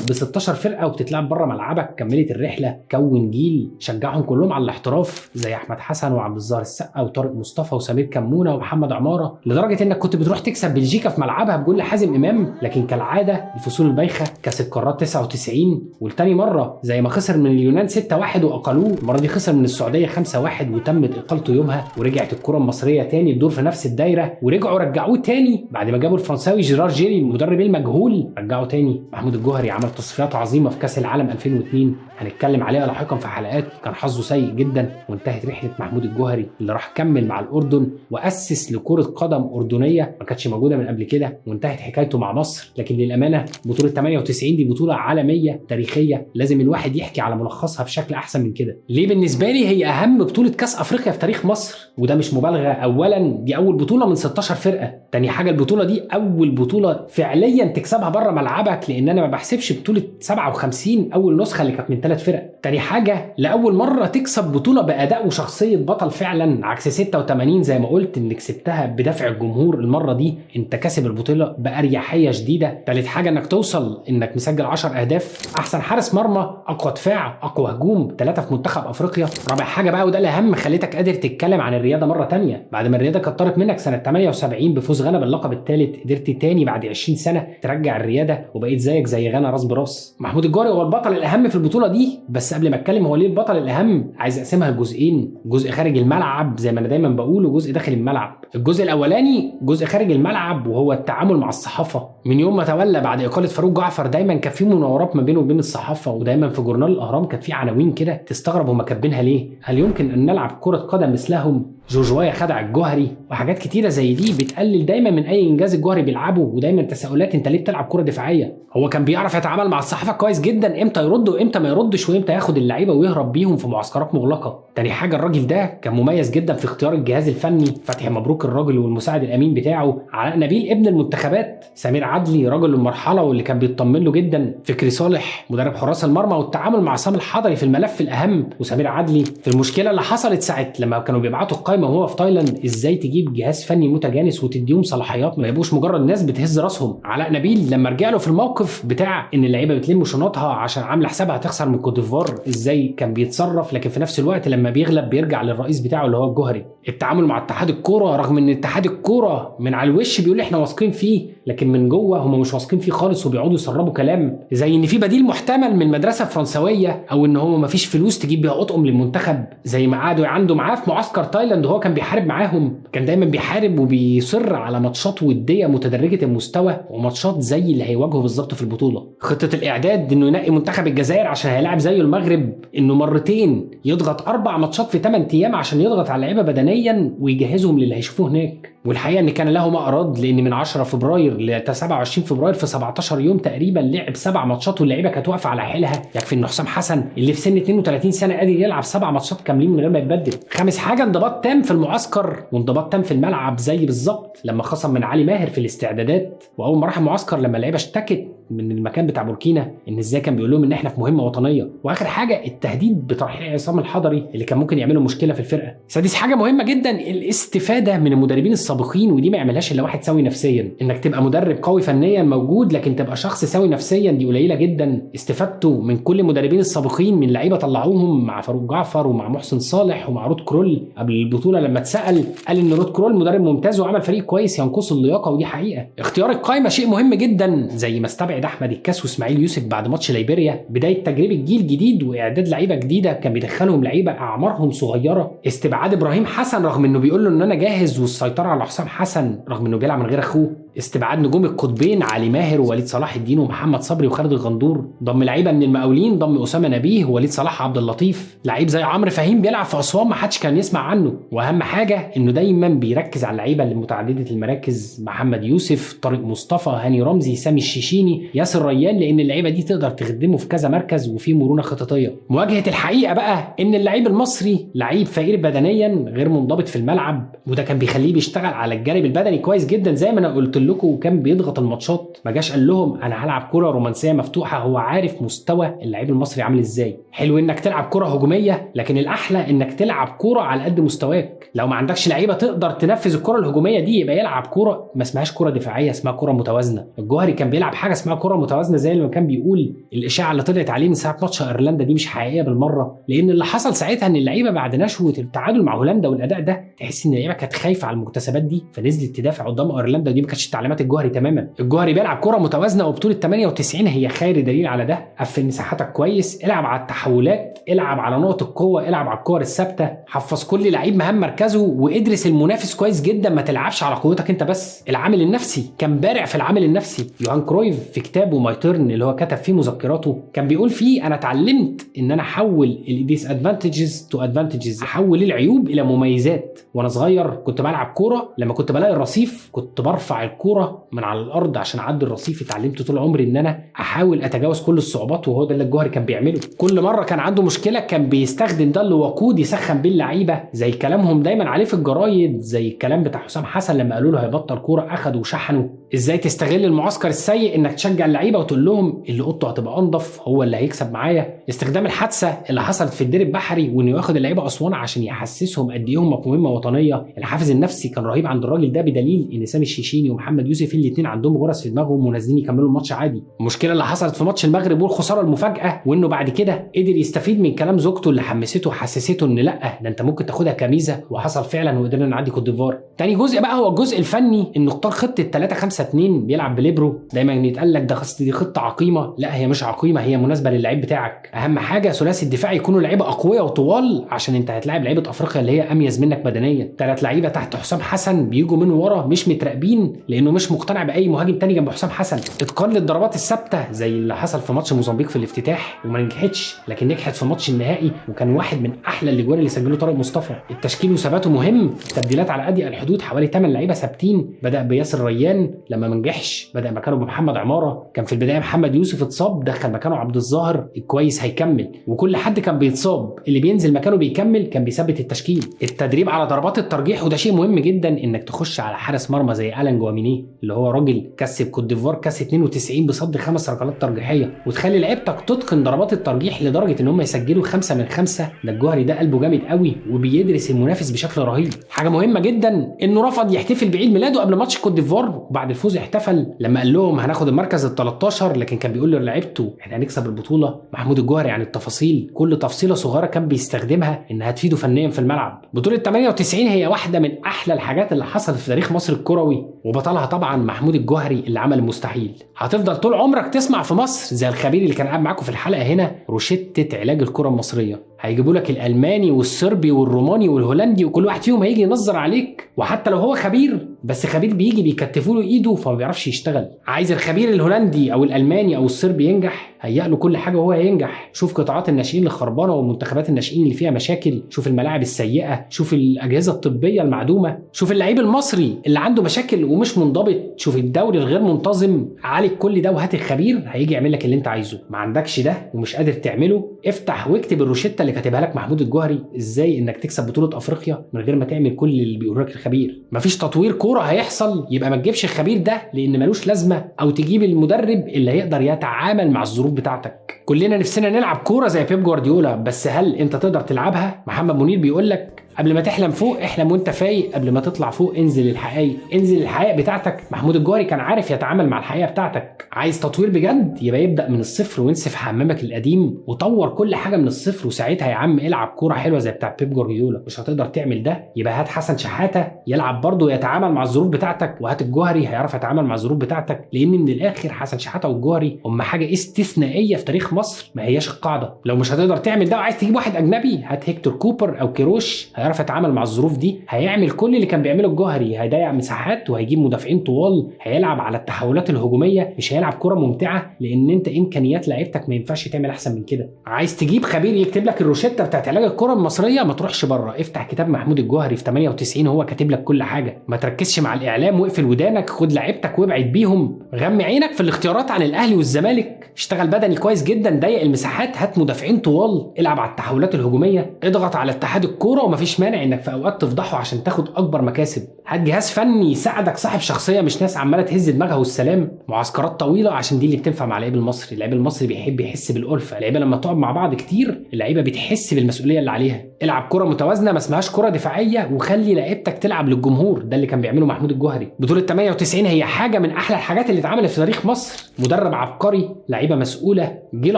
ب 16 فرقه وبتتلعب بره ملعبك. كملت الرحلة، كون جيل شجعهم كلهم على الاحتراف زي احمد حسن وعبد الظاهر السقا وطارق مصطفى وسمير كمونه ومحمد عمارة، لدرجة انك كنت بتروح تكسب بلجيكا في ملعبها بجول حازم امام. لكن كالعادة الفصول البايخه، كاس القارات 99، والتاني مرة زي ما خسر من اليونان 6-1 واقالوه، المرة دي خسر من السعودية 5-1 وتمت اقالته يومها، ورجعت الكره المصرية تاني تدور في نفس الدايرة، ورجعوا رجعوه تاني بعد ما جابوا الفرنساوي جيرار جيري المدرب المجهول، رجعوا تاني محمود محمود الجوهري عمل تصفيات عظيمة في كاس العالم 2002 هنتكلم عليها لاحقا في حلقات، كان حظه سيء جدا وانتهت رحله محمود الجوهري اللي راح كمل مع الاردن واسس لكرة قدم اردنية ما كانتش موجودة من قبل كده، وانتهت حكايته مع مصر. لكن للامانة بطوله 98 دي بطوله عالمية تاريخية لازم الواحد يحكي على ملخصها بشكل احسن من كده. ليه بالنسبة لي هي اهم بطوله كاس افريقيا في تاريخ مصر؟ وده مش مبالغه. اولا دي اول بطوله من 16 فرقه، تاني حاجة البطولة دي اول بطوله فعليا تكسبها بره ملعبك، لان انا ما بحسبش بطوله 57 اول نسخه اللي كانت من 3 فرق. تاني حاجة لاول مرة تكسب بطوله باداء وشخصية بطل فعلا، عكس 86 زي ما قلت ان كسبتها بدافع الجمهور، المرة دي انت كسب البطولة باريحية شديدة. تالت حاجة انك توصل انك مسجل 10 اهداف، احسن حارس مرمى، اقوى دفاع، اقوى هجوم، 3 في منتخب افريقيا. رابع حاجة بقى وده الاهم، خليتك قادر تتكلم عن الرياده مرة تانية بعد ما الرياده كترت منك سنة 78 بفوز غانا باللقب الثالث، قدرت تاني بعد 20 سنة ترجع الرياده وبقيت زيك زي غانا راس براس. محمود الجوهري هو البطل الاهم في البطولة دي، بس قبل ما اتكلم هو ليه البطل الاهم عايز اقسمها لجزئين، جزء خارج الملعب زي ما انا دايما بقول وجزء داخل الملعب. الجزء الاولاني جزء خارج الملعب وهو التعامل مع الصحافة. من يوم ما تولى بعد اقاله فاروق جعفر دايما كان في مناورات ما بينه وبين الصحافة، ودايما في جورنال الاهرام كانت في عناوين كده تستغرب هما كاتبينها ليه، هل يمكن ان نلعب كره قدم مثلهم، جورج خدع الجوهري، وحاجات كتيرة زي دي بتقلل دايما من اي انجاز الجوهري بيلعبه، ودايما تساؤلات انت ليه بتلعب كره دفاعية. هو كان بيعرف يتعامل مع الصحافة كويس جدا، امتى يرد وامتى ما يردش، وامتى ياخد اللعيبة ويهرب بيهم في معسكرات مغلقة. تاني حاجة الراجل ده كان مميز جدا في اختيار الجهاز الفني، فتحي مبروك الراجل والمساعد الامين بتاعه، علاء نبيل ابن المنتخبات، سمير عدلي رجل المرحلة واللي كان بيطمن له جدا، فكري صالح مدرب حراس المرمى والتعامل مع عصام الحضري في الملف الاهم، وسمير عدلي في المشكلة اللي حصلت ساعة لما كانوا بيبعتوا القايمة وهو في تايلاند، ازاي تجيب جهاز فني متجانس وتديهم صلاحيات ما يبقوش مجرد ناس بتهز راسهم. علاء نبيل لما رجع له في الموقف بتاع ان اللعيبة بتلم شنطها عشان عامله حسابها هتخسر من كوت ديفوار، ازاي كان بيتصرف، لكن في نفس الوقت لما بيغلب بيرجع للرئيس بتاعه اللي هو الجوهري. التعامل مع اتحاد الكورة، رغم ان اتحاد الكورة من على الوش بيقول احنا واثقين فيه، لكن من جوه هم مش واثقين فيه خالص، وبيقعدوا يسربوا كلام زي ان في بديل محتمل من المدرسة الفرنسويه، او ان هو مفيش فلوس تجيب بيها اطقم للمنتخب، زي ما قعدوا عنده معاه في معسكر تايلاند وهو كان بيحارب معاهم. كان دايما بيحارب وبيصر على ماتشات وديه متدرجه المستوى وماتشات زي اللي هيواجهه بالظبط في البطولة. خطه الاعداد انه ينقي منتخب الجزائر عشان هيلاعب زيه المغرب، انه مرتين يضغط 4 ماتشات في 8 ايام عشان يضغط على اللعيبة بدنيا ويجهزهم للي هيشوفوه هناك. والحقيقة ان كان له ما اراد، لان من 10 فبراير ل 27 فبراير في 17 يوم تقريبا لعب 7 ماتشات واللعيبة كانت واقفة على حيلها. يكفي ان حسام حسن اللي في سن 32 سنة قادر يلعب 7 ماتشات كاملين من غير ما يتبدل. خامس حاجة انضباط تام في المعسكر وانضباط تام في الملعب، زي بالظبط لما خصم من علي ماهر في الاستعدادات، واول ما راح المعسكر لما اللعيبة اشتكت من المكان بتاع بوركينا ان ازاي كان بيقول لهم ان احنا في مهمة وطنية. واخر حاجة التهديد بترحيل عصام الحضري اللي كان ممكن يعمله مشكلة في الفرقة. سادس حاجة مهمة جدا الاستفادة من المدربين السابقين، ودي ما يعملهاش الا واحد سوي نفسيا. انك تبقى مدرب قوي فنيا موجود لكن تبقى شخص سوي نفسيا دي قليله جدا. استفادته من كل المدربين السابقين من لعيبة طلعوهم مع فاروق جعفر ومع محسن صالح ومع رود كرول قبل البطولة، لما اتسال قال ان رود كرول مدرب ممتاز وعمل فريق كويس ينقصه اللياقة، ودي حقيقة. اختيار القائمة شيء مهم جدا، زي ما استبعد احمد الكاس واسماعيل يوسف بعد ماتش ليبيريا، بداية تجربه جيل جديد واعداد لعيبة جديدة كان بيدخلهم لعيبة اعمارهم صغيرة. استبعاد ابراهيم حسن رغم انه بيقول له ان انا جاهز، والسيطرة على حسام حسن رغم انه بيلعب من غير اخوه. استبعاد نجوم القطبين علي ماهر ووليد صلاح الدين ومحمد صبري وخالد الغندور. ضم لعيبة من المقاولين، ضم اسامة نبيه ووليد صلاح عبد اللطيف، لعيب زي عمرو فهيم بيلعب في اسوان ما حدش كان يسمع عنه. واهم حاجة انه دايما بيركز على اللعيبة اللي متعددة المراكز، محمد يوسف، طارق مصطفى، هاني رمزي، سامي الشيشيني، ياسر ريان، لان اللعيبة دي تقدر تخدمه في كذا مركز وفي مرونة خططيه. مواجهة الحقيقة بقى ان اللعيب المصري لعيب فقير بدنيا غير منضبط في الملعب، وده كان بيخليه بيشتغل على الجانب البدني كويس جدا زي ما انا قلت لكم، وكان بيضغط الماتشات. ما جاش قال لهم انا هلعب كره رومانسية مفتوحة، هو عارف مستوى اللعيب المصري عامل ازاي. حلو انك تلعب كره هجومية، لكن الاحلى انك تلعب كره على قد مستواك. لو ما عندكش لعيبة تقدر تنفذ الكره الهجومية دي يبقى يلعب كره ما اسمهاش كره دفاعية، اسمها كره متوازنة. الجوهري كان بيلعب حاجة اسمها كره متوازنة، زي ما كان بيقول الاشاعة اللي طلعت عليه من ساعة ماتش ايرلندا دي مش حقيقية بالمرة، لان اللي حصل ساعتها ان اللعيبة بعد نشوه التعادل مع هولندا والاداء ده تحس ان اللعيبة كانت خايفة على المكتسبات دي، فنزلت تدافع قدام ايرلندا، ودي ما كانتش تعليمات الجوهري تماما. الجوهري بيلعب كره متوازنة، وبطولة 98 هي خير دليل على ده. قفل مساحاتك كويس، العب على التحولات، العب على نقط القوة، العب على الكور الثابتة، حفظ كل لعيب مهام مركزه، وادرس المنافس كويس جدا، ما تلعبش على قوتك انت بس. العامل النفسي كان بارع في العامل النفسي. يوهان كرويف في كتابه My Turn اللي هو كتب فيه مذكراته كان بيقول فيه انا اتعلمت ان انا احول ال disadvantages to advantages، احول العيوب الى مميزات. وانا صغير كنت بلعب كورة، لما كنت بلاقي الرصيف كنت برفع الكورة من على الارض عشان اعدي الرصيف. اتعلمت طول عمري ان انا احاول اتجاوز كل الصعوبات، وهو ده اللي الجوهري كان بيعمله. كل مرة كان عنده مشكلة كان بيستخدم ده اللي وقود يسخن بيه اللعيبة، زي كلامهم دايما عليه في الجرايد، زي الكلام بتاع حسام حسن لما قالوا له هيبطل كورة اخده وشحنه. ازاي تستغل المعسكر السيء انك تشجع اللعيبة وتقول لهم اللي اوضته هتبقى انضف هو اللي هيكسب معايا. استخدام الحادثة اللي حصلت في الدير البحري وانه ياخد اللعيبة اسوان عشان يحسسهم قد ايه هم في مهمة وطنية. الحافز النفسي كان رهيب عند الراجل ده، بدليل ان سامي الشيشيني ومحمد يوسف الاثنين عندهم غرز في دماغهم ونازلين يكملوا الماتش عادي. المشكلة اللي حصلت في ماتش المغرب والخسارة المفاجاة، وانه بعد كده قدر يستفيد من كلام زوجته اللي حمسته وحسسته ان لا ده انت ممكن تاخدها كميزه، وحصل فعلا وقدرنا نعدي كوت ديفوار. تاني جزء بقى هو الجزء الفني، انه اختار خطه 3-5-2 بيلعب بليبرو. دايما يتقال لك ده دي خطه عقيمة، لا هي مش عقيمة، هي مناسبة للعيب بتاعك. اهم حاجة ثلاثي الدفاع يكونوا لعيبة اقوياء وطوال عشان انت هتلاعب لعيبة افريقيا اللي هي اميز منك بدنيا. 3 لعيبة تحت حسام حسن بيجوا من ورا مش متراقبين لانه مش مقتنع باي مهاجم تاني جنب حسام حسن. اتقان للضربات الثابتة زي اللي حصل في ماتش موزمبيق في الافتتاح وما نجحتش، لكن نجحت في ماتش النهائي وكان واحد من احلى الاجوان اللي سجله طارق مصطفى. التشكيل وثباته مهم، التبديلات على اضيق الحدود، حوالي 8 لعيبة ثابتين. بدا بياسر ريان لما ما نجحش بدا مكانه بمحمد عمارة. كان في البداية محمد يوسف اتصاب دخل مكانه عبد الظاهر الكويس هيكمل، وكل حد كان بيتصاب اللي بينزل مكانه بيكمل، كان بيثبت التشكيل. التدريب على ضربات الترجيح، وده شيء مهم جدا انك تخش على حارس مرمى زي الان جوامينيه اللي هو راجل كسب كوت ديفوار كاس 92 بصد 5 ركلات ترجيحيه، وتخلي لعيبتك تتقن ضربات الترجيح لدرجة ان هم يسجلوا 5 من 5. ده الجوهري ده قلبه جامد قوي وبيدرس المنافس بشكل رهيب. حاجة مهمة جدا انه رفض يحتفل بعيد ميلاده قبل ماتش كوت ديفوار، وبعد الفوز احتفل لما قال لهم هناخد المركز ال13، لكن كان بيقول لعيبته احنا هنكسب البطولة. محمود الجوهري عن التفاصيل، كل تفصيله صغيرة كان بيستخدمها انها تفيده فنيا في الملعب. بطوله 98 هي واحدة من احلى الحاجات اللي حصلت في تاريخ مصر الكروي، وبطلها طبعا محمود الجوهري اللي عمل المستحيل. هتفضل طول عمرك تسمع في مصر زي الخبير اللي كان قاعد معاكم في الحلقة هنا روشتة علاج الكره المصرية. هيجيبوا لك الالماني والصربي والروماني والهولندي، وكل واحد فيهم هيجي ينظر عليك، وحتى لو هو خبير بس خبير بيجي بيكتفوا له ايده فما بيعرفش يشتغل. عايز الخبير الهولندي او الالماني او الصربي ينجح، هيأ له كل حاجة وهو هينجح. شوف قطاعات الناشئين الخربانه ومنتخبات الناشئين اللي فيها مشاكل، شوف الملاعب السيئة، شوف الاجهزة الطبية المعدومه، شوف اللعيب المصري اللي عنده مشاكل ومش منضبط، شوف الدوري الغير منتظم. عالج كل ده وهات الخبير هيجي يعمل لك اللي انت عايزه. ما عندكش ده ومش قادر تعمله، افتح واكتب الروشته اللي كاتبها لك محمود الجوهري ازاي انك تكسب بطوله افريقيا من غير ما تعمل كل اللي بيقوله لك الخبير. مفيش تطوير كورة هيحصل يبقى ما تجيبش الخبير ده لان ملوش لازمه، او تجيب المدرب اللي هيقدر يتعامل مع الظروف بتاعتك. كلنا نفسنا نلعب كورة زي بيب جوارديولا، بس هل انت تقدر تلعبها؟ محمد منير بيقول لك قبل ما تحلم فوق احلم وانت فايق، قبل ما تطلع فوق انزل الحقائق، انزل الحقائق بتاعتك. محمود الجوهري كان عارف يتعامل مع الحقيقة بتاعتك. عايز تطوير بجد يبقى يبدا من الصفر وانسف حمامك القديم وطور كل حاجة من الصفر، وساعتها يا عم العب كورة حلوة زي بتاع بيب جوارديولا. مش هتقدر تعمل ده يبقى هات حسن شحاته يلعب برضه يتعامل مع الظروف بتاعتك، وهات الجوهري هيعرف يتعامل مع الظروف بتاعتك، لان من الاخر حسن شحاته والجوهري هم حاجة استثنائية في تاريخ مصر، ما هياش القاعدة. لو مش هتقدر تعمل ده وعايز تجيب واحد اجنبي هات هيكتور كوبر او كيروش هيعرف يتعامل مع الظروف دي، هيعمل كل اللي كان بيعمله الجوهري، هيضيع مساحات وهيجيب مدافعين طوال، هيلعب على التحولات الهجومية، مش هيلعب كره ممتعة لان انت امكانيات لعيبتك ما ينفعش تعمل احسن من كده. عايز تجيب خبير يكتب لك الروشته بتاعت علاج الكره المصرية ما تروحش بره، افتح كتاب محمود الجوهري في 98 هو كاتب لك كل حاجة. ما تركزش مع الاعلام واقفل ودانك، خد لعيبتك وابعد بيهم، غمي عينك في الاختيارات عن الاهلي والزمالك، اشتغل بدني كويس جدا، ضيق المساحات، هات مدافعين طوال، العب على التحولات الهجومية، اضغط على اتحاد الكورة ومفيش مانع انك في اوقات تفضحه عشان تاخد اكبر مكاسب. هات جهاز فني يساعدك صاحب شخصية، مش ناس عماله تهز دماغها والسلام. معسكرات طويلة عشان دي اللي بتنفع مع اللعيب المصري، اللعيب المصري بيحب يحس بالالفه، اللعيبة لما تقعد مع بعض كتير اللعيبة بتحس بالمسؤولية اللي عليها. العب كره متوازنة ما اسمهاش كره دفاعية، وخلي لعيبتك تلعب للجمهور، ده اللي كان بيعمله محمود الجوهري. بطوله 98 هي حاجة من احلى الحاجات اللي اتعملت في تاريخ مصر، مدرب عبقري، لعيبة مسؤولة، جيل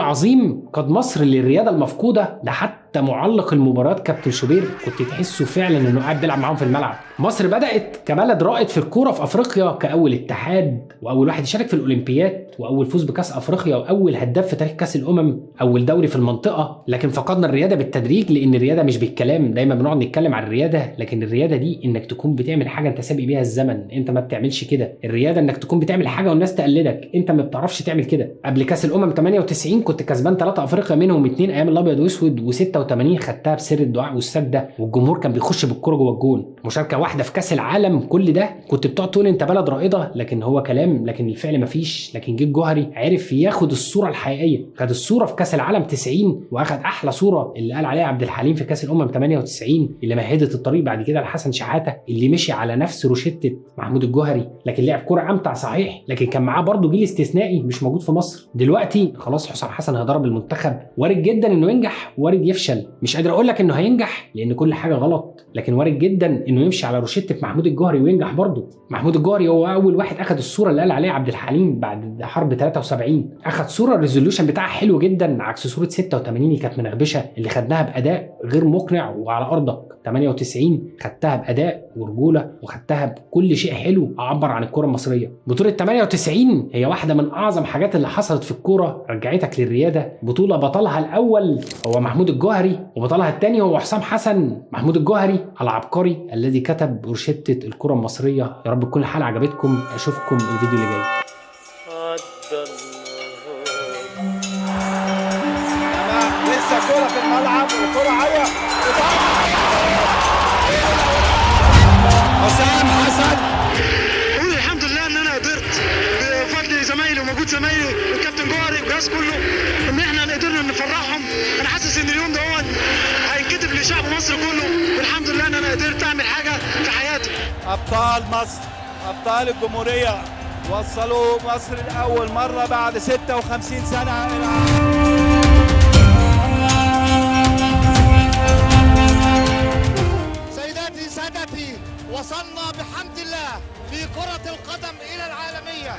عظيم قاد مصر للرياده المفقودة. ده حتى حتى معلق المباراة كابتن شوبير كنت تحسه فعلا انه قاعد بيلعب معاهم في الملعب. مصر بدات كبلد رائد في الكورة في افريقيا، كاول اتحاد واول واحد يشارك في الاولمبياد واول فوز بكاس افريقيا واول هداف في تاريخ كاس الامم، اول دوري في المنطقة. لكن فقدنا الرياده بالتدريج، لان الرياده مش بالكلام. دايما بنقعد نتكلم عن الرياده، لكن الرياده دي انك تكون بتعمل حاجة انت سابق بيها الزمن، انت ما بتعملش كده. الرياده انك تكون بتعمل حاجة والناس تقلدك، انت ما بتعرفش تعمل كده. قبل كاس الامم 98 كنت كسبان 3 افريقيا منهم 2 ايام الابيض واسود، و86 خدتها بسر الدعاء والسده، والجمهور كان بيخش بالكرة جوه الجون. مشاركة واحدة في كاس العالم، كل ده كنت بتقعد تقول انت بلد رائدة، لكن هو كلام، لكن الفعل مفيش. لكن جه الجوهري عرف ياخد الصورة الحقيقية، خد الصورة في كاس العالم 90، واخد احلى صوره اللي قال عليها عبد الحليم في كاس الامم 98، اللي مهدت الطريق بعد كده لحسن شحاته اللي مشي على نفس روشته محمود الجوهري، لكن لعب كورة امتع صحيح، لكن كان معاه برضه جيل استثنائي مش موجود في مصر دلوقتي. خلاص حسام حسن هيضرب المنتخب، وارد جدا انه ينجح، وارد يفشل. مش قادر اقول لك انه هينجح لان كل حاجة غلط، لكن وارد جدا انه يمشي على روشته محمود الجوهري وينجح برضه. محمود الجوهري هو اول واحد اخذ الصورة اللي قال عليها عبد الحليم بعد حرب 73، اخذ صوره ال resolution بتاعها حلو جدا، عكس صوره 86 اللي كانت منغبشه اللي خدناها باداء غير مقنع وعلى ارضك. 98 خدتها باداء ورجوله، وخدتها بكل شيء حلو عبر عن الكره المصرية. بطوله 98 هي واحدة من اعظم حاجات اللي حصلت في الكورة، رجعتك للرياده. بطوله بطلها الاول هو محمود الجوهري، وبطلها الثاني هو حسام حسن. محمود الجوهري العبقري الذي كتب روشتة الكره المصرية. يا رب تكون الحلقة عجبتكم، اشوفكم الفيديو اللي جاي. لسه كرة في الملعب وكرة عالية. حسام حسن، قول الحمد لله ان انا قدرت بفضل زمايلي ومجهود زمايلي والكابتن جوهري والجهاز كله ان احنا قدرنا نفرحهم. انا حاسس ان اليوم ده هو هينكتب لشعب مصر كله، والحمد لله ان انا قدرت اعمل حاجة في حياتي. ابطال مصر، ابطال الجمهورية، وصلوا مصر لاول مرة بعد 56 سنة الى وصلنا بحمد الله في كرة القدم إلى العالمية.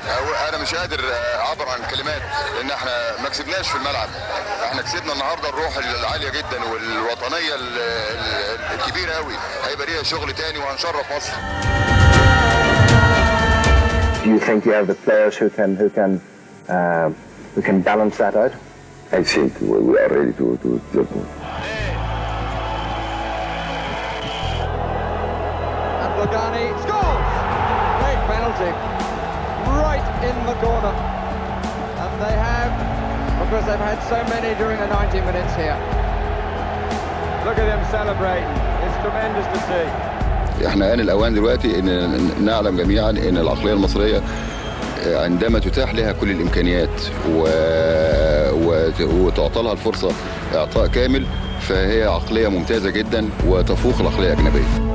أنا مش قادر أعبر عن كلمات، لأن احنا ما كسبناش في الملعب، احنا كسبنا النهارده الروح العالية جدا والوطنية الكبيرة قوي. هيبقى ليها شغل تاني وهنشرف مصر. Do you think you have the players who can balance that out? I think we are ready to do. Logani scores! Great penalty, right in the corner. And they have, because they've had so many during the 90 minutes here. Look at them celebrating, it's tremendous to see. احنا آن الأوان دلوقتي إن نعلم جميعا إن العقلية المصرية عندما تتاح لها كل الإمكانيات وتعطى لها الفرصة إعطاء كامل، فهي عقلية ممتازة جدا وتفوق العقلية الأجنبية.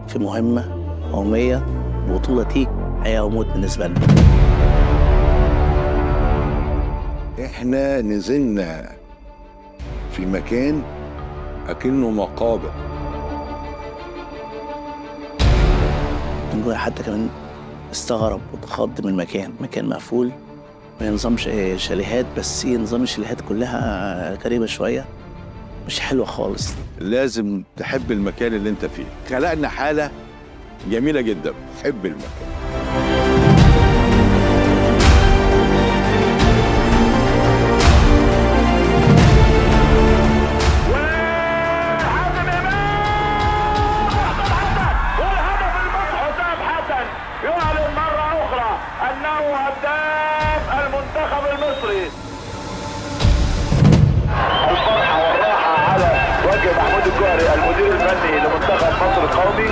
في مهمة قومية، البطولة دي حياة وموت بالنسبة لنا. احنا نزلنا في مكان أكنه مقابر. حتى كمان استغرب واتخض من المكان، مكان مقفول، ما نظامش شاليهات، بس نظام الشاليهات كلها غريبة شوية، مش حلوة خالص. لازم تحب المكان اللي انت فيه. خلقنا حالة جميلة جدا، حب المكان. والهدف المصري حسام حسن يعلن مرة أخرى أنه هداف المنتخب المصري. الفرحة والراحة على وجه محمود الجوهري المدير الفني لمنتخب مصر القومي.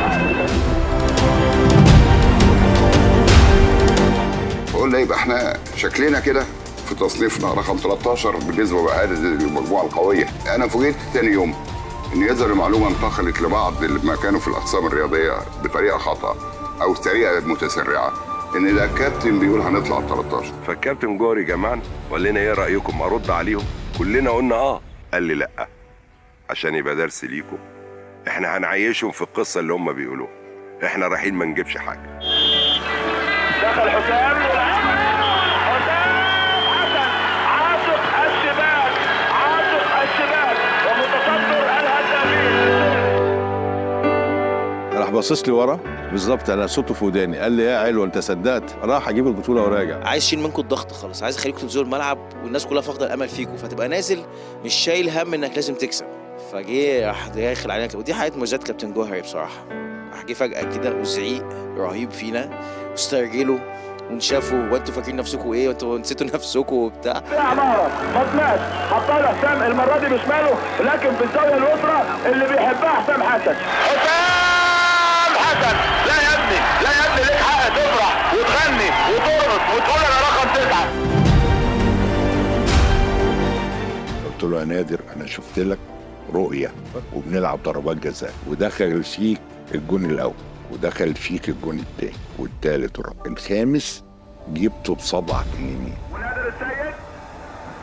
فقلنا يبقى احنا شكلنا كده في تصنيفنا رقم 13 بالنسبة بقى للمجموعة القوية. أنا فوجئت ثاني يوم إن يظهر المعلومة انتقلت لبعض اللي كانوا في الأقسام الرياضية بطريقة خطأ أو طريقة متسرعة، إن ده الكابتن بيقول هنطلع 13. فالكابتن جوهري جمعنا وقال لنا إيه رأيكم أرد عليهم؟ كلنا قلنا آه. قال لي لأ، عشان يبقى درس ليكم احنا هنعيشهم في القصة اللي هم بيقولوها، احنا رايحين ما نجيبش حاجة. دخل حسام، حسام حسن عاشق الشباك، عاشق الشباك ومتصدر الهدافين. راح باصص لي ورا بالظبط، انا صوته في وداني، قال لي يا علو انت صدقت، راح اجيب البطولة وراجع. عايز اشيل منكم الضغط خالص، عايز اخليكم تنزلوا الملعب والناس كلها فاقده الامل فيكم، فتبقى نازل مش شايل هم انك لازم تكسب. فجه راح داخل علينا، ودي حاجة مميزات كابتن جوهري بصراحة. راح جه فجاة كده وزعيق رهيب فينا، واسترجلوا ونشافوا، وانتوا فاكرين نفسكم ايه، وانتوا نسيتوا نفسكم وبتاع. يا عمارة ما طلعش، حطها له حسام المرة دي بشماله، لكن في الزاوية اليسرى اللي بيحبها حسام حسن. حسام حسن، لا يا ابني، لا يا ابني، ليك حق تفرح وتغني وترقص وتقول انا رقم 9. قلت له يا نادر انا شفت لك رؤية وبنلعب ضربات جزاء، ودخل فيك الجون الاول ودخل فيك الجون الثاني والثالث والرابع، الخامس جبته بصبعك اليمين. ونادر السيد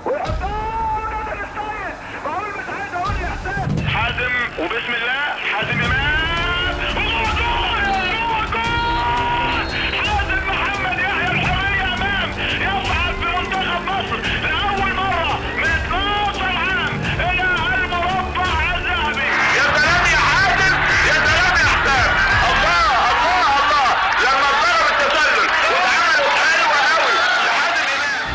ويحطها، نادر السيد، بقول مش عايز اقول يا حسام. حازم وبسم الله، حازم امام، وجوه جول، جوه جول، حازم محمد يحيى الحرية امام يصعد بمنتخب مصر لاول مرة من 12 عام الى المربع الذهبي. يا سلام يا حازم، يا سلام يا حسام، الله الله الله، لما اتضرب التسلل واتعملت حلوة قوي لحازم امام.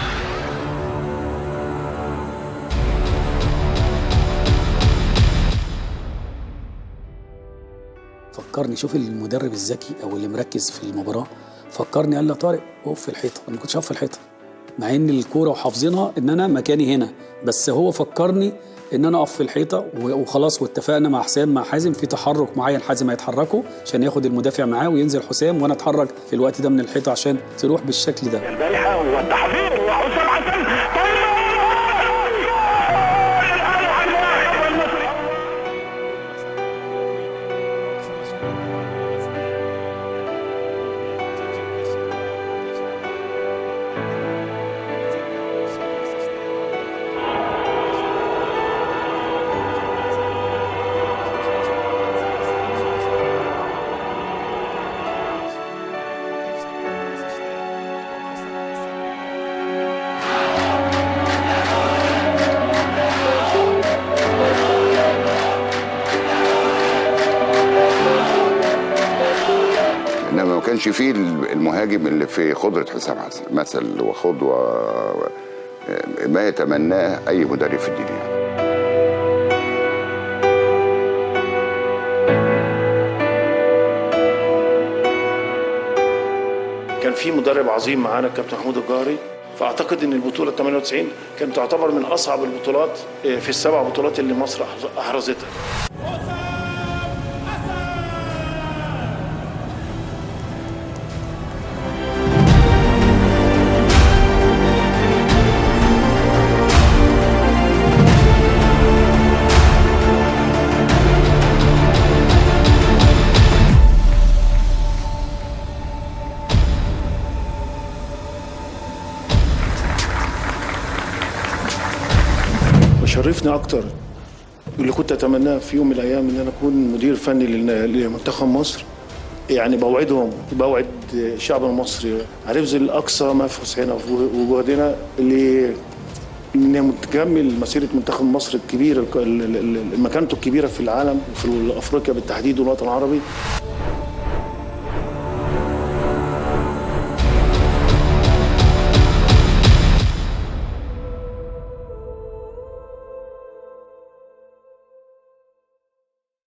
فكرني، شوف المدرب الذكي او اللي مركز في المباراة، فكرني قال لي يا طارق اقف في الحيطة. انا ما كنتش اقف في الحيطة مع ان الكورة وحافظينها ان انا مكاني هنا، بس هو فكرني ان انا اقف في الحيطة وخلاص. واتفقنا مع حسام مع حازم في تحرك معين، حازم هيتحركه عشان ياخد المدافع معاه وينزل حسام، وانا اتحرك في الوقت ده من الحيطة عشان تروح بالشكل ده. البارحة والتحضير وحسام حسن، انما ما كانش فيه المهاجم اللي في خضرة حسام حسن مثل وخضوة ما يتمناه اي مدرب في الدنيا. كان في مدرب عظيم معانا الكابتن محمود الجوهري، فاعتقد ان البطولة 98 كانت تعتبر من اصعب البطولات في السبع بطولات اللي مصر احرزتها. شرفني اكتر واللي كنت اتمناه في يوم من الايام ان انا اكون مدير فني لمنتخب مصر. يعني بوعدهم، بوعد الشعب المصري هنبذل اقصى ما في وسعنا وجهدنا ان نكمل مسيره منتخب مصر الكبير، مكانته الكبيرة في العالم وفي افريقيا بالتحديد والوطن العربي.